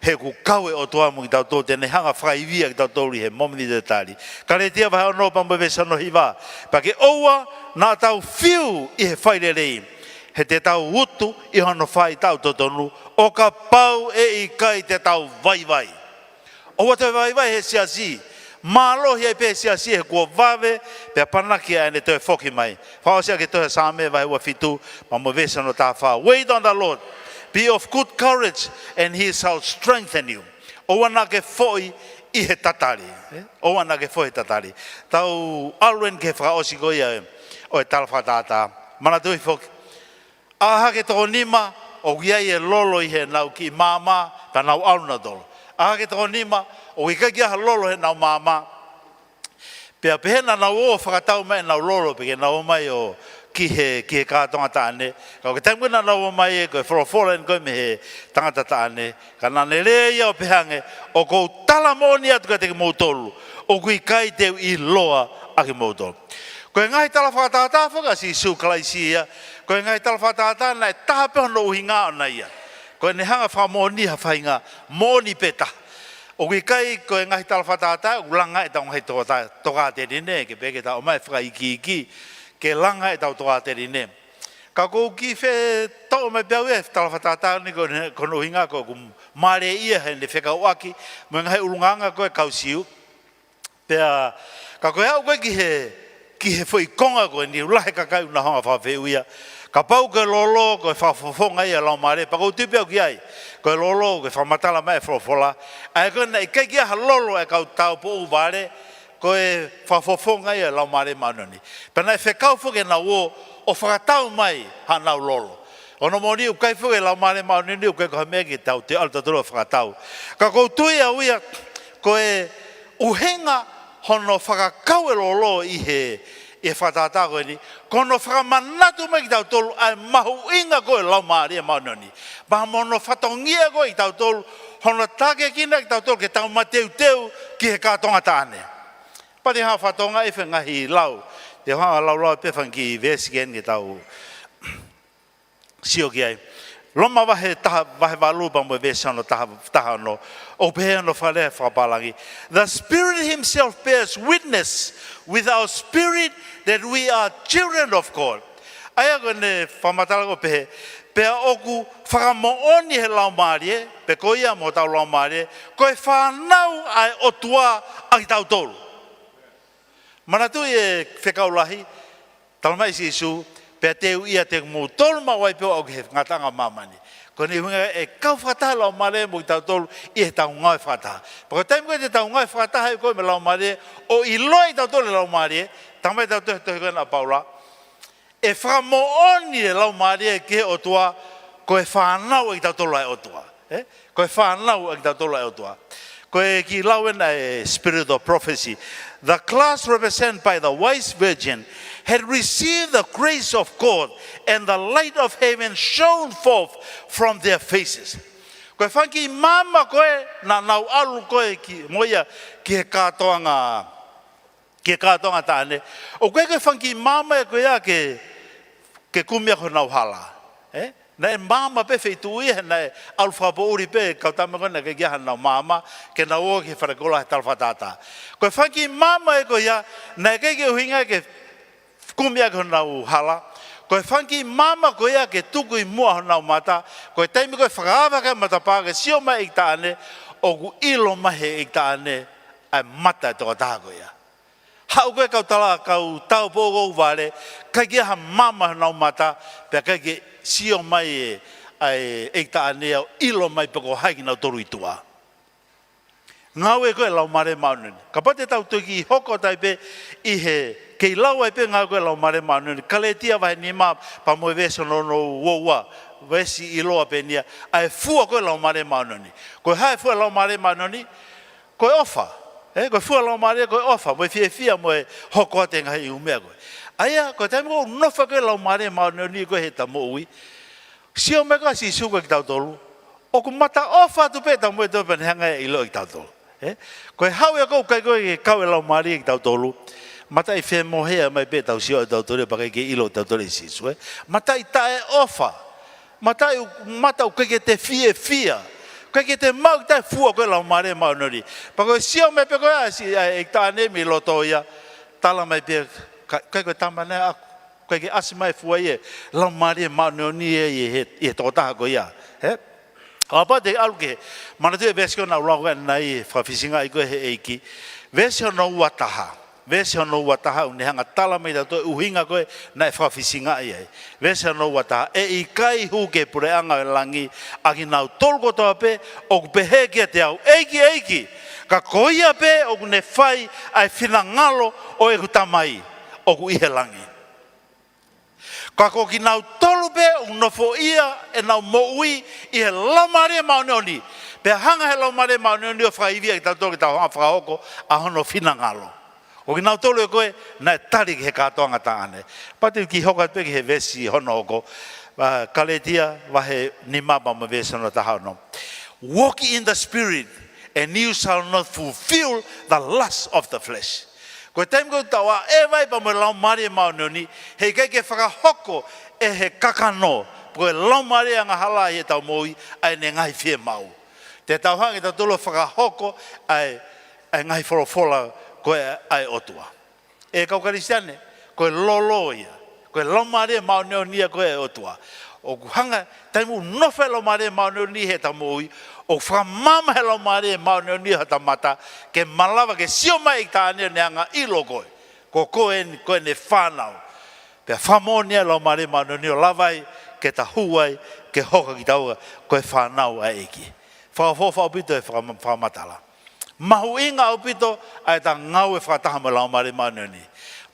he ʻoku kau e ʻOtua mo kitautolu, te ne hanga ʻo fakaivia kitautolu ʻi he mōmeniti tatali. Kalētia vahe ono pea mo e veesi hono hiva, pea ke ʻoua naʻa tau fiu ʻi he fai lelei, he te tau utu ʻi hono faʻahitaʻu totonu, ʻo kapau ʻe ʻikai te tau vaivai. ʻOua te vaivai he siasi, mālohi ai pē he siasi he kuo vave, pea panaki ʻa ʻene toe foki mai. Fakaʻosi ʻaki e tohi ʻa Saame vahe ua fitu, pea mo e veesi hono taha fā. Wait on the Lord, be of good courage, and he shall strengthen you. ʻOua naʻa ke foʻi ʻi he tatali. Ē? ʻOua naʻa ke foʻi he tatali. Tau ʻalu eni ki he fakaʻosi ko ia ʻo e tala fakatātā. Manatuʻi foki. ʻAʻaha ki he toko nima, ʻoku ʻi ai e lolo ʻi heʻenau kiʻi maama, pea nau ʻalu nautolu. ʻAʻaha ki he toko nima, ʻoku ʻikai ke ʻi ai ha lolo heʻenau maama. Pea pehē naʻa nau ō ʻo fakatau mai ʻenau lolo, pea ke nau ō mai ʻo ki he, ki he kātoanga taʻane. Ka ko e taimi ko ē naʻa nau ō mai ē, ko e folofola eni ko ē mei he tangata taʻane. Ka naʻa ne lea ia ʻo pehē ange, ʻoku ou tala moʻoni atu kiate kimoutolu, ʻoku ʻikai te u ʻiloa ʻa kimoutolu. Ko e ngaahi tala fakatātā foki ʻa Sīsū Kalaisi ia, ko e ngaahi tala fakatātā naʻe taha pē hono ʻuhinga ʻona ia. Ko ʻene hanga ʻo fakamoʻoni ha faʻahinga moʻoni pē taha. ʻOku ʻikai ko e ngaahi tala fakatātā ʻoku langa ʻetau ngaahi tokāteline, ke pehē ke tau ō mai fakaikiiki, ke langa ʻetau tokāteline. Ka ʻoku ou kiʻi fetoʻo mai pē au ia he tala fakatātā ni ko ʻene, ko hono ʻuhinga ko ʻeku mālieʻia heʻene fekauʻaki mo e ngaahi ʻulungaanga ko ē ʻa e kau Siu. Pea, ka ko e aʻu ko ē ki he, ki he foʻi konga ko eni, ʻoku lahi e kakai ʻoku nau hanga ʻo fakafehuʻia. Kapau ko e lolo, ko e fakafofonga ia ʻo e Laumālie, pea ʻoku ou tui pē au ki ai. Ko e lolo, ko e fakamatala mai ʻa e folofola. ʻA ia ko ē naʻe ʻikai ke ʻi ai ha lolo ʻa e kau tāupoʻou vale, ko e fakafofonga ia ʻo e Laumālie Māʻoniʻoni. Pea naʻe fekau foki ke nau ō ʻo fakatau mai haʻanau lolo. Ko hono moʻoni ʻoku ʻikai foki e Laumālie Māʻoniʻoni, ʻoku ʻikai ko ha meʻa ke tau toe ʻalu tautolu ʻo fakatau. Ka ʻoku ou tui au ia, ko e ʻuhinga hono fakakau e lolo ʻi he, ʻi he fakatātā ko eni, ko hono fakamanatu mai kiate kitautolu ʻa e mahuʻinga ko ē ʻo e Laumālie Māʻoniʻoni. Pea mo hono fatongia ko ē kiate kitautolu, hono tākiekina kitautolu ke tau mateuteu ki he kātoanga taʻane. Pea te u hanga ʻo fakatokangaʻi e ngaahi lau, te u hanga ʻo laulau pē e fanga kiʻi veesi ke eni ke tau sio ki ai. Loma vahe taha, vahe valu pea mo e veesi hono taha, taha ono. ʻOku pehē hono fakalea fakapālangi. The Spirit himself bears witness with our spirit that we are children of God. ʻA ia ko ʻene fakamatala ʻoku pehē, pea ʻoku fakamoʻoni he Laumālie, pe ko ia mo hotau laumālie, ko e fānau ʻa e ʻOtua ʻa kitautolu. Manatuʻi e fekau lahi, talamai ʻe Sīsū, pea te u ʻiate kimoutolu maʻu ai pē ʻo aʻu ki he ngataʻanga ʻo māmani. Ko ʻene ʻuhinga ʻe kau fakataha e Laumālie mo kitautolu ʻi heʻetau ngāue fakataha. Pea ko e taimi ko ē te tau ngāue fakataha ai ko ē mo e Laumālie, ʻo ʻiloa ʻe kitautolu e Laumālie, talamai ʻe he tohi, tohi ko ena ʻa Paula, ʻe fakamoʻoni e Laumālie ki he ʻOtua, ko e fānau ʻa kitautolu ʻa e ʻOtua. Ē? Ko e fānau ʻa kitautolu ʻa e ʻOtua. Ko e kiʻi lau ena e spirit of prophecy. The class represented by the wise virgin had received the grace of God and the light of heaven shone forth from their faces. Ko e fanga kiʻi maama ko ē naʻa nau ʻalu ko ē ki, mo ia ki he kātoanga, ki he kātoanga taʻane. ʻOku ʻikai ko e fanga kiʻi maama ia ko ia ke, ke kumi ʻaki honau hala. Ē? Naʻe maama pē feituʻu ia, naʻe ʻalu fakapoʻuli pē e kau tama ko ē naʻe ʻikai ke ʻi ai haʻanau maama, ke nau ō ki he fale koula he tala fakatātā. Ko e fanga kiʻi maama ia ko ia, naʻe ʻikai ke ʻuhinga ke kumi ʻaki honau hala. Ko e fanga kiʻi maama ko ia ke tuku ʻi muʻa honau mata, ko e taimi ko ē fakaava ki ai e matapā ke sio mai e ʻeiki taʻane, ʻoku ʻilo mai ʻe he ʻeiki taʻane ʻa e mata e tokotaha ko ia. Haʻu ko ē e kau tala, kau tāupoʻou vale, ʻikai ke ʻi ai ha maama honau mata, pea ʻikai ke sio mai e, ʻa e ʻeiki taʻane ʻo ʻilo mai pe ko hai kinautolu ʻi tuʻa. Ngāue ko ē e Laumālie Māʻoniʻoni. Kapau te tau toki hoko atu ai pē ʻi he, kei lau ai pē ngāue ko ē e Laumālie Māʻoniʻoni. Kalētia vahe nima pea mo e veesi hono ua ua, veesi ʻiloa pē eni ia, ʻa e fua ko ē e Laumālie Māʻoniʻoni. Ko e hā e fua e Laumālie Māʻoniʻoni? Ko e ʻofa. Ē, ko e fua e Laumālie ko e ʻofa, mo e fiefia, mo e hoko atu e ngaahi ʻū meʻa ko ē. ʻA ia, ko e taimi ko ē ʻoku nofo ai ko ē e Laumālie Māʻoniʻoni ko ē heʻeta moʻui, sio mai ko ē ʻa Sīsū kiate kitautolu, ʻoku mataʻofa atu pē ʻetau moʻui ʻatautolu pea ne hanga ʻo ʻiloʻi kitautolu. Ē? Ko e haʻu ia ko ē ʻoku ʻikai ko ē ke kau e Laumālie kiate kitautolu, mataʻi femohea mai pē ʻetau sio ʻatautolu pea ʻikai ke ʻilo kitautolu ʻe Sīsū, ē? Mataʻi taʻeʻofa. Mataʻi, mata ʻoku ʻikai ke te fiefia. ʻIkai ke te maʻu ki ai e fua ko ē e Laumālie Māʻoniʻoni. Pea ko e sio mai pē ko ē ʻa Sī-, ʻa e ʻeiki taʻane mei loto ia, talamai pē, ka, ʻikai ko e tama ena ʻaʻaku. ʻIkai ke ʻasi mai e fua ia e Laumālie Māʻoniʻoni ia ʻi he, ʻi he tokotaha ko ia. Ē? Kapau te u ʻalu ki he, manatuʻi e veesi ko ē naʻa ku lau ko ē ʻanenai, fakafisingaʻi ko ē ʻe he ʻEiki. Veesi hono ua taha. Veesi hono ua taha ʻoku ne hanga ʻo talamai kiate kitautolu e ʻuhinga ko ē naʻe fakafisingaʻi ai. Veesi hono ua taha. ʻE ʻikai hū ki he puleʻanga ʻo e langi ʻa kinautolu kotoa pē ʻoku pehē kiate au, ʻEiki, ʻEiki. Ka ko ia pē ʻoku ne fai ʻa e finangalo ʻo ʻeku Tamai ʻoku ʻi he langi. Ka ko kinautolu pē ʻoku nofoʻia ʻenau moʻui ʻi he Laumālie Māʻoniʻoni. Pea hanga ʻe he Laumālie Māʻoniʻoni ʻo fakaivia kitautolu ke tau hanga ʻo fakahoko ʻa hono finangalo. Ko kinautolu ē ko ē naʻe tali ki he kātoanga taʻane. Pea te u kiʻi hoko atu pē ki he veesi hono hoko, ʻa, Kalētia vahe nima pea mo e veesi hono taha ono. "Walk in the Spirit, and you shall not fulfill the lust of the flesh." Ko e taimi ko ē ʻoku tau ʻaʻeva ai pea mo e Laumālie Māʻoniʻoni, heʻikai ke fakahoko ʻe he kakano, pe ko e laumālie angahala ʻi heʻetau moʻui, ʻa ʻene ngaahi fiemaʻu. Te tau hanga ʻe tautolu ʻo fakahoko ʻa e, ʻa e ngaahi folofola ko ē ʻa e ʻOtua. ʻE kau Kalisitiane, ko e lolo ia. Ko e Laumālie Māʻoniʻoni ia ko ē ʻa e ʻOtua. ʻOku hanga, taimi ʻoku nofo ai e Laumālie Māʻoniʻoni ʻi heʻetau moʻui, ʻoku fakamamahi e Laumālie Māʻoniʻoni ʻi hota mata, ke malava ke sio mai ʻEiki Taʻane ʻo ne hanga ʻo ʻilo koe. Ko koe eni, ko ʻene fānau. Pea fakamoʻoni ai e Laumālie Māʻoniʻoni ʻo lava ai ke ta hū ai, ke hoko kitaua ko e fānau ʻa e ʻEiki. Fakaʻofoʻofa ʻaupito e fakama-, fakamatala. Mahuʻinga ʻaupito ʻa ʻeta ngāue fakataha mo e Laumālie Māʻoniʻoni.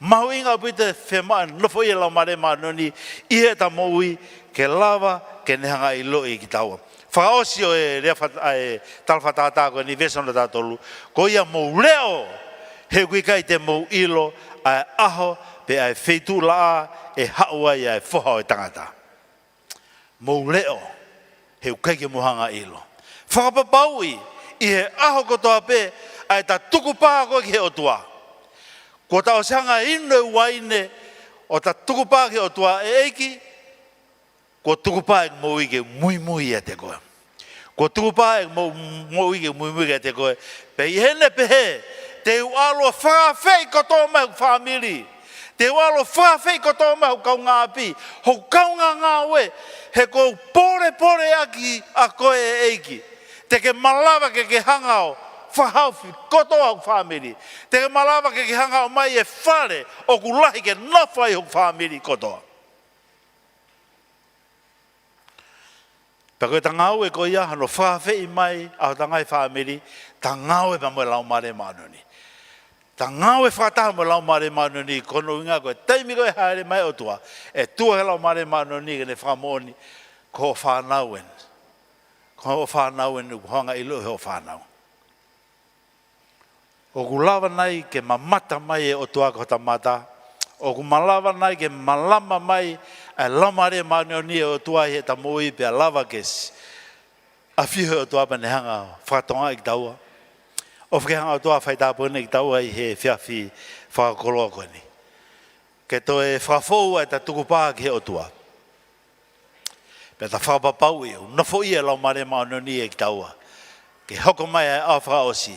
Mahuʻinga ʻaupito e fiemaʻu e nofoʻia e Laumālie Māʻoniʻoni ʻi heʻeta moʻui ke lava ke ne hanga ʻo ʻiloʻi kitaua. Fakaʻosi ʻo e lea faka-, ʻa e tala fakatātā ko eni, veesi hono taha tolu. Ko ia mou leʻo, he ʻoku ʻikai te mou ʻilo ʻa e ʻaho pe ʻa e feituʻu laʻā ʻe haʻu ai ʻa e Foha ʻo e Tangata. Mou leʻo, he ʻoku ʻikai ke mou hanga ʻo ʻilo. Fakapapauʻi ʻi he ʻaho kotoa pē ʻa ʻeta tukupā ko ē ki he ʻOtua. Kuo ta ʻosi hanga ʻo inu e uaine ʻo ʻeta tukupā ki he ʻOtua, ʻe ʻEiki, kuo tukupā ʻeku moʻui ke muimui ʻiate koe. Kuo tukupā ʻeku mo-, moʻui ke muimui ʻiate koe. Pea ʻi heʻene pehē, te u ʻalu ʻo fakaafeʻi kotoa mai hoku fāmili. Te u ʻalu ʻo fakaafeʻi kotoa mai hoku kaungāʻapi, hoku kaungāngāue, he ʻoku ou pōlepole ʻaki ʻa koe ʻe ʻEiki. Te ke malava ke ke hanga ʻo fakahaofi kotoa hoku fāmili. Te ke malava ke ke hanga ʻo ʻomai e fale ʻoku lahi ke nofo ai hoku fāmili kotoa. Pea ko ʻeta ngāue ko ia, hano fakaafeʻi mai ʻa hota ngaahi fāmili, ta ngāue pea mo e Laumālie Māʻoniʻoni. Ta ngāue fakataha mo e Laumālie Māʻoniʻoni, ko hono ʻuhinga ko e taimi ko ē ʻe hāʻele mai e ʻOtua, ʻe tuʻu he Laumālie Māʻoniʻoni ke ne fakamoʻoni, ko hoʻo fānau eni. Ko hoʻo fānau eni, ʻoku hanga ʻo ʻilo ʻe hoʻo fānau. ʻOku lava nai ke mamata mai e ʻOtua ki hota mata? ʻOku malava nai ke malama mai ʻa e Laumālie Māʻoniʻoni ʻo e ʻOtua ʻi heʻeta moʻui pea lava ke s-, ʻafio he ʻOtua pea ne hanga ʻo fakatokangaʻi kitaua? ʻOfa ke hanga ʻe he ʻOtua ʻo faitāpuekina kitaua ʻi he efiafi fakakoloa ko eni. Ke toe fakafou ʻa ʻeta tukupā ki he ʻOtua. Pea ta fakapapauʻi ʻoku nofoʻia e Laumālie Māʻoniʻoni ʻiate kitaua. Ke hoko mai ʻa e ʻaho fakaʻosi,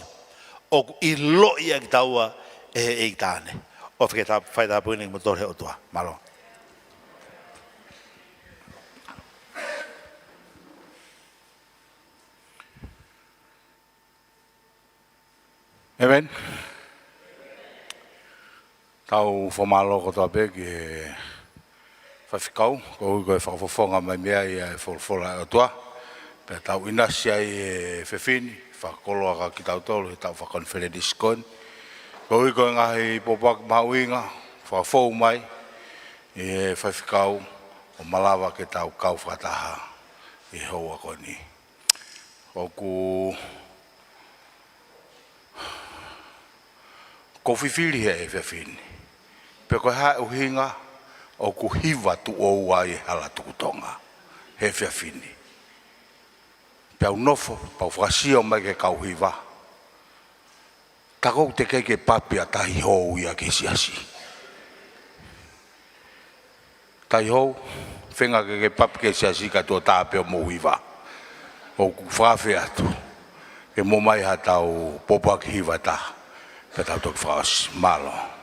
ʻoku ʻiloʻi ʻa kitaua ʻe he ʻEiki Taʻane. ʻOfa ke ta-, faitāpuekina kimoutolu ʻe he ʻOtua. Mālō. ʻĒmeni. Tau fakamālō kotoa pē ki he faifekau, koeʻuhi ko e fakafofonga mai mei ai ʻa e folofola ʻa e ʻOtua. Pea tau ʻinasi ai he efiafi ni, fakakoloa kia kitautolu he taʻu fakakonifelenisi ko eni. Koeʻuhi ko e ngaahi pōpoaki mahuʻinga, fakafou mai ʻe he faifekau, ʻo malava ke tau kau fakataha ʻi he houa ko eni. ʻOku, ʻoku ou fifili he efiafi ni pe ko e hā e ʻuhinga ʻoku hiva tuʻo ua ʻi he hala tuku Tonga he efiafi ni. Pea u nofo, pea u fakasio mai ki he kau hiva. Tā ʻoku teʻeki ke papi ʻa Taihou ia ki he siasi. Taihou, feinga ke ke papi ki he siasi ka tuʻo tā pē hoʻomou hiva. ʻOku ou fakaafeʻi atu ke mou ʻomai haʻatau pōpoaki hiva ʻe taha, pea tau toki fakaʻosi. Mālō.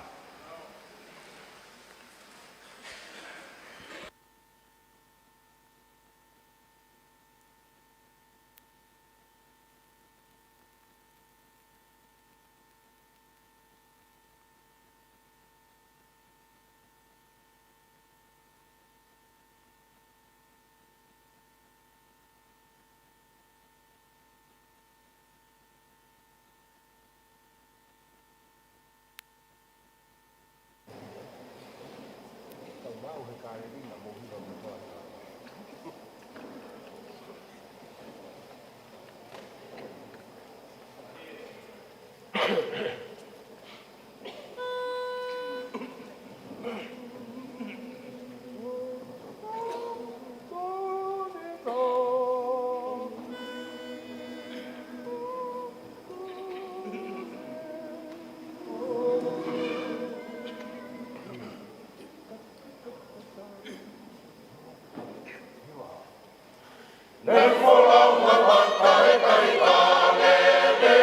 He folau mamata he kai kalele,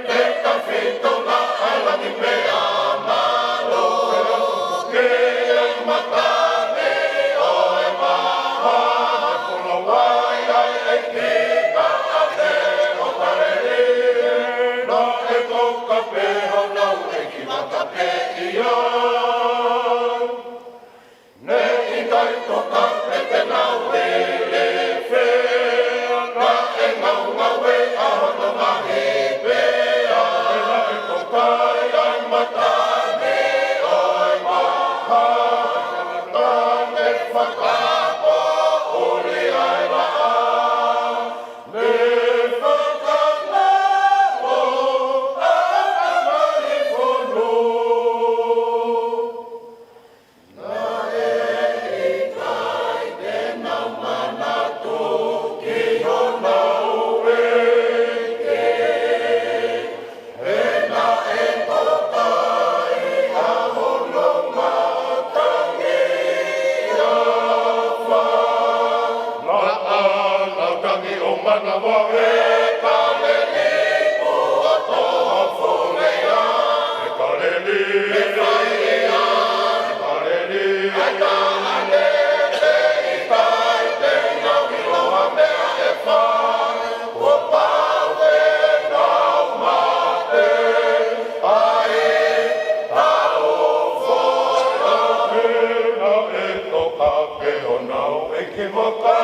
he tafito na ʻa langi pea mālō, ke ai matangi ʻo e maha. He folau ai ʻa e ʻEiki ka ʻa e ʻo kalele, naʻe toka pē honau ʻeikivaka pē ia. Ne ʻikai toka pē te nau lele, naʻe ngaungaue ʻa hono ngaahi pea, naʻe toka ai ʻa e matangi ʻo e maha, naʻe fakapoʻuli ʻa e laʻā, ne fakalalo ʻa e ngaahi fono. Naʻe ʻikai te nau manatu ki honau ʻEiki, he naʻe toka ai ʻa hono matangi ʻa e fā. Naʻa nau tangi ʻo manavahē, kaleli ʻo toho fuleia, he kaleli, he fai ia, he kaleli, he kaleli, he ʻikai te nau ʻilo ha meʻa ʻe fai, kuo pau te nau mate, ʻa e tau fola. He naʻe toka pē honau ʻeikivaka,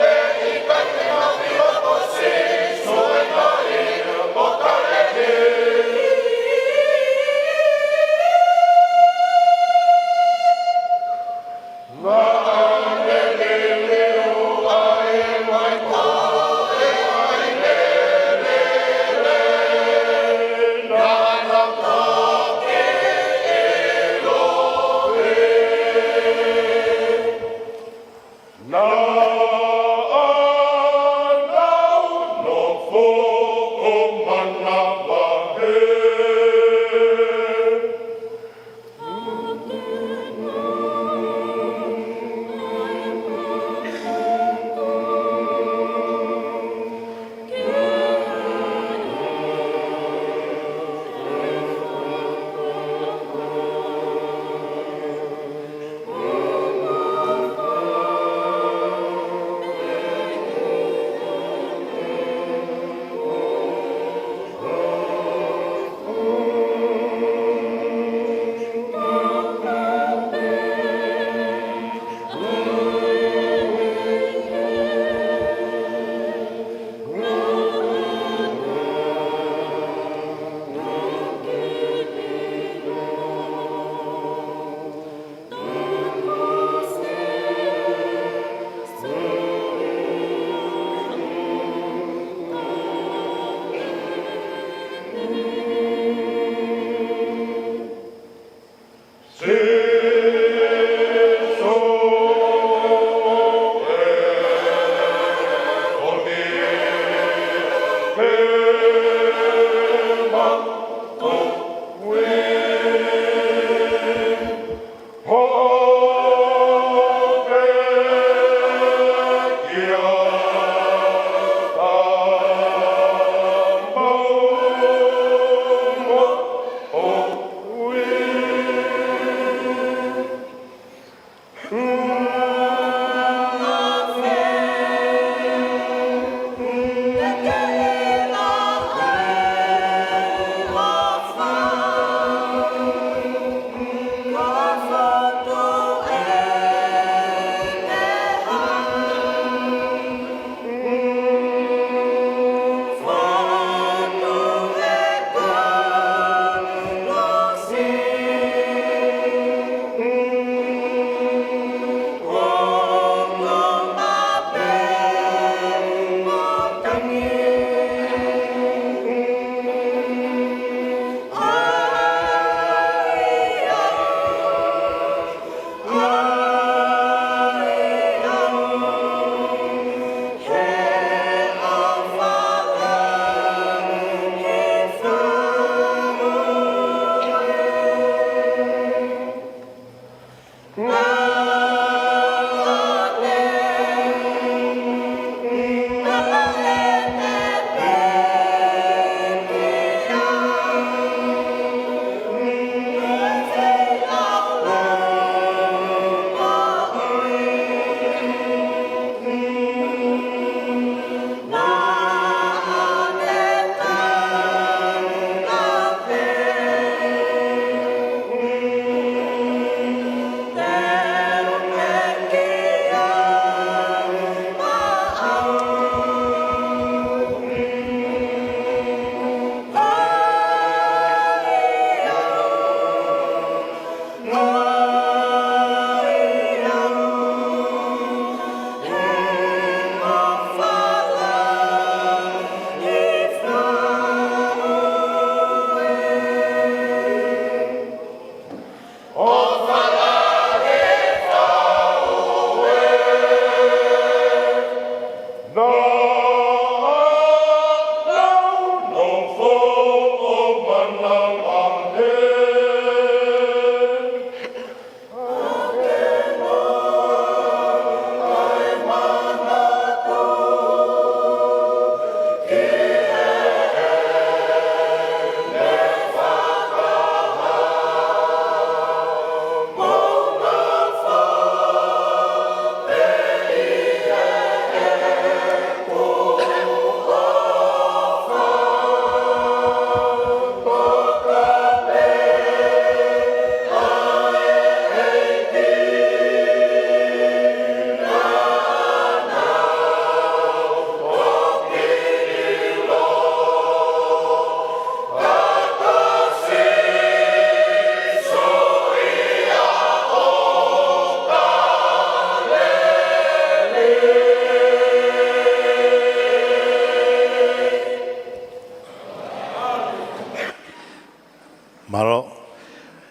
ne ʻikai te nau ʻilo ko Sīsū e ngaahi ʻo kaleli. Naʻa ne liliu ʻa e ngaahi koe ʻa e lelele, naʻa na toki ʻiloʻi. Naʻa nau nofo ʻo manavahē.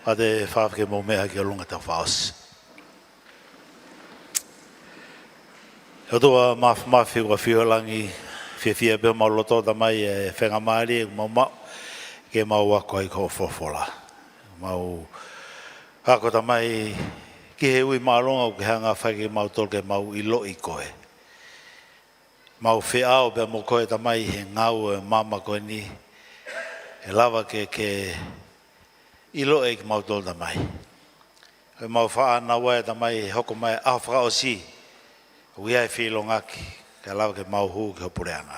Te u fakaafeʻi ke mou meʻa ki ʻolunga, tau fakaʻosi. ʻOtua Māfimafi ʻoku ʻafio ʻi langi, fiefia pē homau loto, Tamai, ʻi he faingamālie ʻoku mau maʻu ke mau ako ai ki hoʻo folofola. Mau ako, Tamai, ki he ui māʻolunga ʻoku ke hanga ʻo fai kimautolu ke mau ʻiloʻi koe. Mau feʻao pē mo koe, Tamai, he ngāue maama ko eni, ʻe lava ke ke ʻiloʻi kimautolu, Tamai. Ko ʻemau fakaʻānaua, Tamai, ʻe hoko mai ʻaho fakaʻosi ʻoku ʻi ai e feʻiloaki, kae lava ke mau hū ki ho puleʻanga.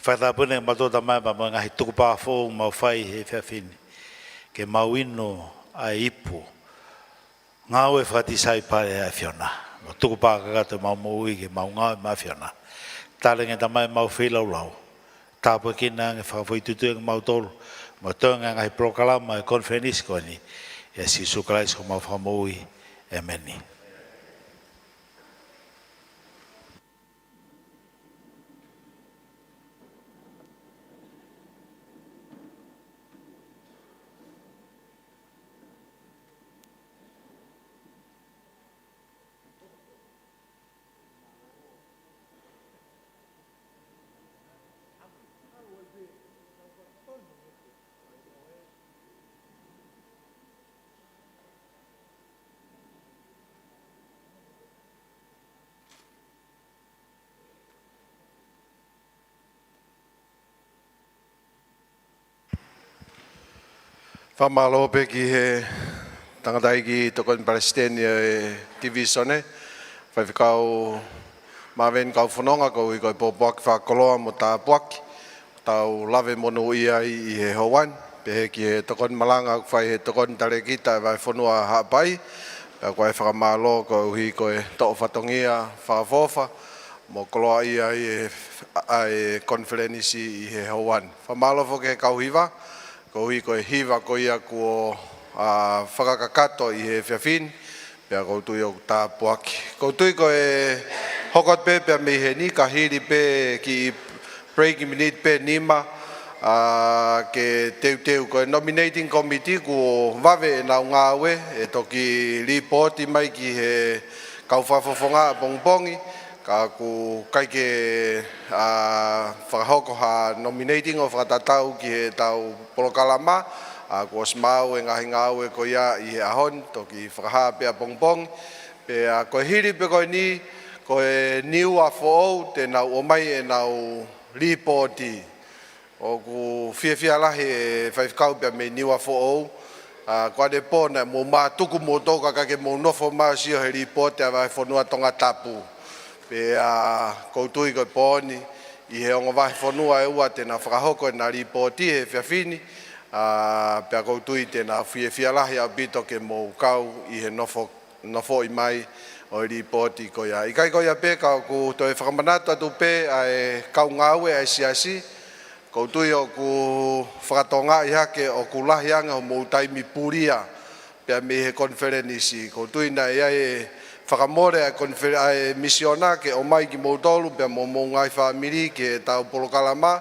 Fakatapu eni kimautolu, Tamai, pea mo e ngaahi tukupā foʻou ʻoku mau fai he efiafi ni, ke mau inu ʻa e ipu ngāue fakatisaipale ʻa e ʻAfiona. Mo tukupā kakato ʻemau moʻui ke mau ngāue maʻa e ʻAfiona. Tali ange, Tamai, ʻemau feilaulau. Tāpuekina ange, fakafoʻituitui ange kimautolu, mo e toenga e ngaahi polokalama ʻo e konifelenisi ko eni. ʻIa Sīsū Kalaisi ko homau Fakamoʻui. ʻĒmeni. Fakamālō pē ki he tangataʻeiki tokoni palesiteni ʻo e tivīsone, Faifekau Maveni Kaufononga, koeʻuhi ko e pōpoaki fakakoloa mo tāpuaki ʻoku tau lave monūʻia ai ʻi he houa ni. Pehē ki he tokoni malanga ʻoku fai he tokoni talēkita ʻa e Vahefonua Haʻapai, pea ʻoku ʻi ai e fakamālō koeʻuhi ko e toʻo fatongia fakaʻofoʻofa mo koloaʻia ai e, ʻa e konifelenisi ʻi he houa ni. Fakamālō foki ki he kau hiva, koeʻuhi ko e hiva ko ia kuo, ā, fakakakato ʻi he efiafi ni, pea ʻoku ou tui ʻoku tāpuaki. ʻOku ou tui ko e hoko atu pē pea mei heni, ka hili pē kiʻi break miniti pē nima, ā, ke teuteu. Ko e nominating committee kuo vave ʻenau ngāue, ʻe toki lipooti mai ki he kau fakafofonga ʻapongipongi, ka ʻoku ʻikai ke, ā, fakahoko ha nominating ʻo fakatatau ki heʻetau polokalama, ā, kuo ʻosi maau e ngaahi ngāue ko ia ʻi he ʻaho ni, toki fakahā pē ʻapongipongi. Pea ko e hili pē ko eni, ko e Niua foʻou te nau ʻomai ʻenau lipooti. ʻOku fiefia lahi e faifekau pea mei Niua foʻou, ā, ko ʻanepō naʻa mou mātuku moutolu kae ʻikai ke mou nofo mai ʻo sio he lipooti ʻa e Vahefonua Tongatapu. Pea ʻoku ou tui ko e pō ni, ʻi he ongo vahefonua ʻe ua te nau fakahoko ʻenau lipooti he efiafi ni, ā, pea ʻoku ou tui te nau fiefia lahi ʻaupito ke mou kau ʻi he nofo nofoʻi mai ʻo e lipooti ko ia. ʻIkai ko ia pē, ka ʻoku toe fakamanatu atu pē ʻa e kau ngāue ʻa e siasi, ʻoku ou tui ʻoku fakatokangaʻi hake ʻoku lahi ange hoʻomou taimi pulia pea mei he konifelenisi. ʻOku ou tui naʻe ʻi ai e fakamole ʻa e konifele-, ʻa e misiona ke ʻomai kimoutolu pea mo homou ngaahi fāmili ki heʻetau polokalama,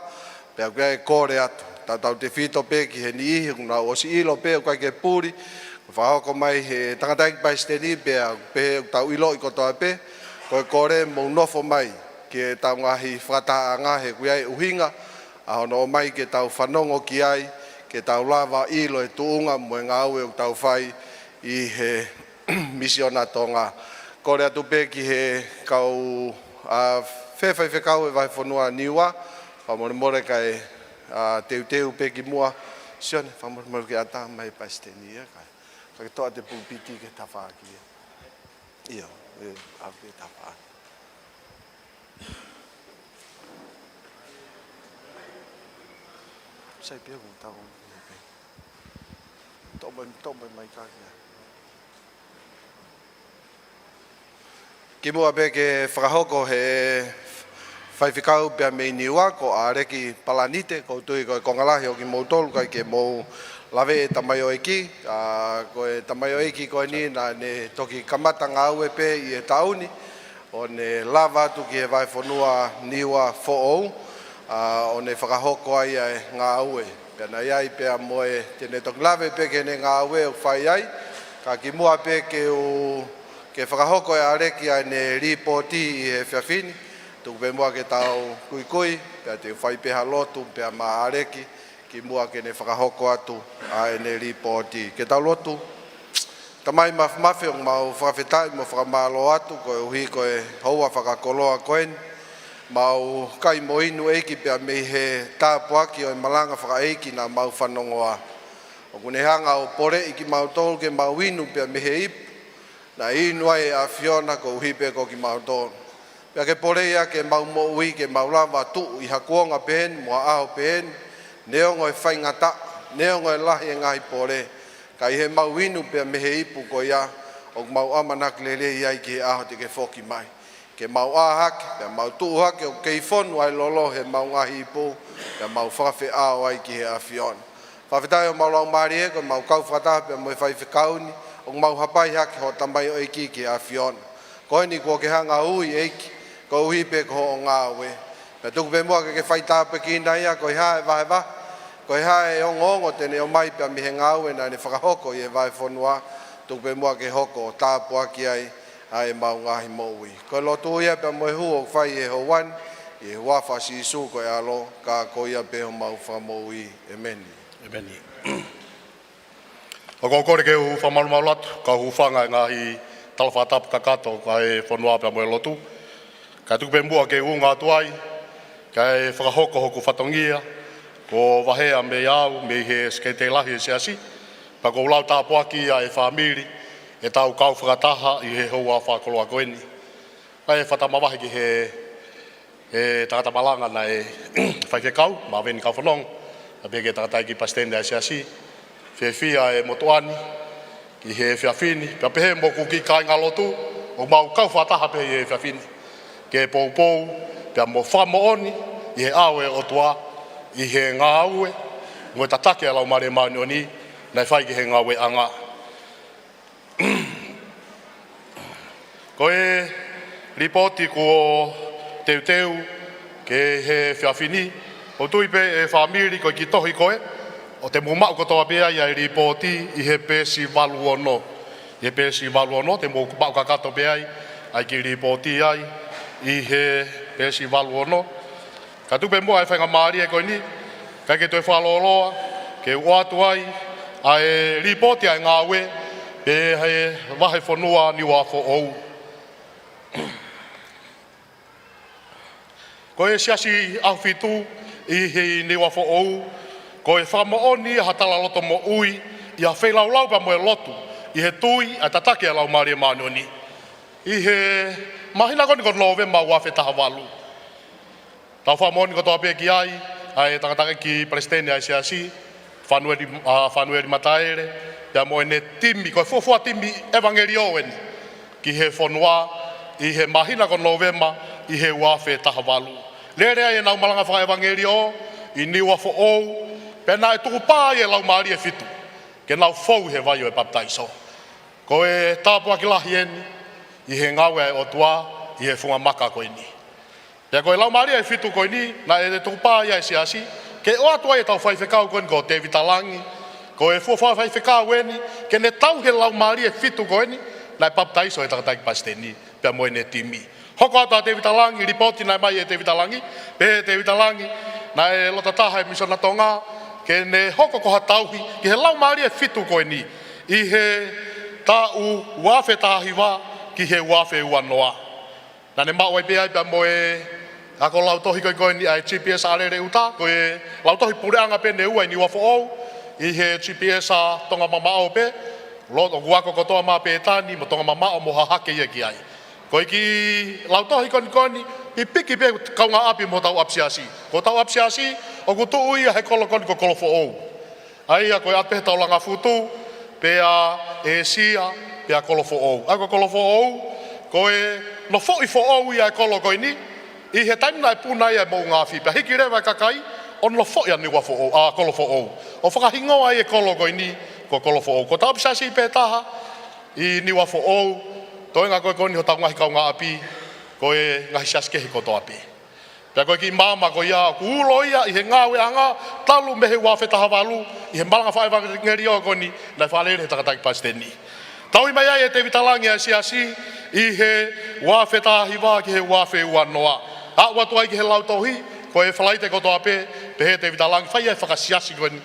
pea ʻoku ʻi ai e kole atu. Tautautefito pē ki he niʻihi ʻoku nau ʻosi ʻilo pē ʻoku ʻikai ke puli, kuo fakahoko mai he tangataʻeiki palesiteni pea ʻoku pehē ʻoku tau ʻiloʻi kotoa pē, ko e kole mou nofo mai ki heʻetau ngaahi fakatahaʻanga he ʻoku ʻi ai e ʻuhinga ʻa hono ʻomai ke tau fanongo ki ai, ke tau lava ʻilo e tuʻunga mo e ngāue ʻoku tau fai ʻi he misiona Tonga. Kole atu pē ki he kau, ā, faifekau ʻo e Vahefonua Niua, fakamolemole kae, ā, teuteu pē ki muʻa. Sione, fakamolemole ke ʻatā mai e palesiteni ia, kae, kae toʻo atu e pulupiti ki he tafaʻaki ia. ʻIo, ē, ʻave ki he tafaʻaki. Sai pē ʻoku tau, toʻo mai, toʻo mai e maika ia. Kimuʻa pē ke fakahoko he faifekau pea mei Niua, ko ʻAleki Palanite, ʻoku ou tui ko e konga lahi ʻo kimoutolu ʻikai ke mou laveʻi e tamaioʻeiki, ā, ko e tamaioʻeiki ko eni naʻa ne toki kamata ngāue pē ʻi he taʻu ni, ʻo ne lava atu ki he Vahefonua Niua foʻou, ā, ʻo ne fakahoko ai ʻa e ngāue. Pea naʻe ʻi ai pea mo e, te ne toki lave pē ki heʻene ngāue ʻoku fai ai, ka kimuʻa pē ke u, ke fakahoko e ʻaleki ʻa ʻene līpooti ʻi he efiafi ni, tuku pē muʻa ke tau kuikui, pea te u fai pē ha lotu, pea mo e ʻaleki, kimuʻa ke ne fakahoko atu ʻa ʻene līpooti. Ke tau lotu. Tamai mafimafi, ʻoku mau fakafetaʻi mo fakamālō atu koeʻuhi ko e houa fakakoloa ko eni. Mau kai mo inu ʻEiki pea mei he tāpuaki ʻo e malanga fakaʻeiki naʻa mau fanongoa. ʻOku ne hanga ʻo poleʻi kimautolu ke mau inu pea mei he ipu naʻe inu ai ʻe he ʻAfiona koeʻuhi pē ko kimautolu. Pea ke poleʻi ʻa e mau moʻui ke mau lava tuʻu ʻi ha kuonga pehē ni mo ha ʻaho pehē ni, neongo e faingataʻa, neongo e lahi e ngaahi pole, ka ʻi heʻemau inu pea mei he ipu ko ia, ʻoku mau ʻamanaki lelei ai ki he ʻaho te ke foki mai. Ke mau ʻā hake, pea mau tuʻu hake ʻoku kei fonu ʻa e lolo heʻemau ngaahi ipu, pea mau fakafeʻao ai ki he ʻAfiona. Fakafetaʻi ʻoku mau laumālie, ko ʻemau kau fakataha pea mo e faifekau ni, ʻoku mau hapai hake hoʻo tamaioʻeiki ki he ʻAfiona. Ko eni kuo ke hanga ʻo ui ʻEiki, koeʻuhi pē ko hoʻo ngāue. Pea tuku pē muʻa ke ke fai tāpuekina ia, ko e hā e vahevahe, ko e hā e ongoongo te ne ʻomai pea mei he ngāue naʻa ne fakahoko ʻi he vahefonua, tuku pē muʻa ke hoko ʻo tāpuaki ai ʻa ʻemau ngaahi moʻui. Ko e lotu ia pea mo e hū ʻoku fai ʻi he houa ni, ʻi he huafa ʻo Sīsū ko e ʻAlo, ka ko ia pē homau Fakamoʻui. ʻEmeni. ʻEmeni. ʻOku ou kole ke u fakamalumalu atu, kau hūfanga he ngaahi tala fakatapu kakato ʻa e fonua pea mo e lotu. Kae tuku pē muʻa ke u ʻunga atu ai, kae fakahoko hoku fatongia, ko e vaheʻa mei au, mei he Sekelitali Lahi ʻo e Siasi, pea ʻoku ou lau tāpuaki ʻa e fāmili, ʻetau kau fakataha ʻi he houa fakakoloa ko eni. Kae fakatamavahe ki he, he tangata malanga naʻe faifekau, Maveni Kaufononga, pea pehē ki he tangataʻeiki palesiteni ʻa e Siasi, fiefia e motuʻa ni ki he efiafi ni, pea pehē mo hoku kiʻi kāingalotu, ʻoku mau kau fakataha pē ʻi he efiafi ni. Ke poupou, pea mo fakamoʻoni, ʻi he ʻao ʻo e ʻOtua, ʻi he ngāue, mo e tataki ʻa e Laumālie Māʻoniʻoni, naʻe fai ki he ngāueʻanga. Ko e lipooti kuo teuteu ki he efiafi ni, ʻoku ou tui pē ʻe fāmili ko e kiʻi tohi ko ē, ʻoku te mou maʻu kotoa pē ai ʻa e lipooti ʻi he peesi valu ono. ʻI he peesi valu ono, te mou maʻu kakato pē ai, ʻa e kiʻi lipooti ai, ʻi he peesi valu ono. Kae tuku pē muʻa e faingamālie ko eni, kae ke toe fakalōloa, ke u ʻoatu ai, ʻa e lipooti ʻa e ngāue, pea he vahefonua Niuafoʻou. Ko e Siasi ʻAhofitu ʻi he Niuafoʻou, ko e fakamoʻoni ʻa ha tala loto moʻui, ʻi ha feilaulau pea mo e lotu, ʻi he tui ʻa e tataki ʻa e Laumālie Māʻoniʻoni. ʻI he māhina ko eni ko Nōvema ua afe taha valu. Tau fakamoʻoni kotoa pē ki ai, ʻa e tangataʻeiki palesiteni ʻa e Siasi, Fanueli, ʻa, Fanueli Mataele, pea mo ʻene timi, ko e fuofua timi ʻevangeliō eni, ki he fonua, ʻi he māhina ko Nōvema, ʻi he ua afe taha valu. Lele ai ʻenau malanga fakaʻevangeliō, ʻi Niuafoʻou, pea naʻe tukupā ai e Laumālie ʻe fitu, ke nau fou he vai ʻo e papitaiso. Ko e tāpuaki lahi eni, ʻi he ngāue ʻa e ʻOtua, ʻi he funga maka ko eni. Pea ko e Laumālie ʻe fitu ko eni, naʻe tukupā ai ʻa e Siasi, ke ʻoatu ai ʻetau faifekau ko eni ko Tēvita Langi, ko e fuofua faifekau eni, ke ne tauhi e Laumālie ʻe fitu ko eni, naʻe papitaiso ʻe he tangataʻeiki palesiteni, pea mo ʻene timi. Hoko atu ʻa Tēvita Langi, lipooti naʻe ʻomai ʻe Tēvita Langi, pehē ʻe Tēvita Langi, naʻe loto taha e Misiona Tonga, ke ne hoko ko ha tauhi, ki he Laumālie ʻe fitu ko eni, ʻi he taʻu ua afe taha hiva, ki he ua afe ua noa. Naʻa ne maʻu ai pē ai pea mo e ako lautohi ko ē ko eni ʻa e G P S ʻAlele ʻUta, ko e lautohi puleʻanga pē ʻe ua ʻi Niuafoʻou, ʻi he G P S ʻa Tonga Mamaʻo pē, lo-, ʻoku ako kotoa mai pē Tani mo Tonga Mamaʻo mo Hahake ia ki ai. Ko e kiʻi lautohi ko eni ko eni, pipiki pē kaungāʻapi mo hotau ʻapisiasi. Ko hotau ʻapisiasi, ʻoku tuʻu ia he kolo ko eni ko Kolofoʻou. ʻA ia ko e ʻapi he Taulanga Futu, pea ʻĒsia, pea Kolofoʻou. ʻA ia ko Kolofoʻou, ko e nofoʻi foʻou ia e kolo ko eni, ʻi he taimi naʻe puna ai e moʻunga afi, pea hiki leva e kakai, ʻo nofoʻi ʻa Niuafoʻou, ʻa Kolofoʻou. ʻO fakahingoa ai e kolo ko eni, ko Kolofoʻou. Ko hotau ʻapisiasi pē taha, ʻi Niuafoʻou, toenga ko ē ko eni hotau ngaahi kaungāʻapi, ko e ngaahi siasi kehe kotoa pē. Pea ko e kiʻi maama ko ia ʻoku ulo ia ʻi he ngāueʻanga talu mei he ua afe taha valu ʻi he malanga fakaʻevangeliō ko eni naʻe fakalele he tangataʻeiki palesiteni. Tauhi mai ai ʻe Tēvita Langi ʻa e siasi ʻi he ua afe taha hiva ki he ua afe ua noa. Aʻu atu ai ki he lautohi, ko e Falaite kotoa pē, pehē ʻe Tēvita Langi, fai ai e fakasiasi ko eni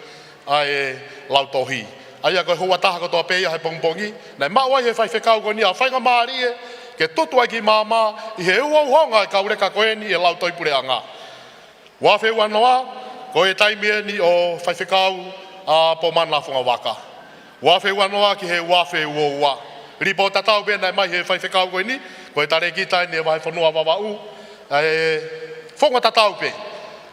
ʻa e lautohi. ʻA ia ko e houa taha kotoa pē ia he pongipongi, naʻe maʻu ai ʻe he faifekau ko eni ʻa e faingamālie ke tutu ai e kiʻi maama ʻi he uhouhonga ʻo e kauleka ko eni ʻi he lautohi puleʻanga. Ua afe ua noa, ko e taimi eni ʻo faifekau ʻa Pomana Fungavaka. Ua afe ua noa ki he ua afe ua ua. Lipooti tatau pē naʻe ʻomai ʻe he faifekau ko eni, ko e talēkita eni ʻo e vahefonua Vavaʻu, ʻa e founga tatau pē.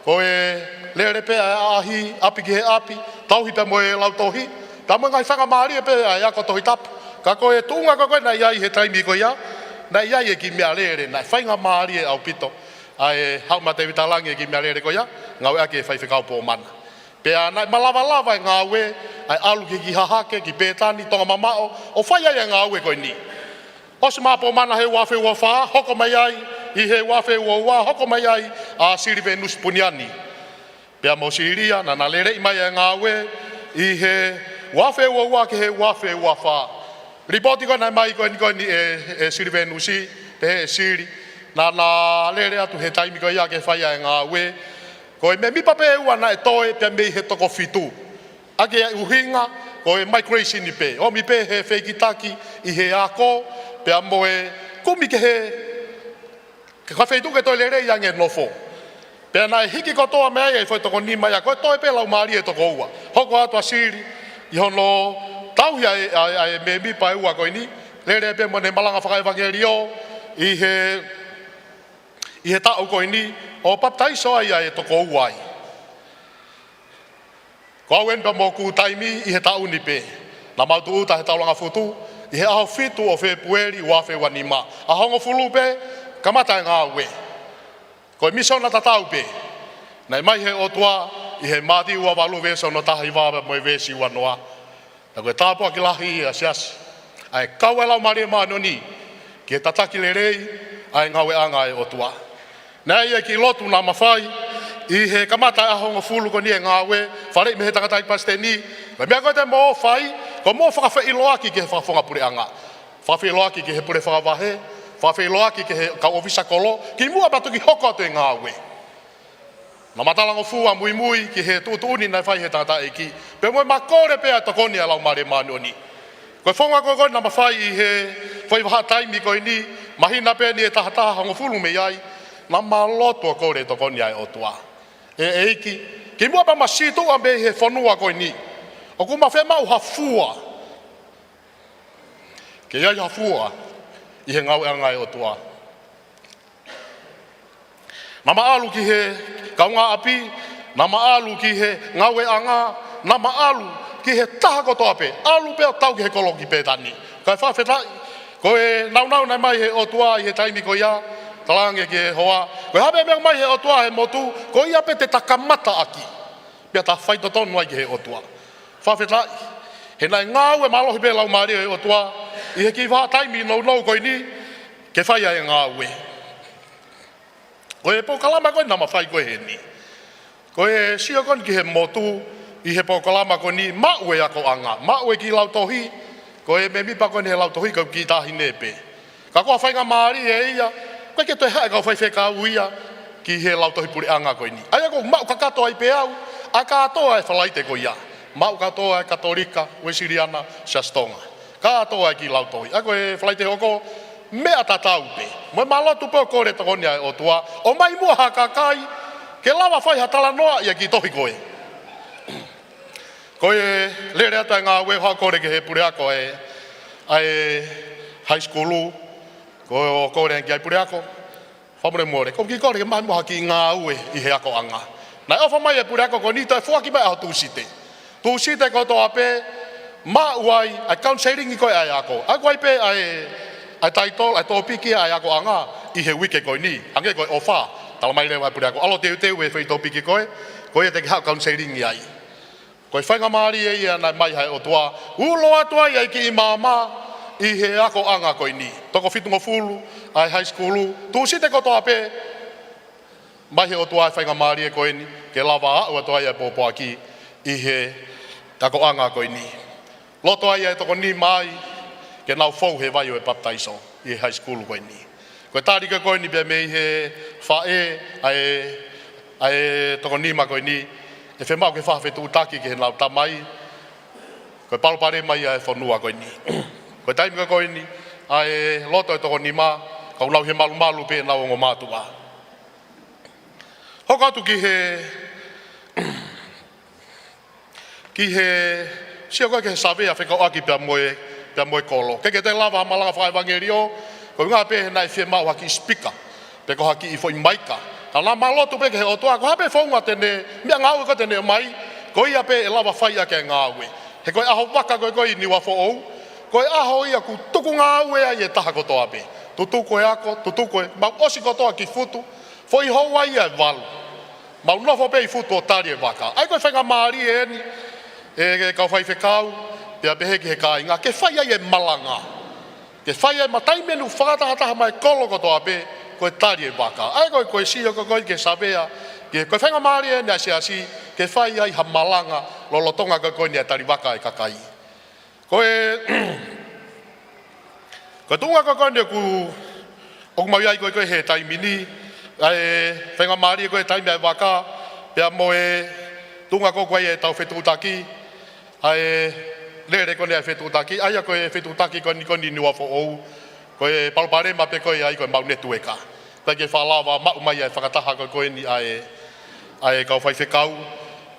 Ko e lele pē ʻa e ʻaʻahi, ʻapi ki he ʻapi, tauhi pea mo e lautohi, pea mo e ngaahi faingamālie pē ʻa e ako Tohi Tapu. Ka ko e tuʻunga ko ē naʻe ʻi ai he taimi ko ia, naʻe ʻi ai e kiʻi meʻalele naʻe faingamālie ʻaupito ʻa e haʻu mai ʻa Tēvita Langi e kiʻi meʻalele ko ia, ngāueʻaki ʻe he faifekau Pomana. Pea naʻe malavalava e ngāue, ʻa e ʻalu ki he kiʻi hahake, ki Pētani, Tonga Mamaʻo, ʻo fai ai e ngāue ko eni. ʻOsi mai ʻa Pomana he ua afe ua fā, hoko mai ai ʻi he ua afe ua ua, hoko mai ai ʻa Silivenusi Puniani. Pea mo Silia, naʻa na lele mai e ngāue ʻi he ua afe ua ua ki he ua afe ua fā. Lipooti ko ē naʻe ʻomai ko eni ko eni ʻe, ʻe Silivenusi, pehē ʻe Sili, naʻa na lele atu he taimi ko ia ke fai ʻa e ngāue. Ko e mēmipa pē ʻe ua naʻe toe pea mei he toko fitu. ʻA ia ko e ʻuhinga, ko e migration pē. ʻOmi pē he fehikitaki ʻi he ako, pea mo e kumi ki he, ki ha feituʻu ke toe lelei ange e nofo. Pea naʻe hiki kotoa mei ai e foʻi toko nima ia, ko e toe pē laumālie ʻe toko ua. Hoko atu ʻa Sili ʻi hono tauhi ʻa e, ʻa e, ʻa e mēmipa ʻe ua ko eni, lele pē mo ʻene malanga fakaʻevangeliō ʻi he, ʻi he taʻu ko eni, ʻo papitaiso ai ʻa e toko ua ai. Ko au eni pea mo ʻeku taimi ʻi he taʻu ni pē. Naʻa mau tūʻuta he Taulanga Futu ʻi he ʻaho fitu ʻo Fēpueli ua afe ua nima. ʻAho hongofulu pē kamata e ngāue. Ko e misiona tatau pē naʻe ʻomai ʻe he ʻOtua ʻi he Mātiu ua valu veesi ono taha hiva mo e veesi ua noa. Pea ko e tāpuaki lahi ʻa e siasi, ʻa e kau ʻa e Laumālie Māʻoniʻoni ke tataki lelei ʻa e ngāueʻanga ʻa e ʻOtua. Naʻe ʻi ai e kiʻi lotu naʻa ma fai ʻi he kamata e ʻaho hongofulu ko eni e ngāue, faleʻi mei he tangataʻeiki palesiteni, ko e meʻa ko ē te mo fai, ko hoʻomo fakafeʻiloaki ki he fakafofonga puleʻanga. Fakafeʻiloaki ki he pule fakavahe, fakafeʻiloaki ki he kau ʻōfisa kolo, kimuʻa pea toki hoko atu e ngāue. Naʻa ma talangofua muimui ki he tuʻutuʻuni naʻe fai ʻe he tangataʻeiki, pea mo e ma kole pē ʻa e tokoni ʻa e Laumālie Māʻoniʻoni. Ko e founga ko ē naʻa ma fai ʻi he foʻi vahaʻa taimi ko eni, māhina pē eni ʻe taha taha hongofulu mei ai, naʻa ma lotu ʻo kole e tokoni ʻa e ʻOtua. ʻE ʻEiki, kimuʻa pea ma sītuʻa mei he fonua ko eni, ʻoku ma fiemaʻu ha fua. Ke ʻi ai ha fua ʻi he ngāueʻanga ʻa e ʻOtua. Naʻa ma ʻalu ki he kaungāʻapi, naʻa ma ʻalu ki he ngāueʻanga, naʻa ma ʻalu ki he taha kotoa pē, ʻalu pē ʻo tau ki he kolo ki Pētani. Kae fakafetaʻi, ko e nāunau naʻe ʻomai ʻe he ʻOtua ʻi he taimi ko ia, talaange ki he hoa, ko e hā pē meʻa ʻomai ʻe he ʻOtua he motu, ko ia pē te ta kamata ʻaki. Pea ta faitotonu ai ki he ʻOtua. Fakafetaʻi, he naʻe ngāue mālohi pē Laumālie ʻo e ʻOtua ʻi he kiʻi vahaʻa taimi nounou ko eni ke fai ai e ngāue. Ko e polokalama ko ē naʻa ma fai ko ē heni, ko e sio ko eni ki he motu ʻi he polokalama ko eni, maʻu e akoʻanga, maʻu e kiʻi lautohi, ko e mēmipa ko eni he lautohi ko e kiʻi taʻahine pē. Ka ko e faingamālie ia, ʻoku ʻikai ke toe haʻu e kau faifekau ia ki he lautohi puleʻanga ko eni. ʻA ia ʻoku ou maʻu kakato ai pē au ʻa e kātoa e Falaite ko ia. Maʻu kātoa e Katolika, Uēsiliana, Siasi Tonga. Kātoa e kiʻi lautohi. ʻA ia ko e Falaite hoko, meʻa tatau pē. Mo e ma lotu pē ʻo kole e tokoni ʻa e ʻOtua, ʻomai muʻa ha kakai ke lava fai ha talanoa ʻi he kiʻi tohi ko ē. Ko e lele atu ʻa e ngāue, haʻu ʻo kole ki he puleako ʻa e, ʻa e high school, ko e ʻo kole ki ai puleako. Fakamolemole, ʻoku ou kiʻi kole ke ʻomai muʻa ha kiʻi ngāue ʻi he akoʻanga. Naʻe ʻofa mai e puleako ko eni toe foaki mai ʻaho Tūsite. Tūsite kotoa pē, maʻu ai ʻa e counseling ko ē ʻa e ako. ʻA ia ko e pē ʻa e, ʻa e title, ʻa e tōpiki ʻa e akoʻanga ʻi he uike ko eni. Hangē ko e ʻofa, tala mai leva ʻe he puleako, ʻalu ʻo teuteu e foʻi tōpiki ko ē, ko ia te ke haʻu ʻo counseling ai. Ko e faingamālie ia naʻe ʻomai ʻe he ʻOtua, ulo atu ai ʻa e kiʻi maama ʻi he akoʻanga ko eni. Toko fitungofulu ʻa e high school, Tūsite kotoa pē, Mai he ʻOtua e faingamālie ko eni, ke lava aʻu atu ai ʻa e pōpoaki ʻi he akoʻanga ko eni. Loto ai ʻa e toko nima ai, ke nau fou he vai ʻo e papitaiso ʻi he high school ko eni. Ko e tali ko eni pea mei he faʻē ʻa e, ʻa e toko nima ko eni, ʻe fiemaʻu ke fakafetuʻutaki ki heʻenau tamai, ko e palopalema ia ʻa e fonua ko eni. Ko e taimi ko eni, ʻa e loto e toko nima, ka ʻoku nau ʻi he malumalu pē ʻenau ongo mātuʻa. Hoko atu ki he, ki he, sio ko ē ki he savea fekauʻaki pea mo e, pea mo e kolo. Ke ke te lava ha malanga fakaʻevangeliō, ko e ʻuhinga pē he naʻe fiemaʻu ha kiʻi sipika, pe ko ha kiʻi foʻi maika. Ka naʻa ma lotu pē ki he ʻOtua, ko e hā pē founga te ne, meʻangāue ko ē te ne ʻomai, ko ia pē ʻe lava fai ʻaki e ngāue. He ko e ʻaho vaka ko ē ko ē ʻi Niuafoʻou, ko e ʻaho ia ʻoku tuku ngāue ai e taha kotoa pē. Tutuku e ako, tutuku e, mau ʻosi kotoa ki Futu, foʻi houa ia ʻe valu. Mau nofo pē ʻi Futu ʻo tali e vaka. ʻA ia ko e faingamālie eni, ʻe, ʻe kau faifekau, pea pehē ki he kāinga, ke fai ai e malanga. Ke fai ai ma taimi eni ʻoku fakatahataha mai e kolo kotoa pē, ko e tali e vaka. ʻA ia ko e, ko e sio ko ē ko ē ki he savea, ke, ko e faingamālie eni ʻa e siasi, ke fai ai ha malanga, lolotonga ko ē ko eni ʻa e tali vaka ʻa e kakai. Ko e, ko e tuʻunga ko ē ko eni ʻoku, ʻoku mau ʻi ai ko ē ko ē he taimi ni, ʻa e faingamālie ko ē taimi ʻa e vaka, pea mo e tuʻunga ko ē ko ē ʻa e tau fetuʻutaki, ʻa e lele ko eni ʻa e fetuʻutaki, ʻa ia ko e fetuʻutaki ko eni ko eni Niuafoʻou, ko e palopalema pē ko ē ʻa ia ko e mau netueka. Pea ke fakalava maʻu mai ʻa e fakataha ko ē ko eni ʻa e, ʻa e kau faifekau.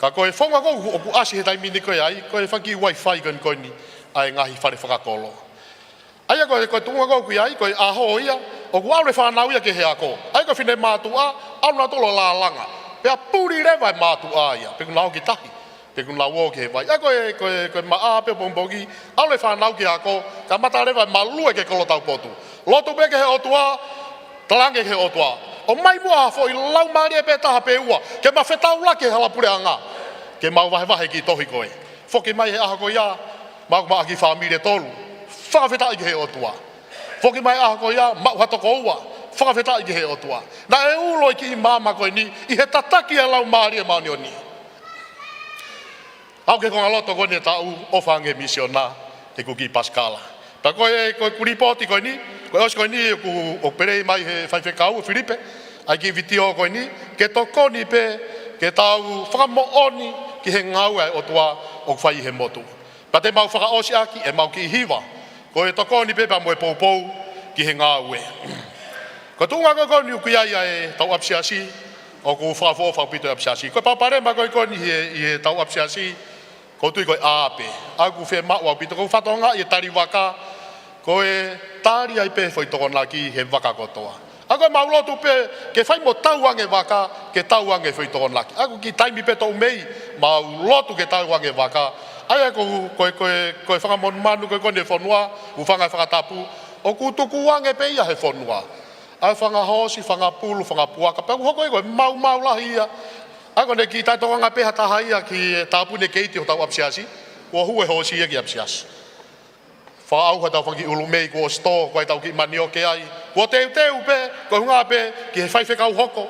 Ka ko e founga ko ē ʻoku ʻasi he taimi ni ko ē ʻa ia, ko e fanga kiʻi Wi-Fi ko eni ko eni ʻa e ngaahi fale fakakolo. ʻA ia ko e, ko e tuʻunga ko ē ʻoku ʻi ai, ko e ʻaho ia, ʻoku ʻalu e fānau ia ki he ako. ʻA ia ko e finemātuʻa, ʻalu nautolu ʻo lālanga. Pea puli leva e mātuʻa ia, pe kuo nau ō ki tahi, pe kuo nau ō ki he vai. ʻA ia ko e, ko e, ko e maʻa pē ʻo pongipongi, ʻalu e fānau ki he ako, kamata leva e malue ki he kolo taupotu. Lotu pē ki he ʻOtua, talaange ki he ʻOtua, ʻomai muʻa ha foʻi laumālie pē taha pe ua, ke ma fetaulaki he hala puleʻanga, ke mau vahevahe e kiʻi tohi ko ē. Foki mai he ʻaho ko ia, maʻu, maʻu ha kiʻi fāmili ʻe tolu, fakafetaʻi ki he ʻOtua. Foki mai he ʻaho ko ia, maʻu ha toko ua, fakafetaʻi ki he ʻOtua. Naʻe ulo e kiʻi maama ko eni, ʻi he tataki ʻa e Laumālie Māʻoniʻoni. Aʻu ki he konga loto ko eni e taʻu, ʻofa ange misiona, ʻeku kiʻi pasikala. Pea ko e, ko ʻeku lipooti ko eni, ko e ʻosi ko eni, ʻoku, ʻoku pele mai he faifekau, Filipe, ʻa e kiʻi vitiō ko eni, ke tokoni pē, ke tau fakamoʻoni ki he ngāue ʻa e ʻOtua ʻoku fai ʻi he motu. Pea te mau fakaʻosi ʻaki ʻemau kiʻi hiva, ko e tokoni pē pea mo e poupou ki he ngāue. Ko e tuʻunga ko ē ko eni ʻoku ʻi ai ʻa e tau ʻapisiasi, ʻoku fakaʻofoʻofa ʻaupito e ʻapisiasi. Ko e palopalema ko ē ko eni ʻi he, ʻi he tau ʻapisiasi, ʻoku ou tui ko e ʻā pē. ʻA ia ʻoku fiemaʻu ʻaupito, ʻoku ou fakatokangaʻi e tali vaka, ko e tali ai pē foʻi tokonaki he vaka kotoa. ʻA ia ko e mau lotu pē, ke fai mo tau ange vaka, ke tau ange foʻi tokonaki. ʻA ia ko e kiʻi taimi pē toʻu mei, mau lotu ke tau ange vaka. ʻA ia ko, ko, ko, ko e fanga monumanu ko ē ko eni e fonua, ʻoku fanga fakatapu, ʻoku tuku ange pē ia he fonua. ʻA e fanga hoosi, fanga pulu, fanga puaka, pea ʻoku hoko ia ko e maumau lahi ia. ʻA ia ko ʻene kiʻi taʻetokanga pē ha taha ia ki he tāpuni e keiti ʻo e tau ʻapisiasi, kuo hū e hoosi ia ki ʻapisiasi. Fakaʻauha e tau fanga kiʻi ʻulu mei kuo ʻosi tō, ko e tau kiʻi manioke ai. Kuo teuteu pē, ko e ʻuhinga pē, ki he faifekau hoko,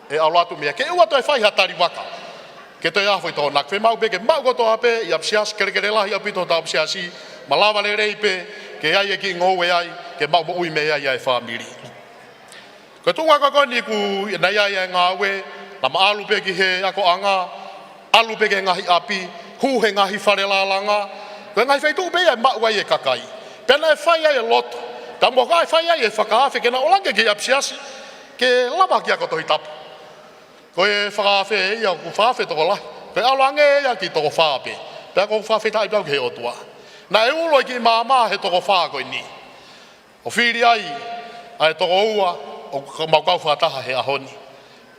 ʻe ʻalu atu mei ai. Ke ʻoua toe fai ha tali vaka. Ke toe ʻai ha foʻi tokonaki. Fiemaʻu pē, ke maʻu kotoa pē, ʻi ʻapisiasi, kelekele lahi ʻaupito ʻo e tau ʻapisiasi, malava lelei pē, ke ʻai e kiʻi ngoue ai, ke maʻu moʻui mei ai ʻa e fāmili. Ko e tuʻunga ko ē ko eni ʻoku ʻi ai ʻa e ngāue, naʻa ma ʻalu pē ki he akoʻanga, ʻalu pē ki he ngaahi ʻapi, hū he ngaahi fale lālanga, ko e ngaahi feituʻu pē ia ʻe maʻu ai e kakai. Pea naʻe fai ai e lotu, pea mo ka e fai ai e fakaafe ke nau ʻalu ange ki ʻapisiasi, ke lava ke ako Tohi Tapu. Ko e fakaafe ia ʻoku fakaafe tokolahi, ko e ʻalu ange ia ki he toko fā pē, pea ʻoku fakafetaʻi pē au ki he ʻOtua. Naʻe ulo e kiʻi maama he toko fā ko eni. ʻO fili ai ʻa e toko ua ʻoku mau kau fakataha he ʻaho ni.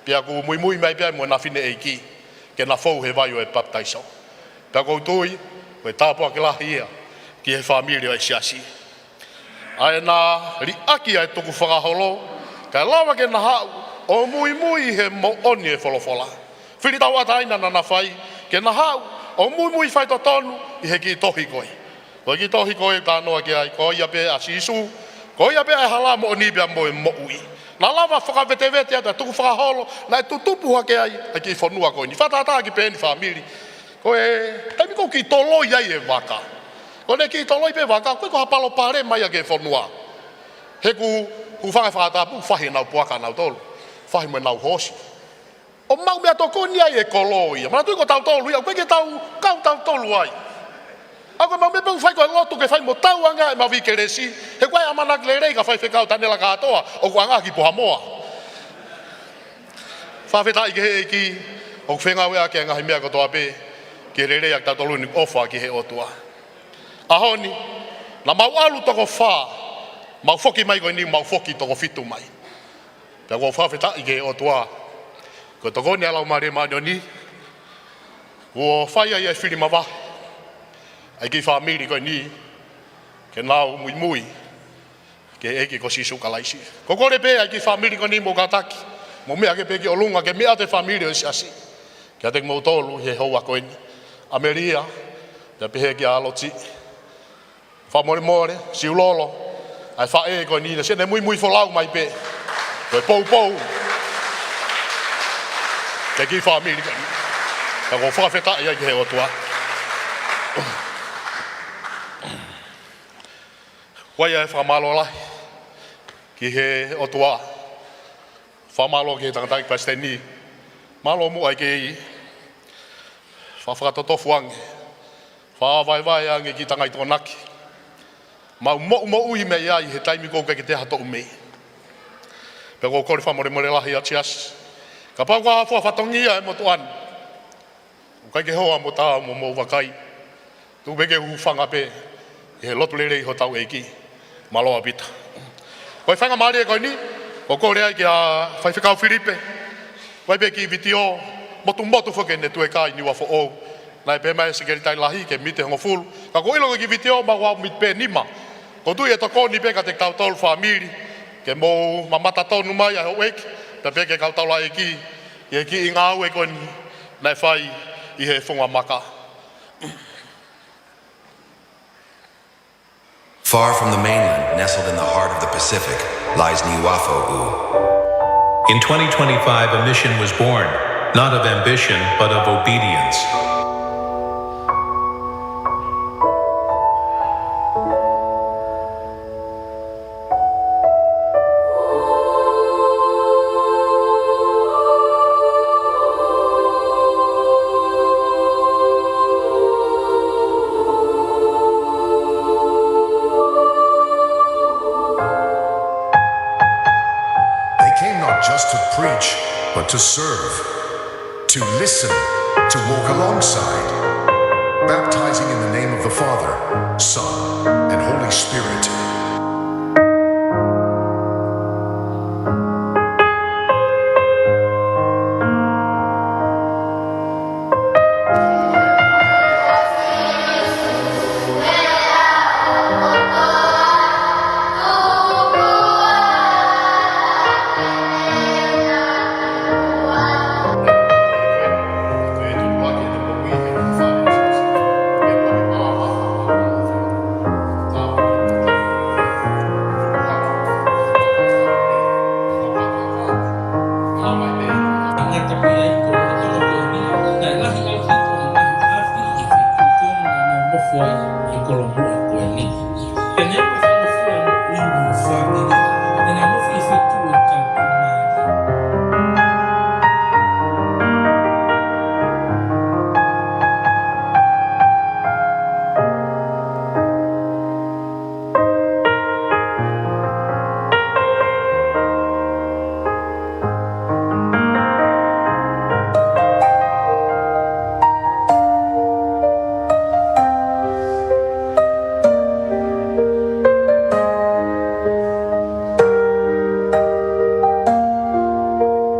Pea ʻoku muimui mai pē mo ʻena fineʻeiki ke na fou he vai ʻo e papitaiso. Pea ʻoku ou tui ko e tāpuaki lahi ia ki he fāmili ʻo e siasi. ʻA ʻena liʻaki ʻa e tukufakaholo, kae lava ke na haʻu ʻo muimui he moʻoni e folofola. Fili tauʻatāina naʻa na fai, ke na haʻu ʻo muimui faitotonu ʻi he kiʻi tohi ko ē. Ko e kiʻi tohi ko ē ʻoku talanoa ki ai, ko ia pē ʻa Sīsū, ko ia pē ʻa e hala, moʻoni pea mo e moʻui. Naʻa lava fakavetevete atu, tukufakaholo, naʻe tutupu hake ai ʻa e kiʻi fonua ko eni. Fakatātā ki he peni fāmili. Ko e taimi ko ē kiʻi toloi ai e vaka, ko ʻene kiʻi toloi pē vaka, ko e ko ha palopalema ia ki he fonua. He ʻoku, ʻoku fanga fakatapu, fahi ʻenau puaka ʻanautolu, fahi mo ʻenau hoosi. ʻO maʻu meʻatokoni ai e kolo ia. Manatuʻi ko tautolu ia, ʻoku ʻikai ke tau kau tautolu ai. ʻA ko e maʻu meʻa pē ʻoku fai ko e lotu ke fai mo tau ange ʻemau kelesi. He ko e ʻamanaki lelei ka faifekau Taniela Kātoa, ʻoku ʻanga ki Puhamoa. Fakafetaʻi ki he ʻEiki, ʻoku fengāueʻaki e ngaahi meʻa kotoa pē ki he lelei ʻa kitautolu ni, ʻofa ki he ʻOtua. ʻAho ni, naʻa mau ʻalu toko fā, mau foki mai ko eni, mau foki toko fitu mai. Pea ʻoku ou fakafetaʻi ki he ʻOtua, ko e tokoni ʻa e Laumālie Māʻoniʻoni, kuo fai ai e fili mavahe ʻa e kiʻi fāmili ko eni, ke nau muimui ki he ʻEiki ko Sīsū Kalaisi. Ko e kole pē ʻa e kiʻi fāmili ko eni mo kātaki, mo meʻa ke pē ki ʻolunga, ke meʻa atu e fāmili ʻo e siasi kiate kimoutolu he houa ko eni. ʻAmelia, pea pehē kia Loti. Fakamolemole, Siulolo, ʻa e faʻē ko eni, naʻe siʻene muimui folau mai pē. Ko e poupou ki he kiʻi fāmili ko eni. Ka ʻoku ou fakafetaʻi ai ki he ʻOtua. Fai ʻa e fakamālō lahi ki he ʻOtua. Fakamālō ki he tangataʻeiki palesiteni. Mālō muʻa e kei fakatotofu ange, fakavaivai ange ki he tangataʻeiki Tokonaki. Mau moʻumoʻui mei ai he taimi ko ē ʻoku ʻikai ke toe ha toʻu mei. Pea ʻoku ou kole fakamolemole lahi atu siasi. Kapau ʻoku ʻi ai ha fatongia ʻi he motuʻa ni ʻoku ʻikai ke hoa mo taau mo mou vakai, tuku pē ke u hūfanga pē ʻi he lotu lelei hotau ʻEiki. Mālō ʻaupito. Ko e faingamālie ko eni, ʻoku ou kole ai kia Faifekau Filipe, fai pē kiʻi vitiō, motumotu foki ʻene tuʻu ʻi Niuafoʻou. Naʻe pehē mai e Sekelitali Lahi ke miniti ʻe hongofulu. Ka ʻoku ou ʻilo ko e kiʻi vitiō maʻu ʻa e miniti pē ʻe nima. ʻOku ou tui ʻe tokoni pē kiate kitautolu fāmili, ke mou mamata tonu mai ʻa e houʻeiki, pea pehē ki he kau taulaʻeiki, ʻi he kiʻi ngāue ko eni naʻe fai ʻi he funga maka. Far from the mainland, nestled in the heart of the Pacific, lies Niuafoʻou. In twenty twenty-five, a mission was born, not of ambition, but of obedience. They came not just to preach, but to serve, to listen, to walk alongside, baptizing in the name of the Father, Son, and Holy Spirit.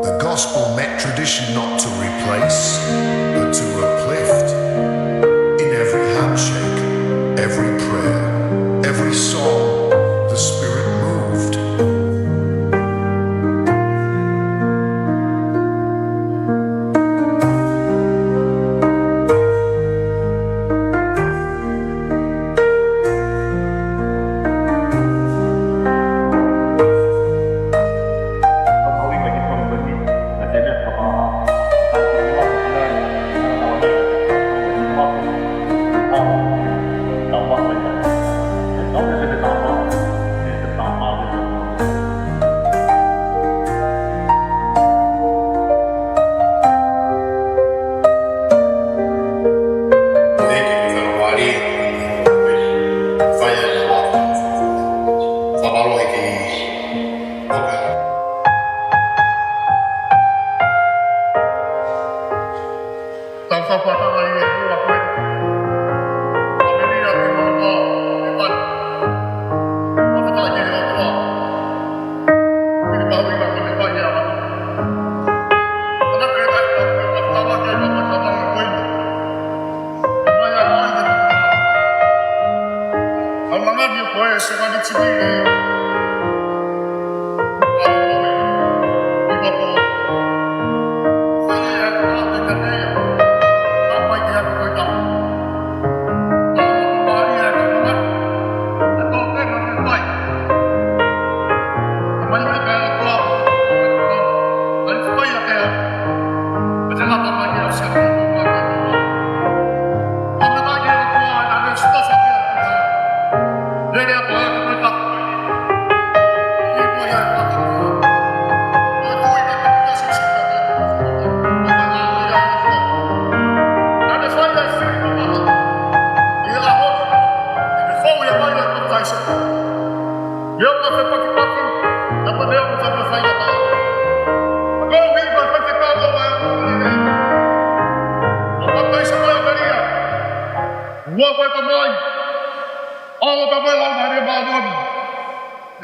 The gospel met tradition not to replace, but to uplift. In every handshake, every prayer, every song, the Spirit moved. Tau fakatātā ʻi he ʻOtua ko ē. Haleluia, ke mau ʻo e pai. Fakafetaʻi ki he ʻOtua. Ki he ʻOtua, ʻi he ʻOtua, ʻi he ʻOtua. Fakafetaʻi ki he ʻOtua, ʻi he ʻOtua, ʻi he ʻOtua.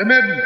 ʻEmeni.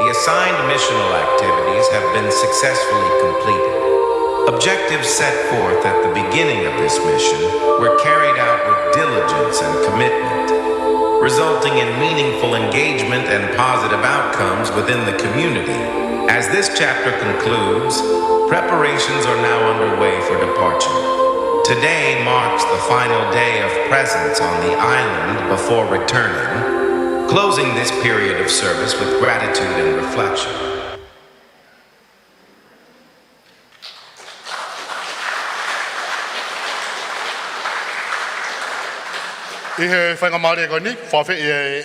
The assigned missional activities have been successfully completed. Objectives set forth at the beginning of this mission were carried out with diligence and commitment, resulting in meaningful engagement and positive outcomes within the community. As this chapter concludes, preparations are now underway for departure. Today marks the final day of presence on the island before returning, closing this period of service with gratitude and reflection. ʻI he faingamālie ko eni, fakafeʻi e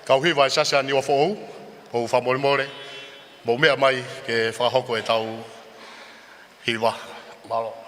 kau hiva ʻa e Siasi ʻa Niuafoʻou, ʻoku ou fakamolemole, mou meʻa mai ke fakahoko ʻetau hiva. Mālō.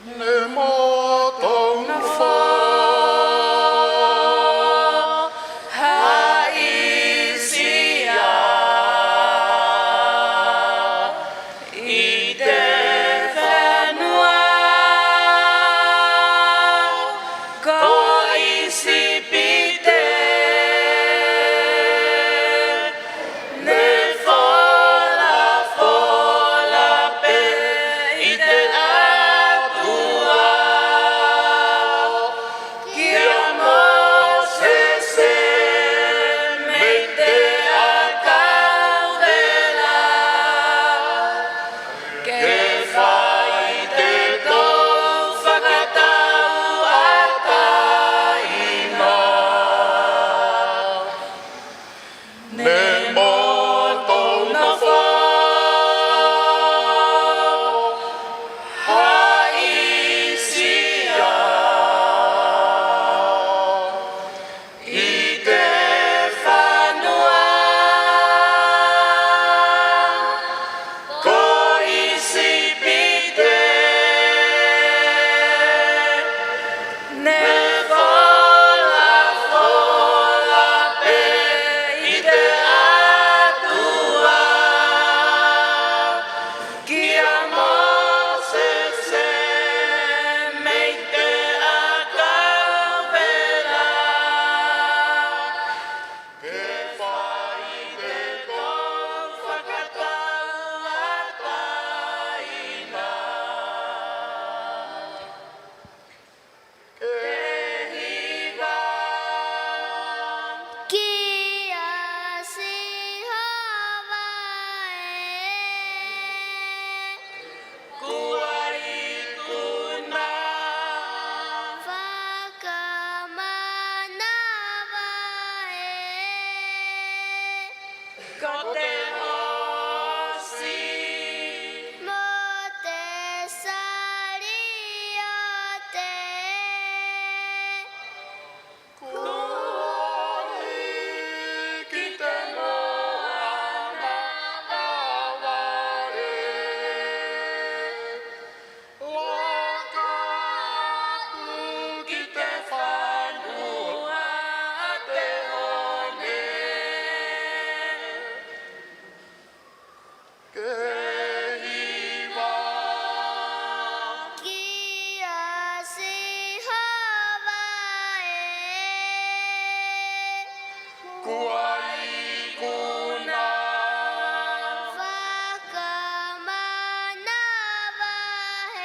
Ne moutolu nofo haʻisia ʻi he fonua ko ʻIsipite. Ne folofola pē ʻe he ʻOtua kia Mōsese mei he ʻakau vela, ke fai ʻi he tou fakatauʻatāina. Ne moutolu nofo haʻisia ʻi he fonua ko ʻIsipite. Ne folofola pē ʻe he ʻOtua kia Mōsese mei he ʻakau vela, ke fai ʻi he tou fakatauʻatāina. Ke hiva kia Sihova ē, kuo ikuna, fakamanava ē, ko e hoosi mo e saliote, kuo ʻi he moana ʻo Vale. Laka atu ki he fonua ʻo e hone, ke hiva kia Sihova ē, kuo ikuna, fakamanava ē,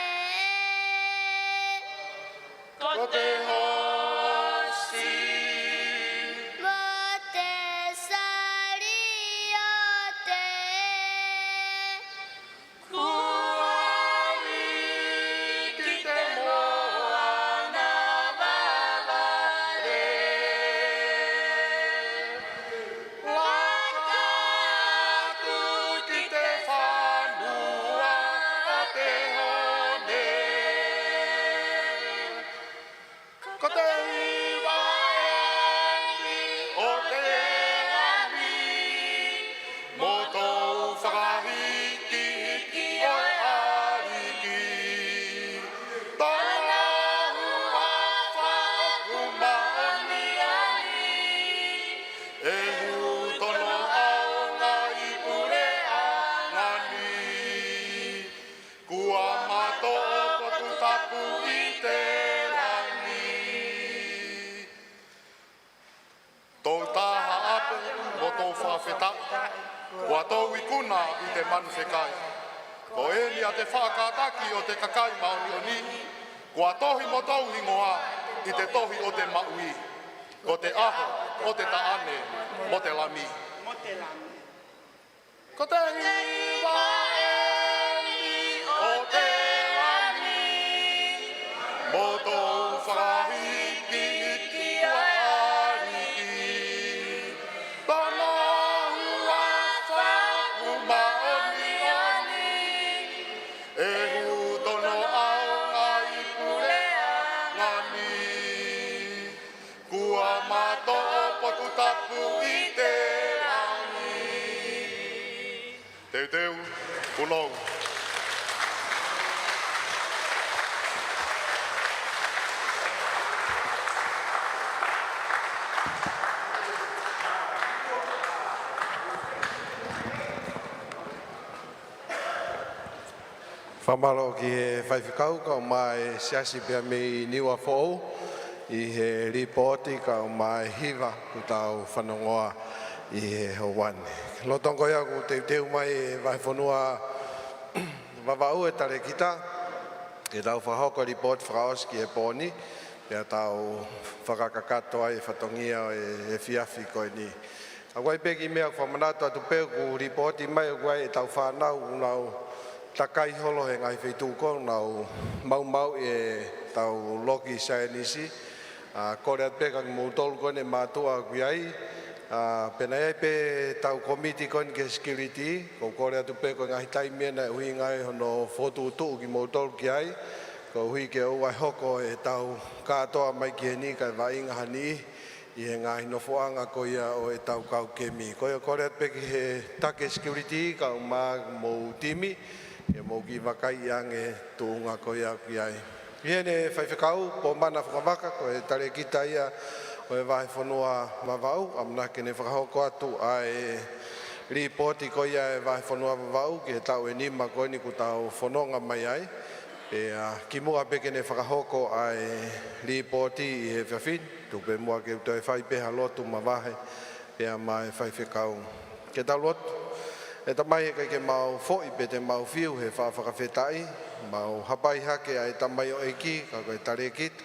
ko e hoosi mo e saliote, kuo ʻi he moana ʻo Vale. Laka atu ki he fonua ʻo e hone, ko e hiva eni ʻo e langi, mo ʻetau fakahīkihiki ʻo e ʻAliki, tona huafa ʻoku māʻoniʻoni, ʻe hū hono ʻaonga ʻi he puleʻanga ni. Kuo matoʻo potu tapu ʻi he langi. Tou tā ha ʻapi mo tou fakafetaʻi, kuo tou ikuna ʻi he manu fekai. Ko eni ʻa e faʻa kātaki ʻo e kakai māʻoniʻoni, kuo tohi mo hoto hingoa ʻi he tohi ʻo e maʻu. Ko e ʻaho ʻo e taʻane mo e Lami. Ko e hiva eni ʻo e langi, mo ʻetau fakahīkihiki ʻo e ʻAliki, tona huafa ʻoku māʻoniʻoni, ʻe hū hono ʻaonga ʻi he puleʻanga ni. Kuo matoʻo potu tapu ʻi he langi. Teuteu, punou. Fakamālō ki he faifekau kae ʻumaʻā e siasi pea mei Niuafoʻou ʻi he lipooti kae ʻumaʻā e hiva kuo tau fanongoa ʻi he houa ni. Lolotonga ko ia ʻoku teuteu mai e Vahefonua Vavaʻu e talēkita ke tau fakahoko e lipooti fakaʻosi ki he pō ni, pea tau fakakakato ai e fatongia ʻo e efiafi ko eni. ʻOku ʻi ai pē kiʻi meʻa ʻoku fakamanatu atu pē ʻoku lipooti mai ʻoku ʻi ai ʻetau fānau ʻoku nau takai holo he ngaahi feituʻu ko ē ʻoku nau maumauʻi ʻetau loki saienisi. ʻA, kole atu pē kia kimoutolu ko eni e mātuʻa ʻoku ʻi ai. ʻA, pea naʻe ʻi ai pē ʻetau kōmiti ko eni ki he security, ʻoku ou kole atu pē ko e ngaahi taimi ʻeni naʻe ʻuhinga ai hono fokotuʻutuʻu kimoutolu ki ai, koeʻuhi ke ʻoua ʻe hoko ʻetau kātoa mai ki heni kae vaʻinga ha niʻihi ʻi he ngaahi nofoʻanga ko ia ʻo ʻetau kau kemi. Ko ia kole atu pē ki he taki security kae ʻumaʻā homou timi, ke mou kiʻi vakaiʻi ange e tuʻunga ko ia ʻoku ʻi ai. ʻI heʻene faifekau, Pōmana Fakavaka, ko e talēkita ia ʻo e Vahefonua Vavaʻu, ʻamanaki ke ne fakahoko atu ʻa e lipooti ko ia e Vahefonua Vavaʻu ki he taʻu ʻe nima ko eni kuo tau fononga mai ai. Pea kimuʻa pē ke ne fakahoko ʻa e lipooti ʻi he efiafi ni, tuku pē muʻa ke u toe fai pē ha lotu mavahe pea mo e faifekau. Ke tau lotu. ʻE Tamai, ʻikai ke mau foʻi pe te mau fiu he faʻa fakafetaʻi, mau hapai hake ʻa e tamaioʻeiki, ka ko e talēkita,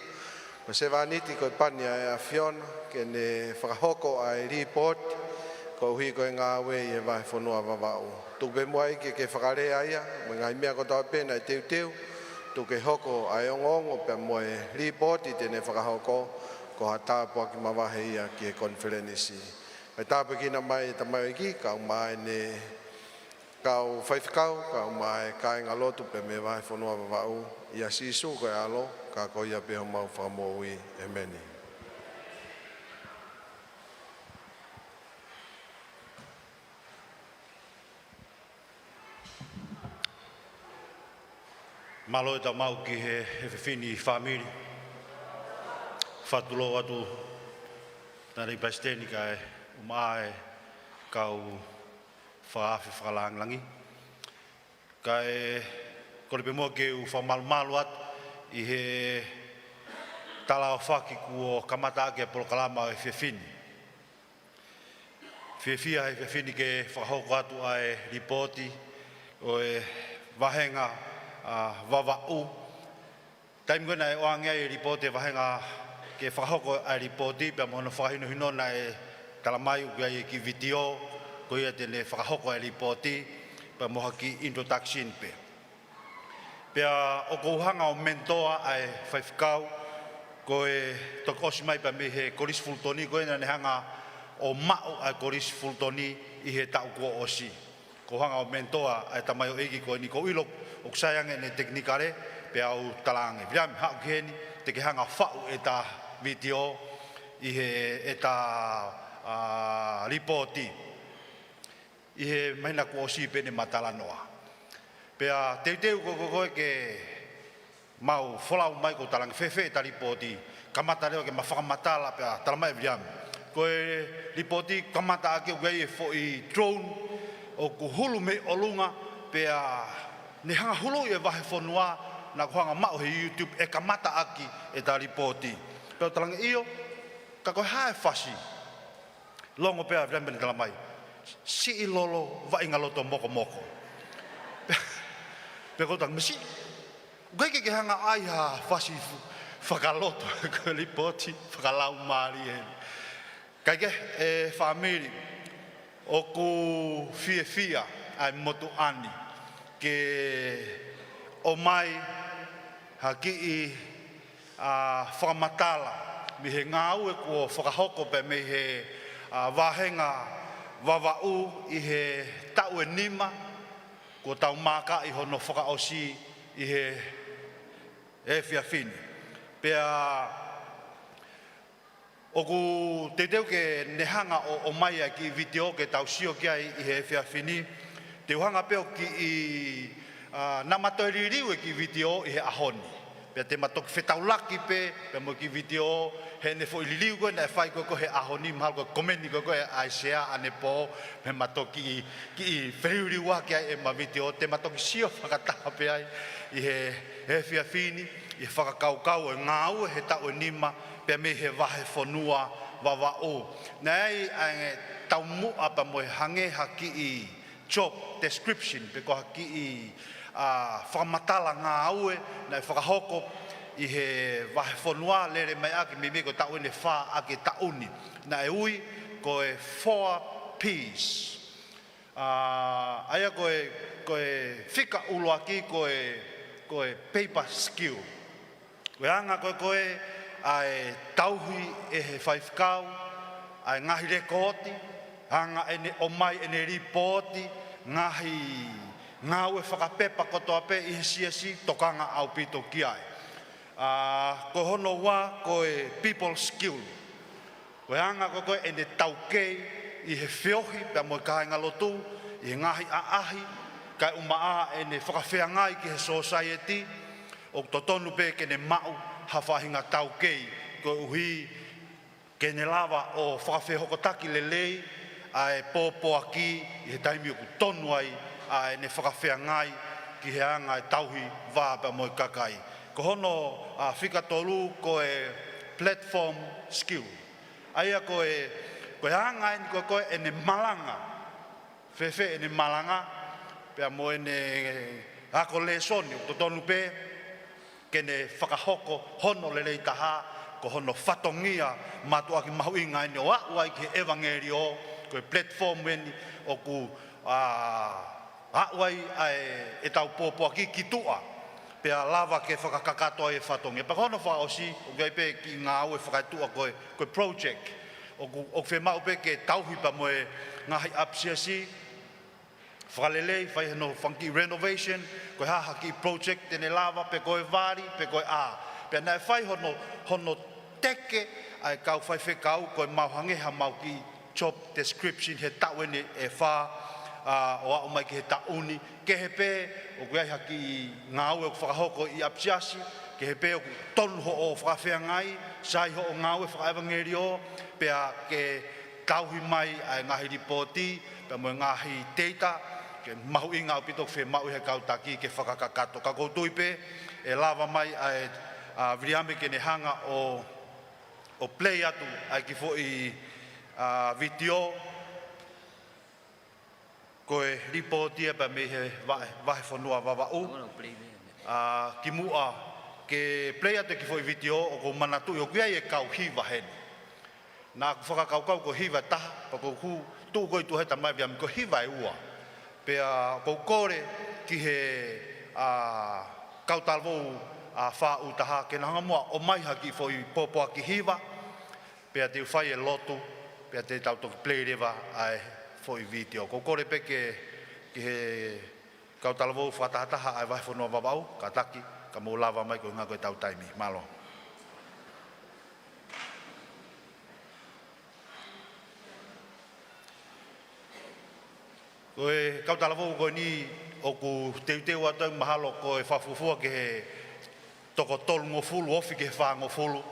ko e sevāniti ko e pani ʻa e ʻAfiona, ke ne fakahoko ʻa e lipooti, koeʻuhi ko e ngāue ʻi he Vahefonua Vavaʻu. Tuku pē muʻa ʻEiki ke fakalea ia, mo e ngaahi meʻa kotoa pē naʻe teuteu, tuku ke hoko ʻa e ongoongo pea mo e lipooti te ne fakahoko, ko ha tāpuaki mavahe ia ki he konifelenisi. ʻE tāpuekina mai e tamaioʻeiki, kae ʻumaʻā ʻene kau faifekau, kae ʻumaʻā e kāinga lotu pea mei he Vahefonua Vavaʻu, ʻia Sīsū ko e ʻAlo, ka ko ia pē homau Fakamoʻui. ʻEmeni. Mālō e tau maʻu ki he, he efiafi ni fāmili. Fakatulou atu Tangataʻeiki Palesiteni kae ʻumaʻā e kau fakaafe fakalāngilangi. Kae kole pē muʻa ke u fakamalumalu atu ʻi he talaʻofa kuo kamata ʻaki e polokalama ʻo e efiafi ni. Fiefia he efiafi ni ke fakahoko atu ʻa e lipooti ʻo e vahenga, ʻa, Vavaʻu. Taimi ko ē naʻe ʻoange ai e lipooti e vahenga ke fakahoko ʻa e lipooti, pea mo hono fakahinohino naʻe talamai ʻoku ʻi ai e kiʻi vitiō, ko ia te ne fakahoko ʻa e lipooti, pea mo ha kiʻi introduction pē. Pea ʻoku ou hanga ʻo mentor ʻa e faifekau, ko e toki ʻosi mai pea mei he Kolisi Fulutoni, ko ia naʻa ne hanga ʻo maʻu ʻa e Kolisi Fulutoni ʻi he taʻu kuo ʻosi. ʻOku ou hanga ʻo mentor ʻa e tamaioʻeiki ko eni, ʻoku ou ʻilo ʻoku sai ange ʻene tekinikale, pea u talaange, Viliami, haʻu ki heni, te ke hanga ʻo faʻu ʻeta vitiō ʻi he ʻeta, ʻa, lipooti. ʻI he māhina kuo ʻosi pē ne ma talanoa. Pea teuteu ko, ko, ko ē ke mau folau mai ʻoku ou talaange fēfē ʻeta lipooti, kamata leva ke ma fakamatala pea talamai ʻe Viliami. Ko e lipooti kamata ʻaki ʻoku ʻi ai e foʻi drone ʻoku hulu mei ʻolunga pea ne hanga huluʻi e vahefonua naʻa ku hanga maʻu he YouTube ʻe kamata ʻaki ʻeta lipooti. Pea u talaange ʻio, ka ko e hā e fasi? Longo pē ʻa Viliami pea ne talamai, Siʻi Lolo Vaʻinga Loto Mokomoko. Pea ʻoku ou talaange, Mesi, ʻoku ʻikai ke ke hanga ʻai ha fasi fu-, fakaloto, ko e lipooti fakalaumālie eni. Kae kehe, e fāmili, ʻoku fiefia ʻa e motuʻa ni ke ʻomai ha kiʻi, ʻa, fakamatala mei he ngāue kuo fakahoko pea mei he, ʻa, vahenga Vavaʻu ʻi he taʻu ʻe nima kuo tau maakaʻi hono fakaʻosi ʻi he efiafi ni. Pea ʻoku teuteu ke ne hanga ʻo, ʻomai ʻa e kiʻi vitiō ke tau sio ki ai ʻi he efiafi ni. Te u hanga pē ʻo kiʻi, ʻa, naʻa ma toe liliu e kiʻi vitiō ʻi he ʻaho ni. Pea te ma toki fetaulaki pē, pea mo e kiʻi vitiō, heʻene foʻi liliu ko ē naʻe fai ko ē ko ē he ʻaho ni, mahalo ko e komeni ko ē ko ē ʻa e sea ʻanepō, pea ma toki kiʻi feliuliuaki ai ʻema vitiō, te ma toki sio fakataha pē ai ʻi he, he efiafi ni, ʻi he fakakaukau ʻo e ngāue he taʻu ʻe nima, pea mei he vahefonua Vavaʻu. Naʻe ʻi ai ʻa e taumuʻa pea mo e hangē ha kiʻi job description, pe ko ha kiʻi, ʻa, fakamatala ngāue naʻe fakahoko ʻi he vahefonua lele mai ʻaki meimei ko e taʻu ʻeni ʻe fā ʻaki e taʻu ni. Naʻe ui ko e Four Ps. ʻA, ʻa ia ko e, ko e fika ʻuluaki ko e, ko e paper skill. Ko e anga ko ē ko ē ʻa e tauhi ʻe he faifekau ʻa e ngaahi lekooti, anga ʻene ʻomai ʻene lipooti, ngaahi ngāue fakapepa kotoa pē ʻi he siasi, tokanga ʻaupito ki ai. ʻA, ko hono ua ko e people skill. Ko e anga ko ē ko ē ʻene taukei ʻi he feohi pea mo e kāingalotu, ʻi he ngaahi ʻaʻahi, kae ʻumaʻā ʻene fakafeangai ki he sōsaieti, ʻoku totonu pē ke ne maʻu ha faʻahinga taukei koeʻuhi ke ne lava ʻo fakafehokotaki lelei ʻa e pōpoaki ʻi he taimi ʻoku tonu ai ʻa ʻene fakafeangai ki he anga e tauhi vā pea mo e kakai. Ko hono, ʻa, fika tolu ko e platform skill. ʻA ia ko e, ko e anga ʻeni ko ē ko ē ʻene malanga. Fēfē ʻene malanga, pea mo ʻene ako lēsoni, ʻoku totonu pē ke ne fakahoko hono lelei taha, ko hono fatongia mātuʻaki mahuʻinga ʻeni ʻo aʻu ai ki he ʻevangeliō, ko e platform ʻeni ʻoku, ʻa, aʻu ai ʻa e, ʻetau pōpoaki ki tuʻa, pea lava ke fakakakato ai e fatongia. Pea ko hono fakaʻosi, ʻoku ʻi ai pē kiʻi ngāue fakaetuʻa ko e, ko e project. ʻOku, ʻoku fiemaʻu pē ke tauhi pea mo e ngaahi ʻapisiasi, fakalelei, fai hono fanga kiʻi renovation, ko e hā ha kiʻi project te ne lava, pe ko e vali, pe ko e hā. Pea naʻe fai hono, hono teke ʻa e kau faifekau, ko e mau hangē ha mau kiʻi job description he taʻu ʻeni ʻe fā, ʻa, ʻo aʻu mai ki he taʻu ni. Kehe pē, ʻoku ʻi ai ha kiʻi ngāue ʻoku fakahoko ʻi ʻapisiasi, kehe pē ʻoku tonu hoʻo fakafeangai, sai hoʻo ngāue fakaʻevangeliō, pea ke tauhi mai ʻa e ngaahi lipooti, pea mo e ngaahi data, ke mahuʻinga ʻaupito ke fiemaʻu ʻe he kau taki ke fakakakato. Ka ʻoku ou tui pē, ʻe lava mai ʻa e, ʻa, Viliami ke ne hanga ʻo, ʻo play atu ʻa e kiʻi foʻi, ʻa, vitiō, ko e lipooti ia pea mei he vahe, vahefonua Vavaʻu. ʻA, kimuʻa ke play atu e kiʻi foʻi vitiō ʻoku ou manatuʻi ʻoku ʻi ai e kau hiva heni. Naʻa ku fakakaukau ko e hiva ʻe taha, pea ko ʻeku tuʻu ko ē ʻi tuʻa he tamai Viliami ko e hiva ʻe ua. Pea ʻoku ou kole ki he, ʻa, kau talavou, ʻa, fā ʻū taha, ke na hanga muʻa ʻo ʻomai ha kiʻi foʻi pōpoaki hiva, pea te u fai e lotu, pea te tau toki play leva ʻa e foʻi vitiō. ʻOku ou kole pē ke, ki he kau talavou fakatahataha ʻa e vahefonua Vavaʻu, kātaki, ka mou lava mai koeʻuhi ko ʻetau taimi. Mālō. Ko e kau talavou ko eni ʻoku teuteu atu ai mahalo ko e fakafuofua ki he toko tolungofulu, ofi ki he fāngofulu.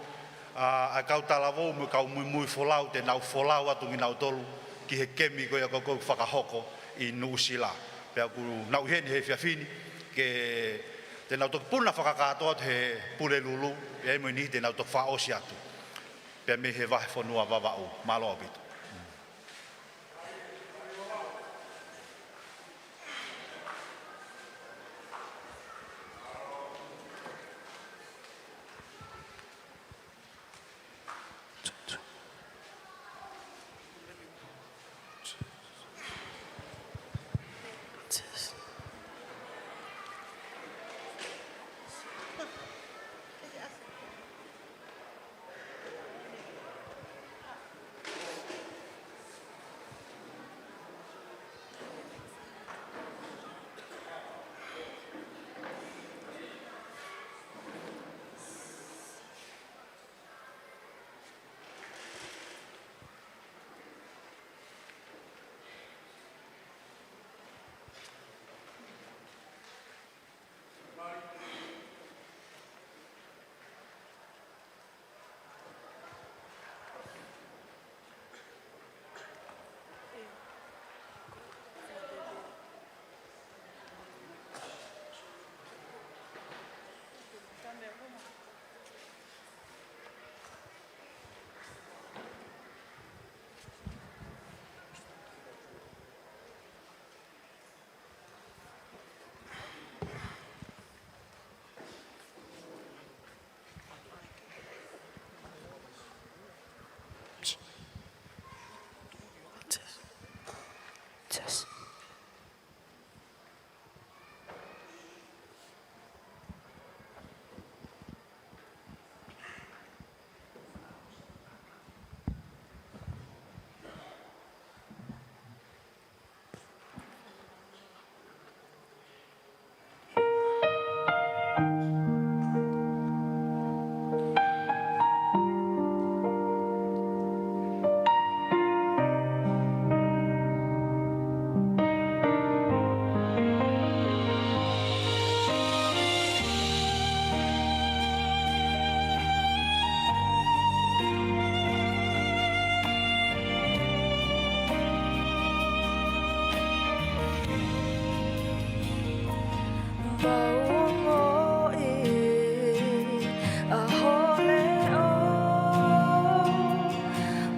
ʻA, ʻa e kau talavou mo e kau muimui folau, te nau folau atu kinautolu ki he kemi ko ia ʻoku fakahoko ʻi Nuʻusila. Pea ʻoku nau ʻi heni he efiafi ni, ke te nau toki puna fakakātoa atu he Pulelulu, pea mo e niʻihi te nau toki fakaʻosi atu. Pea mei he vahefonua Vavaʻu, mālō ʻaupito. Mau ongoʻi ʻa ho leʻo,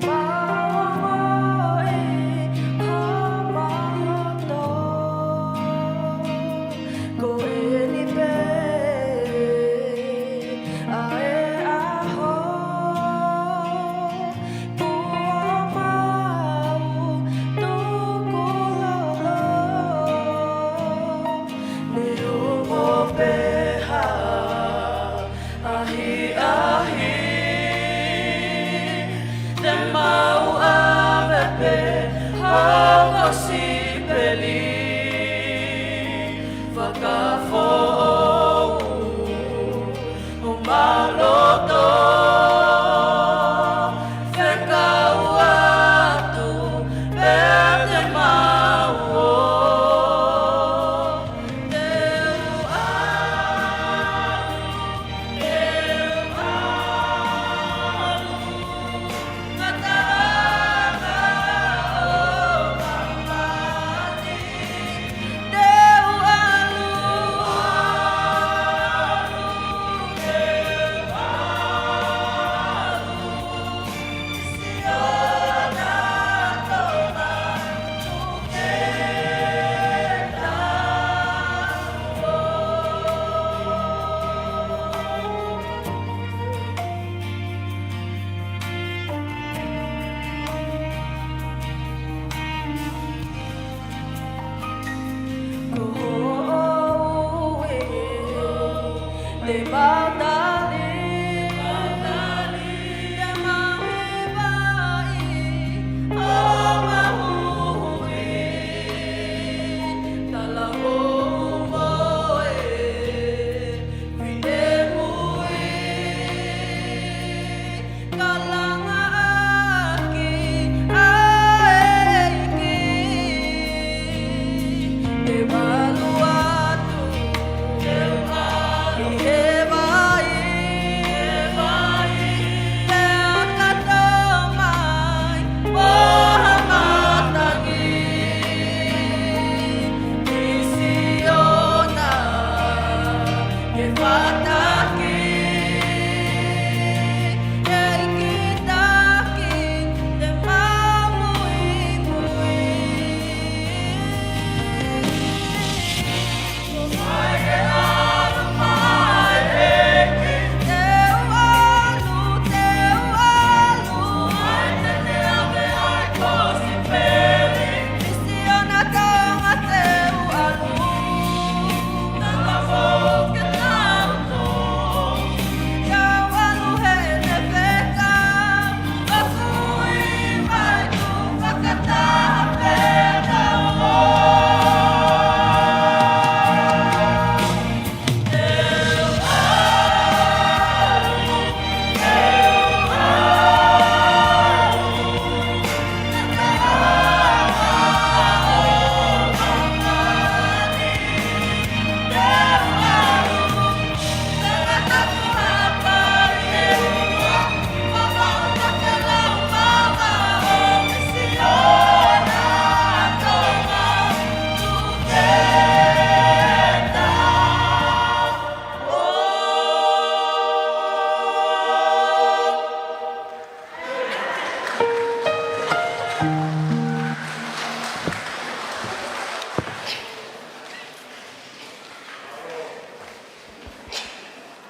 mau ongoʻi ʻa homau loto. Ko eni pē ʻa e ʻaho kuo mau tukulolo, neongo pē ha ʻahiʻahi, te mau ʻave pē ho kosipeli fakafoʻou homau loto, fekau atu pē te mau ō. Te u ʻalu, te u ʻalu, ka ta ʻalu ʻo ka mali. Te u ʻalu, te u ʻalu. Ko hoʻo ui te mau tali, te mau hivaʻi, ʻo mau huhuʻi, talavou mo e finemui. Kalanga ʻaki ʻa e ʻEiki, te u ʻalu atu, te u ʻalu ʻi he vai, he vai, pea ka tō mai ʻo ha matangi, misiona ke fataki, ʻEiki taki, te mau muimui. Te u ʻalu, te u ʻalu. Misiona Tonga te u ʻalu. Talavou ke tau tō. Kau ʻalu heʻene fekau.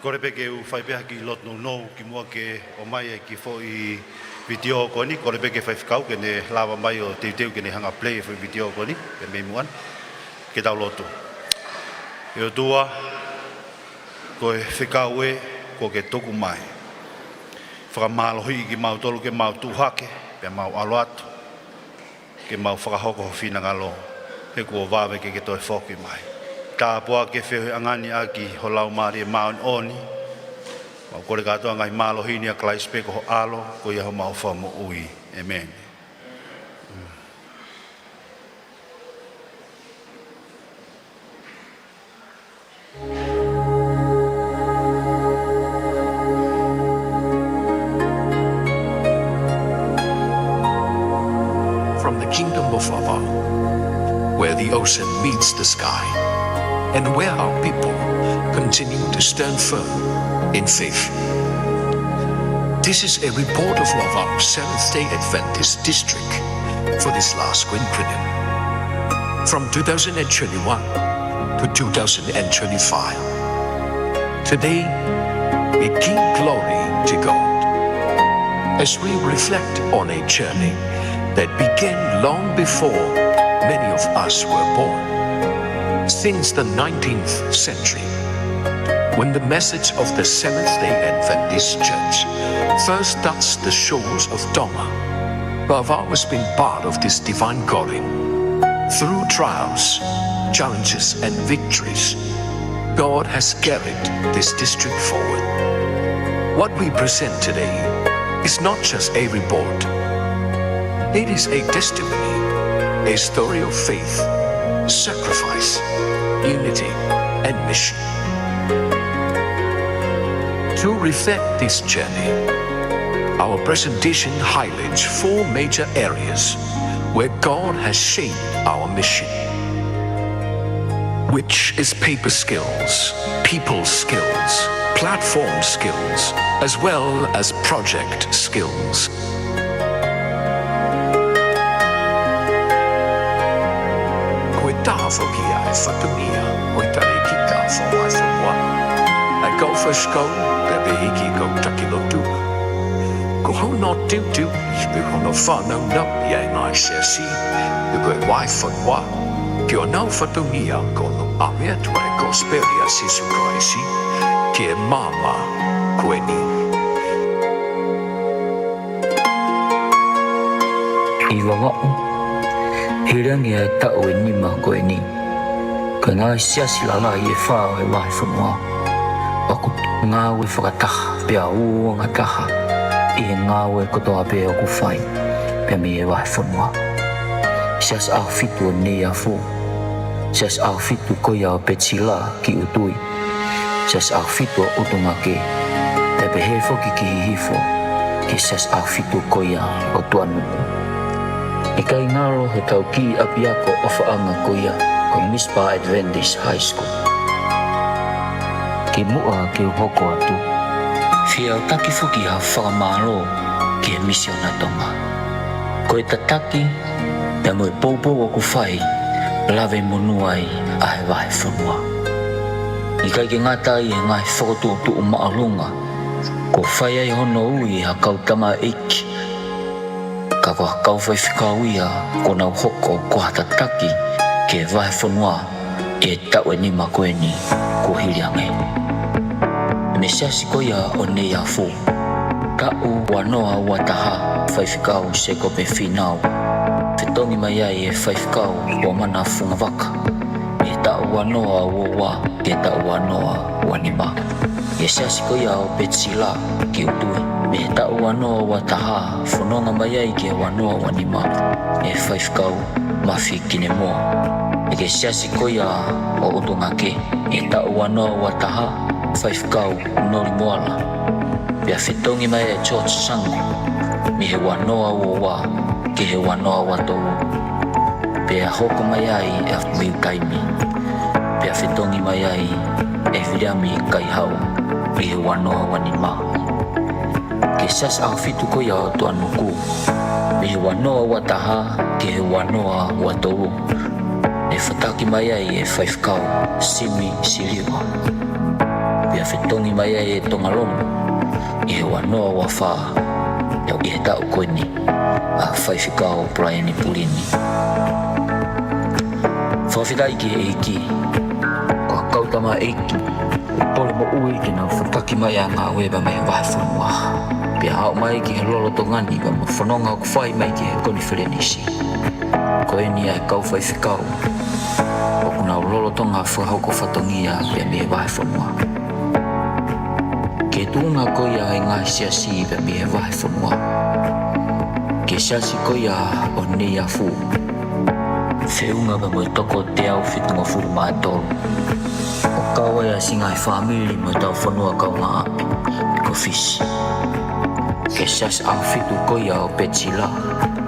Kole pē ke u fai pē ha kiʻi lotu nounou kimuʻa ke ʻomai e kiʻi foʻi vitiō ko eni. Kole pē ki he faifekau ke ne lava mai ʻo teuteu ke ne hanga play e foʻi vitiō ko eni, pea mei muʻa ni ke tau lotu. ʻE ʻOtua, ko e fekau ē kuo ke tuku mai, fakamālohiʻi kimautolu ke mau tuʻu hake, pea mau ʻalu atu ke mau fakahoko ho finangalo, he kuo vave ke ke toe foki mai. Tāpuakiʻi e feohiʻanga ni ʻaki ho Laumālie Māʻoniʻoni. Mau kole kātoa e ngaahi mālohi ni ʻia Kalaisi pē ko ho ʻAlo, ko ia homau Fakamoʻui. ʻĒmeni. From the kingdom of Ava, where the ocean meets the sky, and where our people continue to stand firm in faith. This is a report of, of our Seventh-day Adventist district for this last quinquennium, from two thousand and twenty-one to two thousand and twenty-five. Today, we give glory to God as we reflect on a journey that began long before many of us were born. Since the nineteenth century, when the message of the Seventh-day Adventist Church first touched the shores of Tonga, Vavau has been part of this divine calling. Through trials, challenges, and victories, God has carried this district forward. What we present today is not just a report. It is a testimony, a story of faith, sacrifice, unity, and mission. To reflect this journey, our presentation highlights four major areas where God has shaped our mission, which is paper skills, people skills, platform skills, as well as project skills. Ko e taha foki ia e fatongia ʻo e Tangata Fakafofonga ʻa e kau faifekau, pea pehē ki he kau taki lotu. Ko hono teuteu, pe ko hono fānaunau ia ʻa e ngaahi siasi, pe ko e vahefonua, ki honau fatongia ko hono ʻave atu ʻa e kosipeli ʻa Sīsū Kalaisi ki he māmani ko eni. ʻI Vavaʻu, hili ange ʻa e taʻu ʻe nima ko eni, ko e ngaahi siasi lalahi ʻe fā ʻo e vahefonua ʻoku ngāue fakataha pea uouangataha ʻi he ngāue kotoa pē ʻoku fai pē mei he vahefonua. Siasi ʻAhofitu ʻo Neiafu, siasi ʻAhofitu ko ia ʻo Petila ki ʻUtui, siasi ʻAhofitu ʻo ʻUtungake, pea pehē foki ki Hihifo, ki he siasi ʻAhofitu ko ia ʻo Tuʻanuku. ʻIkai ngalo hotau kiʻi ʻapiako ʻofaʻanga ko ia ko Mizpah Adventist High School. Kimuʻa ke u hoko atu, fie aʻutaki foki ha fakamālō ki he Misiona Tonga. Ko e tataki pea mo e poupou ʻoku fai, lave monū ai ʻa e vahefonua. ʻIkai ke ngata ai ʻi he ngaahi fokotuʻutuʻu māʻolunga kuo fai ai hono ui ʻe ha kau tamaioʻeiki, ka ko ha kau faifekau ia kuo nau hoko ko ha tataki ki he vahefonua ʻi he taʻu ʻe nima ko eni kuo hili ange. Mei he siasi ko ia ʻo Neiafu, taʻu ua noa ua taha, Faifekau Sēkope Fīnau, fetongi mai ai ʻe Faifekau Uamana Fungavaka, ʻi he taʻu ua noa ua ua ki he taʻu ua noa ua nima. ʻI he siasi ko ia ʻo Petila ki ʻUtui, mei he taʻu ua noa ua taha fononga mai ai ki he ua noa ua nima, ʻe Faifekau Mafi Kinemoa. Pea ki he siasi ko ia ʻo ʻUtungake, ʻi he taʻu ua noa ua taha, Faifekau Noli Moala. Pea fetongi mai ʻe George Sango, mei he ua noa ua ua ki he ua noa ua tolu. Pea hoko mai ai ʻa Miutaimi. Pea fetongi mai ai ʻe Viliami Kaihau ʻi he ua noa ua nima. Ki he siasi ʻAhofitu ko ia ʻo Tuʻanuku, mei he ua noa ua taha ki he ua noa ua tolu, ʻe fataki mai ai ʻe Faifekau Simi Siliva. Pea fetongi mai ai ʻe Tongalongo ʻi he ua noa ua fā, ʻi he taʻu ko eni, ʻa Faifekau Brian Pulini. Fakafetaʻi ki he ʻEiki, ko e kau tamaioʻeiki ʻoku pole moʻui ke nau fakataki mai ʻa e ngāue mei he vahefonua, pea aʻu mai ki he lolotonga ni pea mo e fononga ʻoku fai mai ki he konifelenisi. Ko eni ʻa e kau faifekau ʻoku nau lolotonga fakahoko fatongia pē mei he vahefonua. Ki he tuʻunga ko ia ʻa e ngaahi siasi pē mei he vahefonua. Ki he siasi ko ia ʻo Neiafu, feʻunga pē mo e toko teau fitungofulu mā tolu. ʻOku kau ai ʻa siʻi ngaahi fāmili mo ʻetau fonua kaungāʻapi ko Fisi. Ki he siasi ʻAhofitu ko ia ʻo Petila,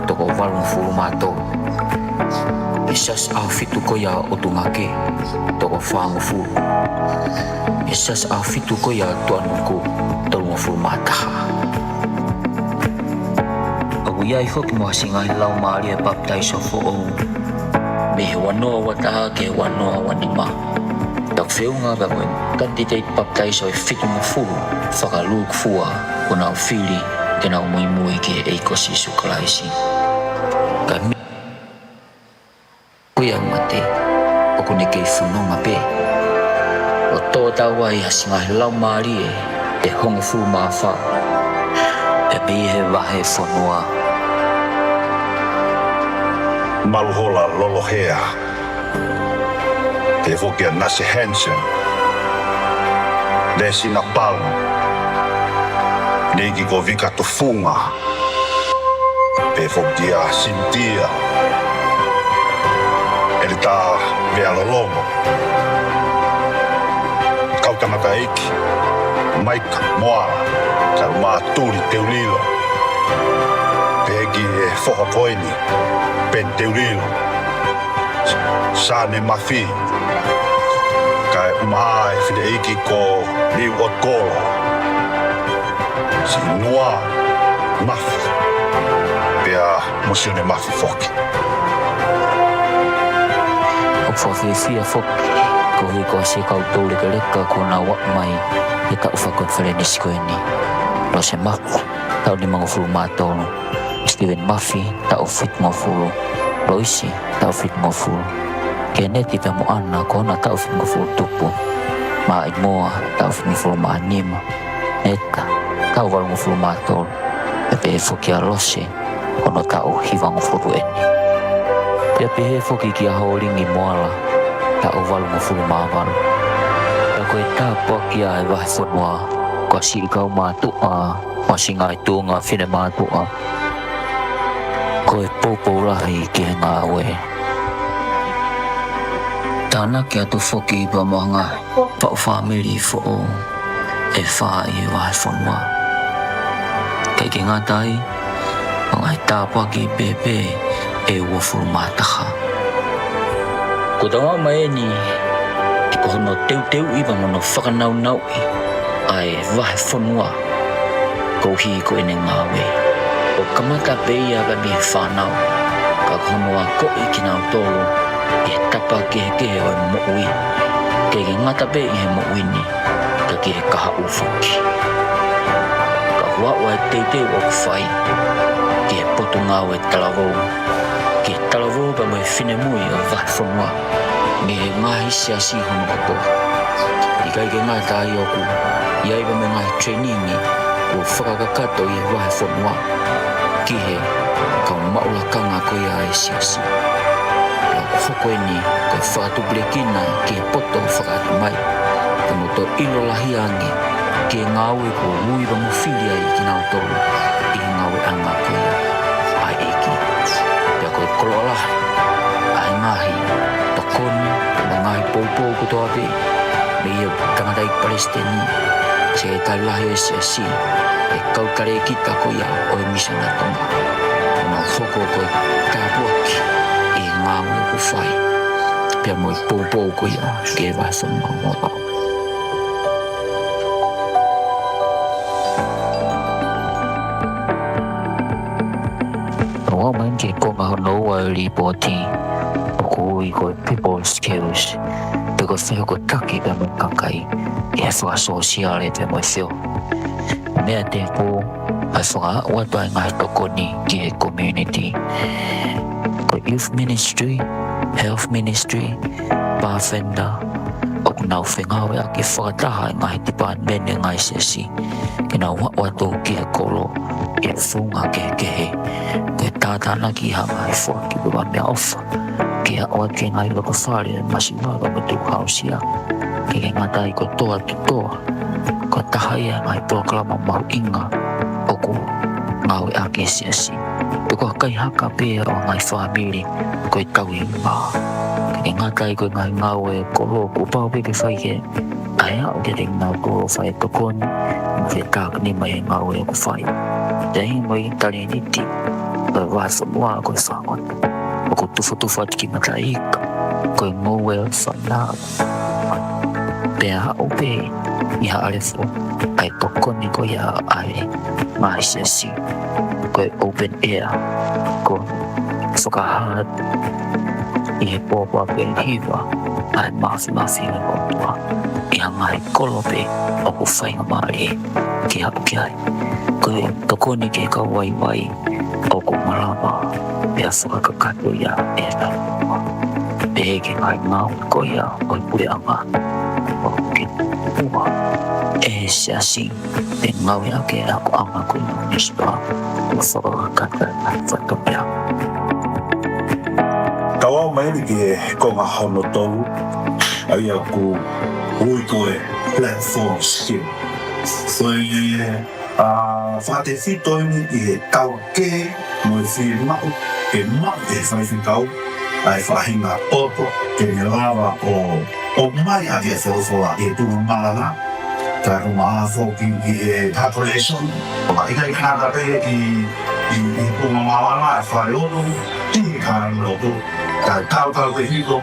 toko valungofulu mā tolu. Ki Siasi ʻAhofitu ko ia ʻo Tungake, toko fāngofulu. Siasi ʻAhofitu ko ia ʻo Tuʻanuku, tolungofulu mā taha. ʻOku ʻi ai foki mo ha siʻi ngaahi laumālie papitaiso foʻou mei he ua noa ua taha ki he ua noa ua nima. Tau feʻunga pea mo e kanititeiti papitaiso ʻe fitungofulu fakalūkufua kuo nau fili ke nau muimui ki he ʻEiki ko Sīsū Kalaisi. Ka mei ko ia mate, ʻoku ne kei fononga pē. ʻO tō tau ai ha siʻi ngaahi laumālie ʻe hongofulu mā fā, ʻe pehē ʻe he vahefonua. Maluhola Lolohea, pehē foki ʻa Nasi Hansen, Lesina Palu, Neiki ko Vika Tufunga, pehē foki ʻa Sintia, ʻEletā Vealolomo, kau tangataʻeiki, Maika Moala, Salumā Tuli Teulilo, pehē ki he foha ko eni, Peni Teulilo, Sane Mafi, kae ʻumaʻā e fineʻeiki ko Liu ʻOtukolo, Sinua Mafi, pea mo Sione Mafi foki. ʻOku fakafiefia foki koeʻuhi ko e siʻi kau toulekeleka kuo nau aʻu mai he taʻu fakakonifelenisi ko eni. Lose Mafi, taʻu nimangofulu mā tolu. Steven Mafi, taʻu fitungofulu. Loisi, taʻu fitungofulu. Keneti pea mo ʻAna, ko hona taʻu fitungofulu tupu. Maʻimoa, taʻu fitungofulu mā nima. Neta, taʻu valungofulu mā tolu. Pea pehē foki ʻa Lose, ko hono taʻu hivangofulu eni. Pea pehē foki kia Holingi Moala, taʻu valungofulu mā valu. Pea ko e tāpuaki ia ʻa e vahefonua, ko e siʻi kau mātuʻa, mo e siʻi ngaahi tuʻunga finemātuʻa, ko e poupou lahi ki he ngāue. Tānaki atu foki pea mo e ngaahi paʻu fāmili foʻou ʻe fā ʻi he vahefonua. ʻIkai ke ngata ai, mo e ngaahi tāpuaki pēpē ʻe uofulu mā taha. Kuo tau aʻu mai eni ki hono teuteuʻi pea mo hono fakanāunauʻi ʻa e vahefonua koeʻuhi ko ʻene ngāue. ʻOku kamata pē ia mei he fānau, ka ko hono akoʻi kinautolu ʻi he tapa kehekehe ʻo e moʻui. ʻIkai ke ngata pē ʻi he moʻui ni, ka ki he kahaʻu foki. Ka ʻoku aʻu ʻa e teuteu ʻoku fai ki he Potungāue Talavou, ki he talavou pea mo e finemui ʻo e vahefonua mei he ngaahi siasi hono kotoa. ʻIkai ke ngata ai, ʻoku ʻi ai pē mo e ngaahi training kuo fakakakato ʻi he vahefonua ki he kau maʻu lakanga ko ia ʻa e siasi. Pea ʻoku hoko eni ko e fakatupulekina ki he poto fakaʻatamai, pea mo toe ʻilo lahi ange ki he ngāue kuo ui pea mo fili ai kinautolu ʻi he ngāueʻanga ko ia ʻa e ʻEiki. Pea ko e koloa lahi ʻa e ngaahi tokoni mo e ngaahi poupou kotoa pē, mei he tangataʻeiki palesiteni, sekelitali lahi ʻo e siasi, e kau talēkita ko ia ʻo e Misiona Tonga. Kuo nau hoko ko e tāpuaki ʻi he ngāue ʻoku fai, pea mo e poupou ko ia ki he vahefonua. ʻOku aʻu mai ki he konga hono ua ʻo e līpooti, ʻoku ui ko e people skills, pe ko e fehokotaki pea mo e kakai ʻi he fakasōsiale pea mo e feohi. Meʻa tēpū, ʻa e fakaaʻu atu ʻa e ngaahi tokoni ki he community. Ko e youth ministry, health ministry, Pathfinder, ʻoku nau fengāueʻaki fakataha e ngaahi tipātimeni ʻo e ngaahi siasi ke nau aʻu atu ki he kolo ʻi he founga kehekehe, ke tātānaki ha ngaahi foaki pe ko ha meʻaʻofa ke aʻu atu ki he ngaahi lotofale, masiva pea mo e tukuhāusia. ʻIkai ke ngata ai, ko e toa tutoa, ko e taha ia e ngaahi polokalama mahuʻinga ʻoku ngāueʻaki ʻe he siasi. Pe ko ha kaihaka pē ʻo e ngaahi fāmili, ko e tauhi mā. ʻIkai ke ngata ai, ko e ngaahi ngāue ʻa e kolo kuo pau pē ke fai ke ʻai ʻo ke te nau kolo fai tokoni mo fetākinima ʻi he ngāue ʻoku fai. Pea ʻi he mo e talēniti ʻo e vahefonua ko e fānau. ʻoku tufotufa atu ki mataʻi ika, ko e ngoue ʻo e faʻahinga. Pea haʻu pē ʻi Haʻalefo ʻa e tokoni ko ia ʻa e ngaahi siasi, ko e open air, ko e fakahā ʻi he pōpoaki ʻe hiva ʻa e māfimafi ʻo e ʻOtua ʻi ha ngaahi kolope ʻoku faingamālie ke haʻu ki ai. Ko e tokoni ki he kau vaivai ʻoku malava pea fakakakato ia ʻe he ʻOtua. Pehē ki he ngaahi ngāue ko ia ʻo e puleʻanga ʻoku ke ua ʻe he siasi, pea ngāueʻaki e akoʻanga ko ia ʻo e Nispa ʻo fakakakato ʻa e fatongia. Kau mai ni ki he konga hono tolu, ʻa ia ʻoku ui ko e platform skill. Ko e, ʻa, fakatefito eni ʻi he taukei mo e fiemaʻu ke maʻu ʻe he faifekau ʻa e faʻahinga poto ke ne lava ʻo, ʻo mai ʻa e folofola ʻi he tuʻunga malanga, kae ʻumaʻā foki ʻi he calculation. ʻIkai ke ngata pē ʻi, ʻi, ʻi he tuʻunga malanga ʻa e falelotu, ʻi he kāingalotu, kae tautautefito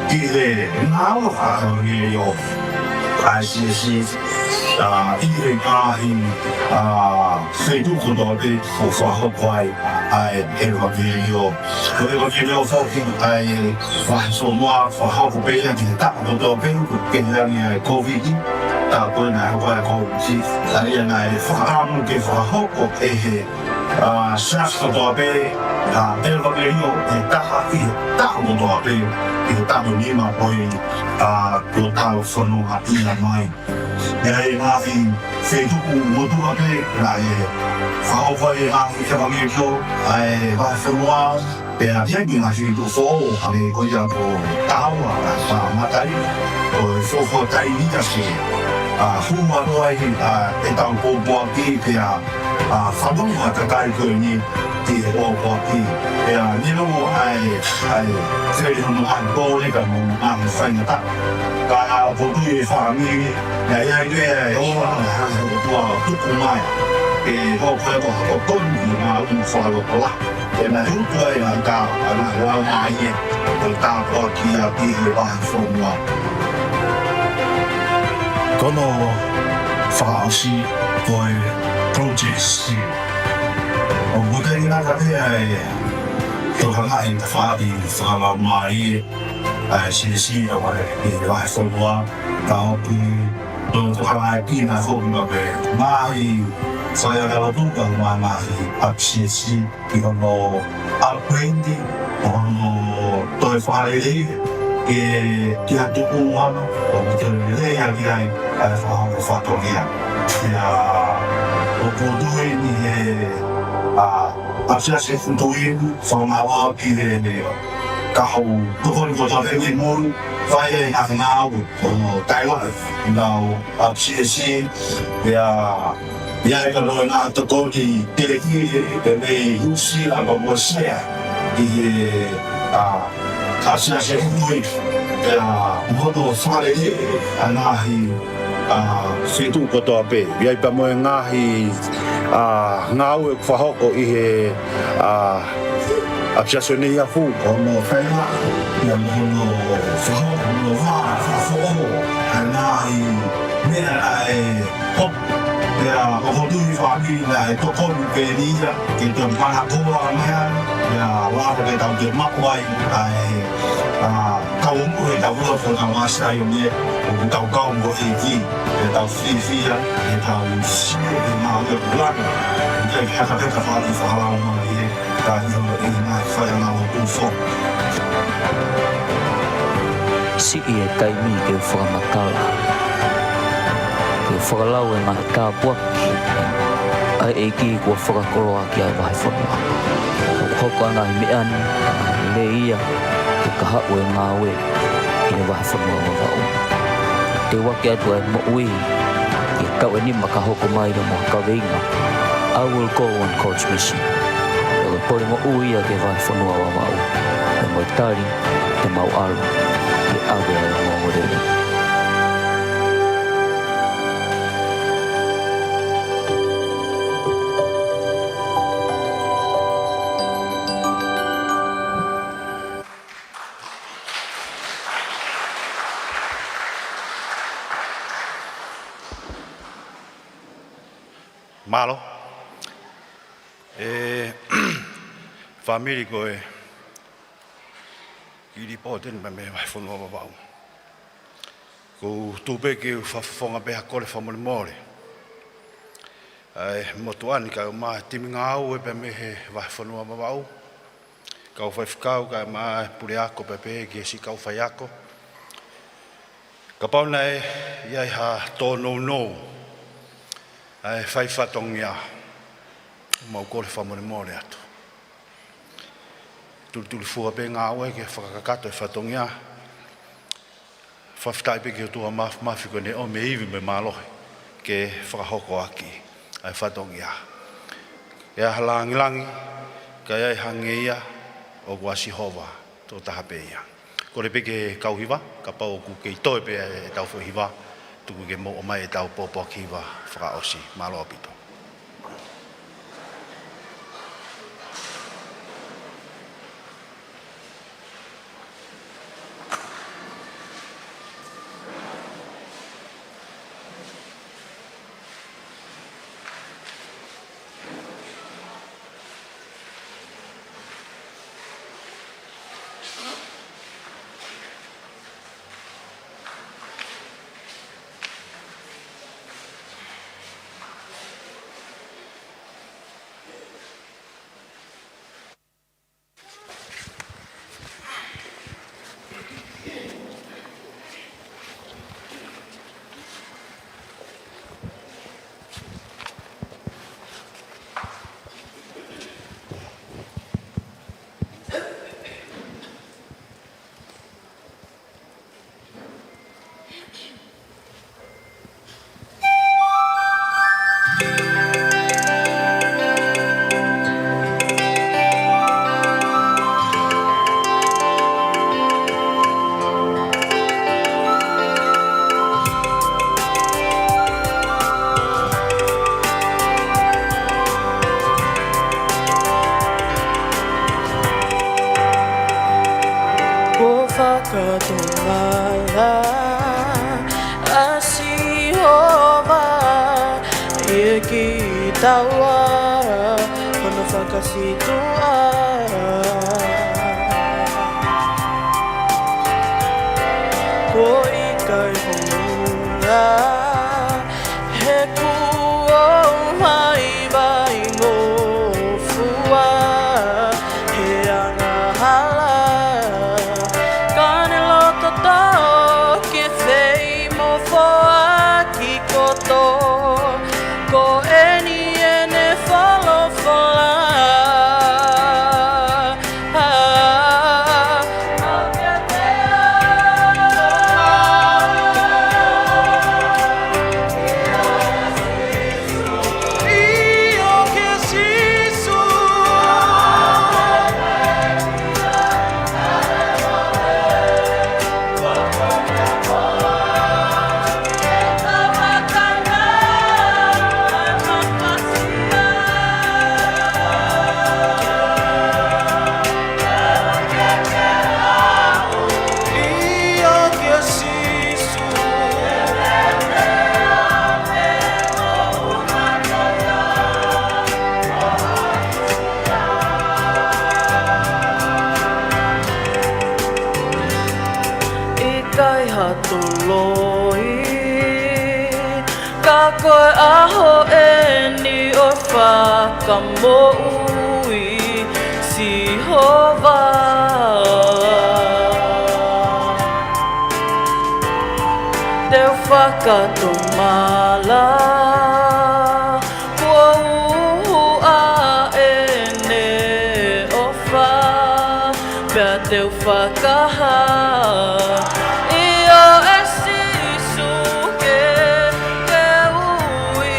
ki he ngāue fakaʻevangeliō ʻa e siasi, ʻa, ʻi he ngaahi, ʻa, feituʻu kotoa pē ʻoku fakahoko ai ʻa e ʻevangeliō. Ko e ʻevangeliō foki ʻa e vahefonua fakahoko pē ia ki he taʻu kotoa pē, ʻoku kehe ange ʻa e Covid, taʻu ko ē naʻe hoko ai ʻa e Covid, ʻa ia naʻe fakaʻamu ke fakahoko ʻe he ʻa, siasi kotoa pē, ʻa, ʻevangeliō ʻe taha ʻi he taʻu kotoa pē, ʻi he taʻu nima ko ē, ʻa, kuo tau fononga ʻia mai. ʻI he ngaahi feituʻu motuʻa pē, naʻe fakahoko ai e ngaahi ʻevangeliō ʻa e vahefonua, pea ʻi he ngaahi feituʻu foʻou, hangē ko ia ko Tahaua, ʻa, Mataʻi, ko e foʻi taimi ia ke, ʻa, hū atu ai, ʻa, ʻetau pōpoaki, pea ʻa, fanongo ʻa e kakai ko eni ki he pōpoaki. Pea neongo ʻa e, ʻa e, fele hono ʻai pole ka mo ʻene faingataʻa. Ka ʻoku ou tui e fāmili, naʻe ʻi ai pē ʻa e ʻofa ʻa e ʻOtua ʻo tuku mai ke hoko ko e tokoni ʻi he ngāue fakalotolahi. Pea naʻe utu ai ʻa e ka, ʻa e ngaahi laumālie, ko e tāpuaki ia ki he vahefonua. Ko hono fakaʻosi ko e project ʻoku teʻeki ke ngata pē ʻa e tokangaʻi e tafaʻaki fakalaumālie ʻa e siasi ʻa e vahefonua, ka ʻoku tokangaʻi kinautolu foki mo e ngaahi faiako lotu mo e ngaahi ʻapisiasi ki hono upgrade, hono toe fakalelei, ke, ke ʻatu ʻuhana, ʻo ke lelei ʻaki ai ʻa e fakahoko fatongia. Pea ʻoku ou tui ni he, ʻa, ʻapisiasi ʻoku ou tui ni, fakamālō ki he, he kau tokoni kotoa pē mei muli, fai e ngaahi ngāue, ʻo taila, nau ʻapisiasi, pea ʻi ai ka loe ngā tokoni teleki, pea mei Nuʻu Sila pea mo Sea, ʻi he, ʻa, ʻapisiasi ʻoku ou tui, pea mo hono fakalelei ʻa e ngaahi, ʻa, feituʻu kotoa pē. ʻI ai pea mo e ngaahi, ʻa, ngāue ʻoku fakahoko ʻi he, ʻa, ʻapisiasi ʻo Neiafu. Hono faila, pea mo hono fakahoko, hono vā, fakafoʻou ʻa e ngaahi meʻa ʻa e pop. Pea ʻoku ou tui fāmili naʻe tokoni pē eni ia ke toe manakoa mai ai, pea lava ke tau toe maʻu ai ʻa e, ʻa, tau ongo e tau ua ko tau asa ai o mea, ʻoku tau kau mo e ʻEiki, pea tau fiefia, pea tau sio ki he ngāue ʻoku langa, ʻikai ke haka pē ka fāmili fakalaumālie, ka ʻi he ngaahi faiako lotu foki. Siʻi e taimi ke u fakamatala, ke u fakalau e ngaahi tāpuaki ʻa e ʻEiki kuo fakakoloa ki ai e vahefonua. ʻOku hoko ʻa e ngaahi meʻa ni, lelei ia ke ka haʻu e ngāue ʻi he vahefonua Vavaʻu. Te u ʻoatu atu ʻa e moʻui ʻi he taʻu ʻe nima ka hoko mai, ʻi he moʻui kaveinga I Will Go on God's Mission. Ko e pole moʻui ia ki he vahefonua Vavaʻu. Pea mo e tali te mau ʻalu ke ʻave ʻa e ongoongolelei. Mālō. ʻE, fāmili ko e kiʻi lipooti eni mei he vahefonua Vavaʻu. ʻOku ou tuʻu pē ke u fakafofonga pē ha kole fakamolemole. ʻA e motuʻa ni kae ʻumaʻā e timi ngāue pē mei he vahefonua Vavaʻu. Kau faifekau kae ʻumaʻā e puleako pē pehē ki he siʻi kau faiako. Kapau naʻe ʻi ai ha tōnounou ʻa e fai fatongia, mau kole fakamolemole atu. Tulitulifua pē ngāue ke fakakakato e fatongia. Fakafetaʻi pē ki he ʻOtua Māfimafi ko ʻene ʻomi e ivi mo e mālohi ke fakahoko ʻaki ʻa e fatongia. ʻE ʻi ai ha lāngilangi, ka ʻe ʻi ai ha ngeia, ʻoku ʻa Sihova tokotaha pē ia. Kole pē ki he kau hiva, kapau ʻoku kei toe pē ʻetau foʻi hiva, tuku ke mou ʻomai ʻetau pōpoaki hiva fakaʻosi. Mālō ʻaupito. Kuo fakatomala ʻa Sihova ʻi he kiʻi taua hono fakasītuʻa. Kuo ʻikai hounga, he kuo ʻomai vaingofua he angahala, ka ne loto toʻo ki he feʻimofoaki kotoa. Ko eni ʻene folofola. ʻIkai ha toloi, ka ko e ʻaho eni ʻo e fakamoʻui, Sihova. Te u fakatomala, kuo uhu ʻa ʻene ʻofa, pea te u fakahā, ʻio, ʻe Sīsū, ke ke ui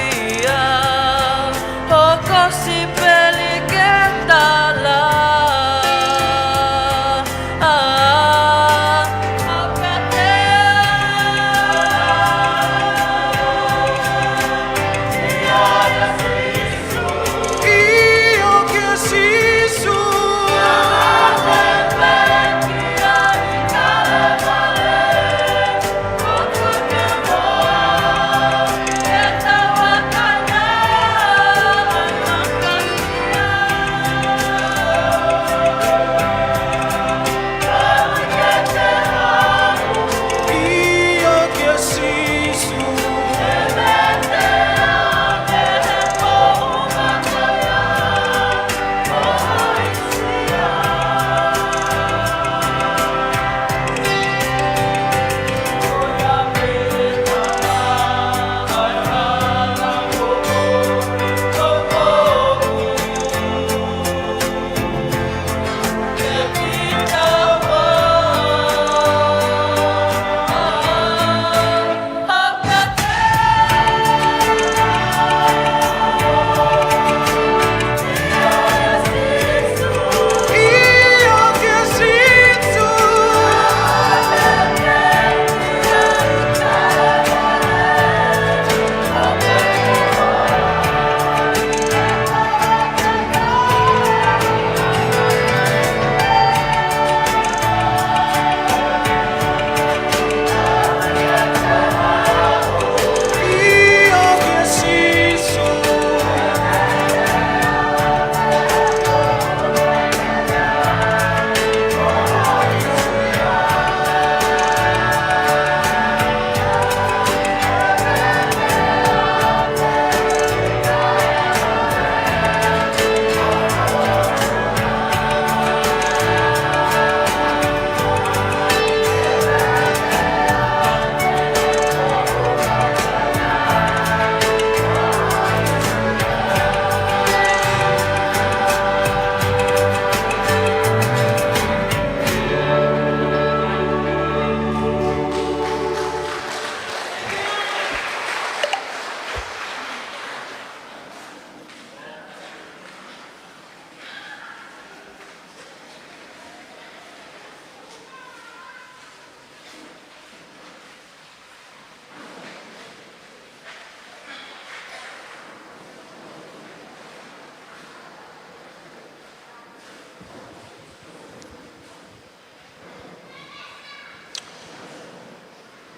au, ho kosipeli ke tala.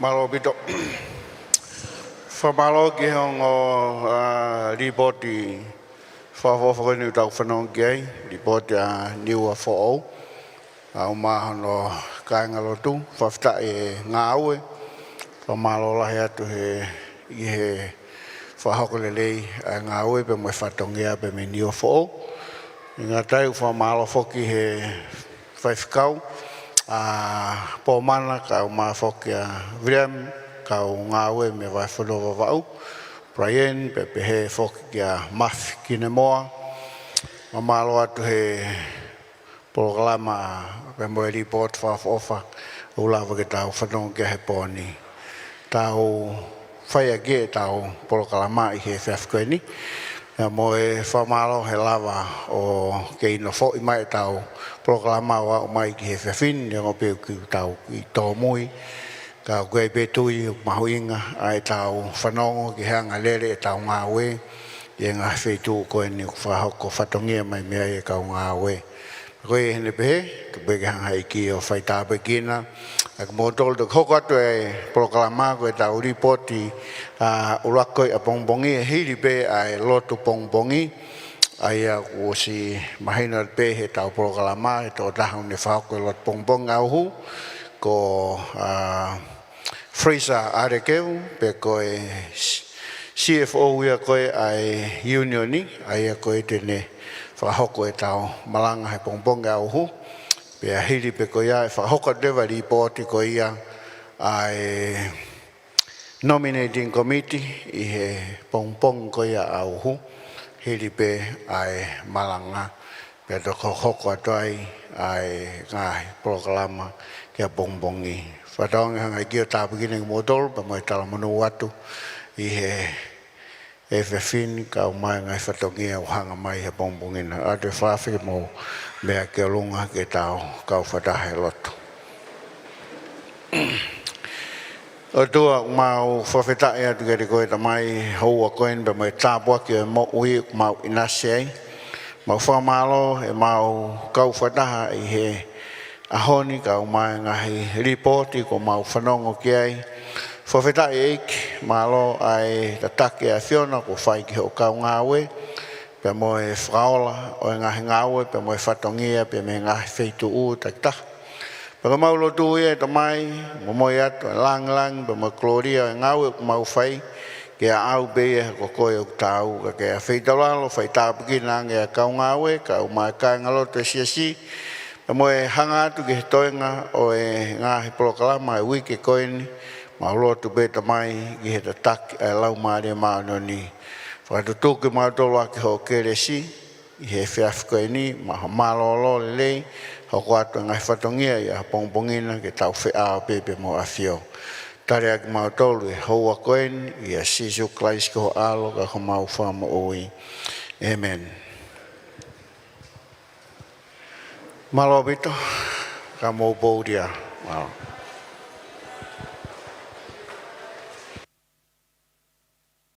Mālō ʻaupito. Fakamālō ki he ongo, ā, līpooti fakaʻofoʻofa ko eni ʻoku tau fanongo ki ai, līpooti ʻa Niua Foʻou. ʻA e ʻumaʻā hono kāingalotu, fakafetaʻi e ngāue. Fakamālō lahi atu he, ʻi he fakahoko lelei ʻa e ngāue pea mo e fatongia pea mei Niua Foʻou. ʻIkai ngata ai, ʻoku fakamālō foki he faifekau, ʻa Pomana, kae ʻumaʻā foki ʻa William, kau ngāue mei Vahefonua Vavaʻu, Brian, pea pehē foki kia Mafi Kinemoa. Fakamālō atu he polokalama pea mo e līpooti fakaʻofoʻofa ʻoku lava ke tau fanongo ki ai he pō ni. Tau fai ʻaki ʻetau polokalama ʻi he efiafi ko eni. Pea mo e fakamālō he lava ʻo kei nofoʻi mai ʻetau polokalama ʻo aʻu mai ki he efiafi ni, neongo pē ʻoku tau ʻi tōmui. Ka ʻoku ʻi ai pē tui ʻoku mahuʻinga ʻa ʻetau fanongo ki he anga lele ʻetau ngāue ʻi he ngaahi feituʻu ko eni ʻoku fakahoko fatongia mai mei ai e kau ngāue. Ko ia ʻi heʻene pehē, tuku pē ke hanga ʻe he ʻEiki ʻo fai tāpuekina ʻa kimoutolu. Toki hoko atu e polokalama ko ʻetau līpooti, ā, ʻuluaki ko ia ʻapongipongi, ʻe hili pē ʻa e lotu pongipongi, ʻa ia kuo ʻosi mahino pē heʻetau polokalama, ʻe tokotaha ʻoku ne fakahoko e lotu pongipongi ʻauhu, ko, ā, Fraser ʻAlekeu, pea ko e C-, C F O ia ko ē ʻa e ʻiunioni, ʻa ia ko ē te ne fakahoko ʻetau malanga he pongipongi ʻauhu. Pea hili pē ko ia ʻe fakahoko atu leva e līpooti ko ia ʻa e nominating committee ʻi he pongipongi ko ia ʻauhu, hili pē ʻa e malanga. Pea toki hokohoko atu ai ʻa e ngaahi polokalama ki he pongipongi. Fakatauange hanga ʻe he ʻEiki ʻo tāpuekina kimoutolu pea mo e talamonū atu ʻi he efiafi ni, kae ʻumaʻā e ngaahi fatongia ʻoku hanga mai he pongipongi na. ʻOatu e fakaafe ke mou meʻa ki ʻolunga ke tau kau fakataha he lotu. ʻOtua, ʻoku mau fakafetaʻi atu kiate koe Tamai, houa ko eni pea mo e tāpuaki ʻo e moʻui ʻoku mau ʻinasi ai. Mau fakamālō he mau kau fakataha ʻi he ʻaho ni kae ʻumaʻā e ngaahi līpooti kuo mau fanongo ki ai. Fakafetaʻi ʻEiki, mālō ʻa e tataki ʻa e ʻAfiona kuo fai ki hoʻo kau ngāue, pea mo e fakaola ʻo e ngaahi ngāue, pea mo e fatongia, pea mo e ngaahi feituʻu takitaha. Pea ko ʻemau lotu ia ʻe Tamai, momoi atu e lāngilangi pea mo e kolōlia ʻo e ngāue ʻoku mau fai, ke aʻau pē ia he ko koe ʻoku taau. Ka ke ʻafeitaulalo, fai tāpuekina ange ʻa e kau ngāue, kae ʻumaʻā e kāingalotu ʻo e siasi, pea mo e hanga atu ki he toenga ʻo e ngaahi polokalama ʻo e uike ko eni, mau lotu pē Tamai ki he tataki ʻa e Laumālie Māʻoniʻoni. Fakatutuki kimautolu ʻaki hoʻo kelesi, ʻi he efiafi ko eni, mo ha mālōlō lelei, hoko atu e ngaahi fatongia ʻi he pongipongi na ke tau feʻao pē pea mo e ʻAfio. Tali ʻaki kimautolu he houa ko eni, ʻia Sīsū Kalaisi ko ho ʻAlo ka ko homau Fakamoʻui. ʻĒmeni. Mālō ʻaupito, ka mou poulia. Mālō.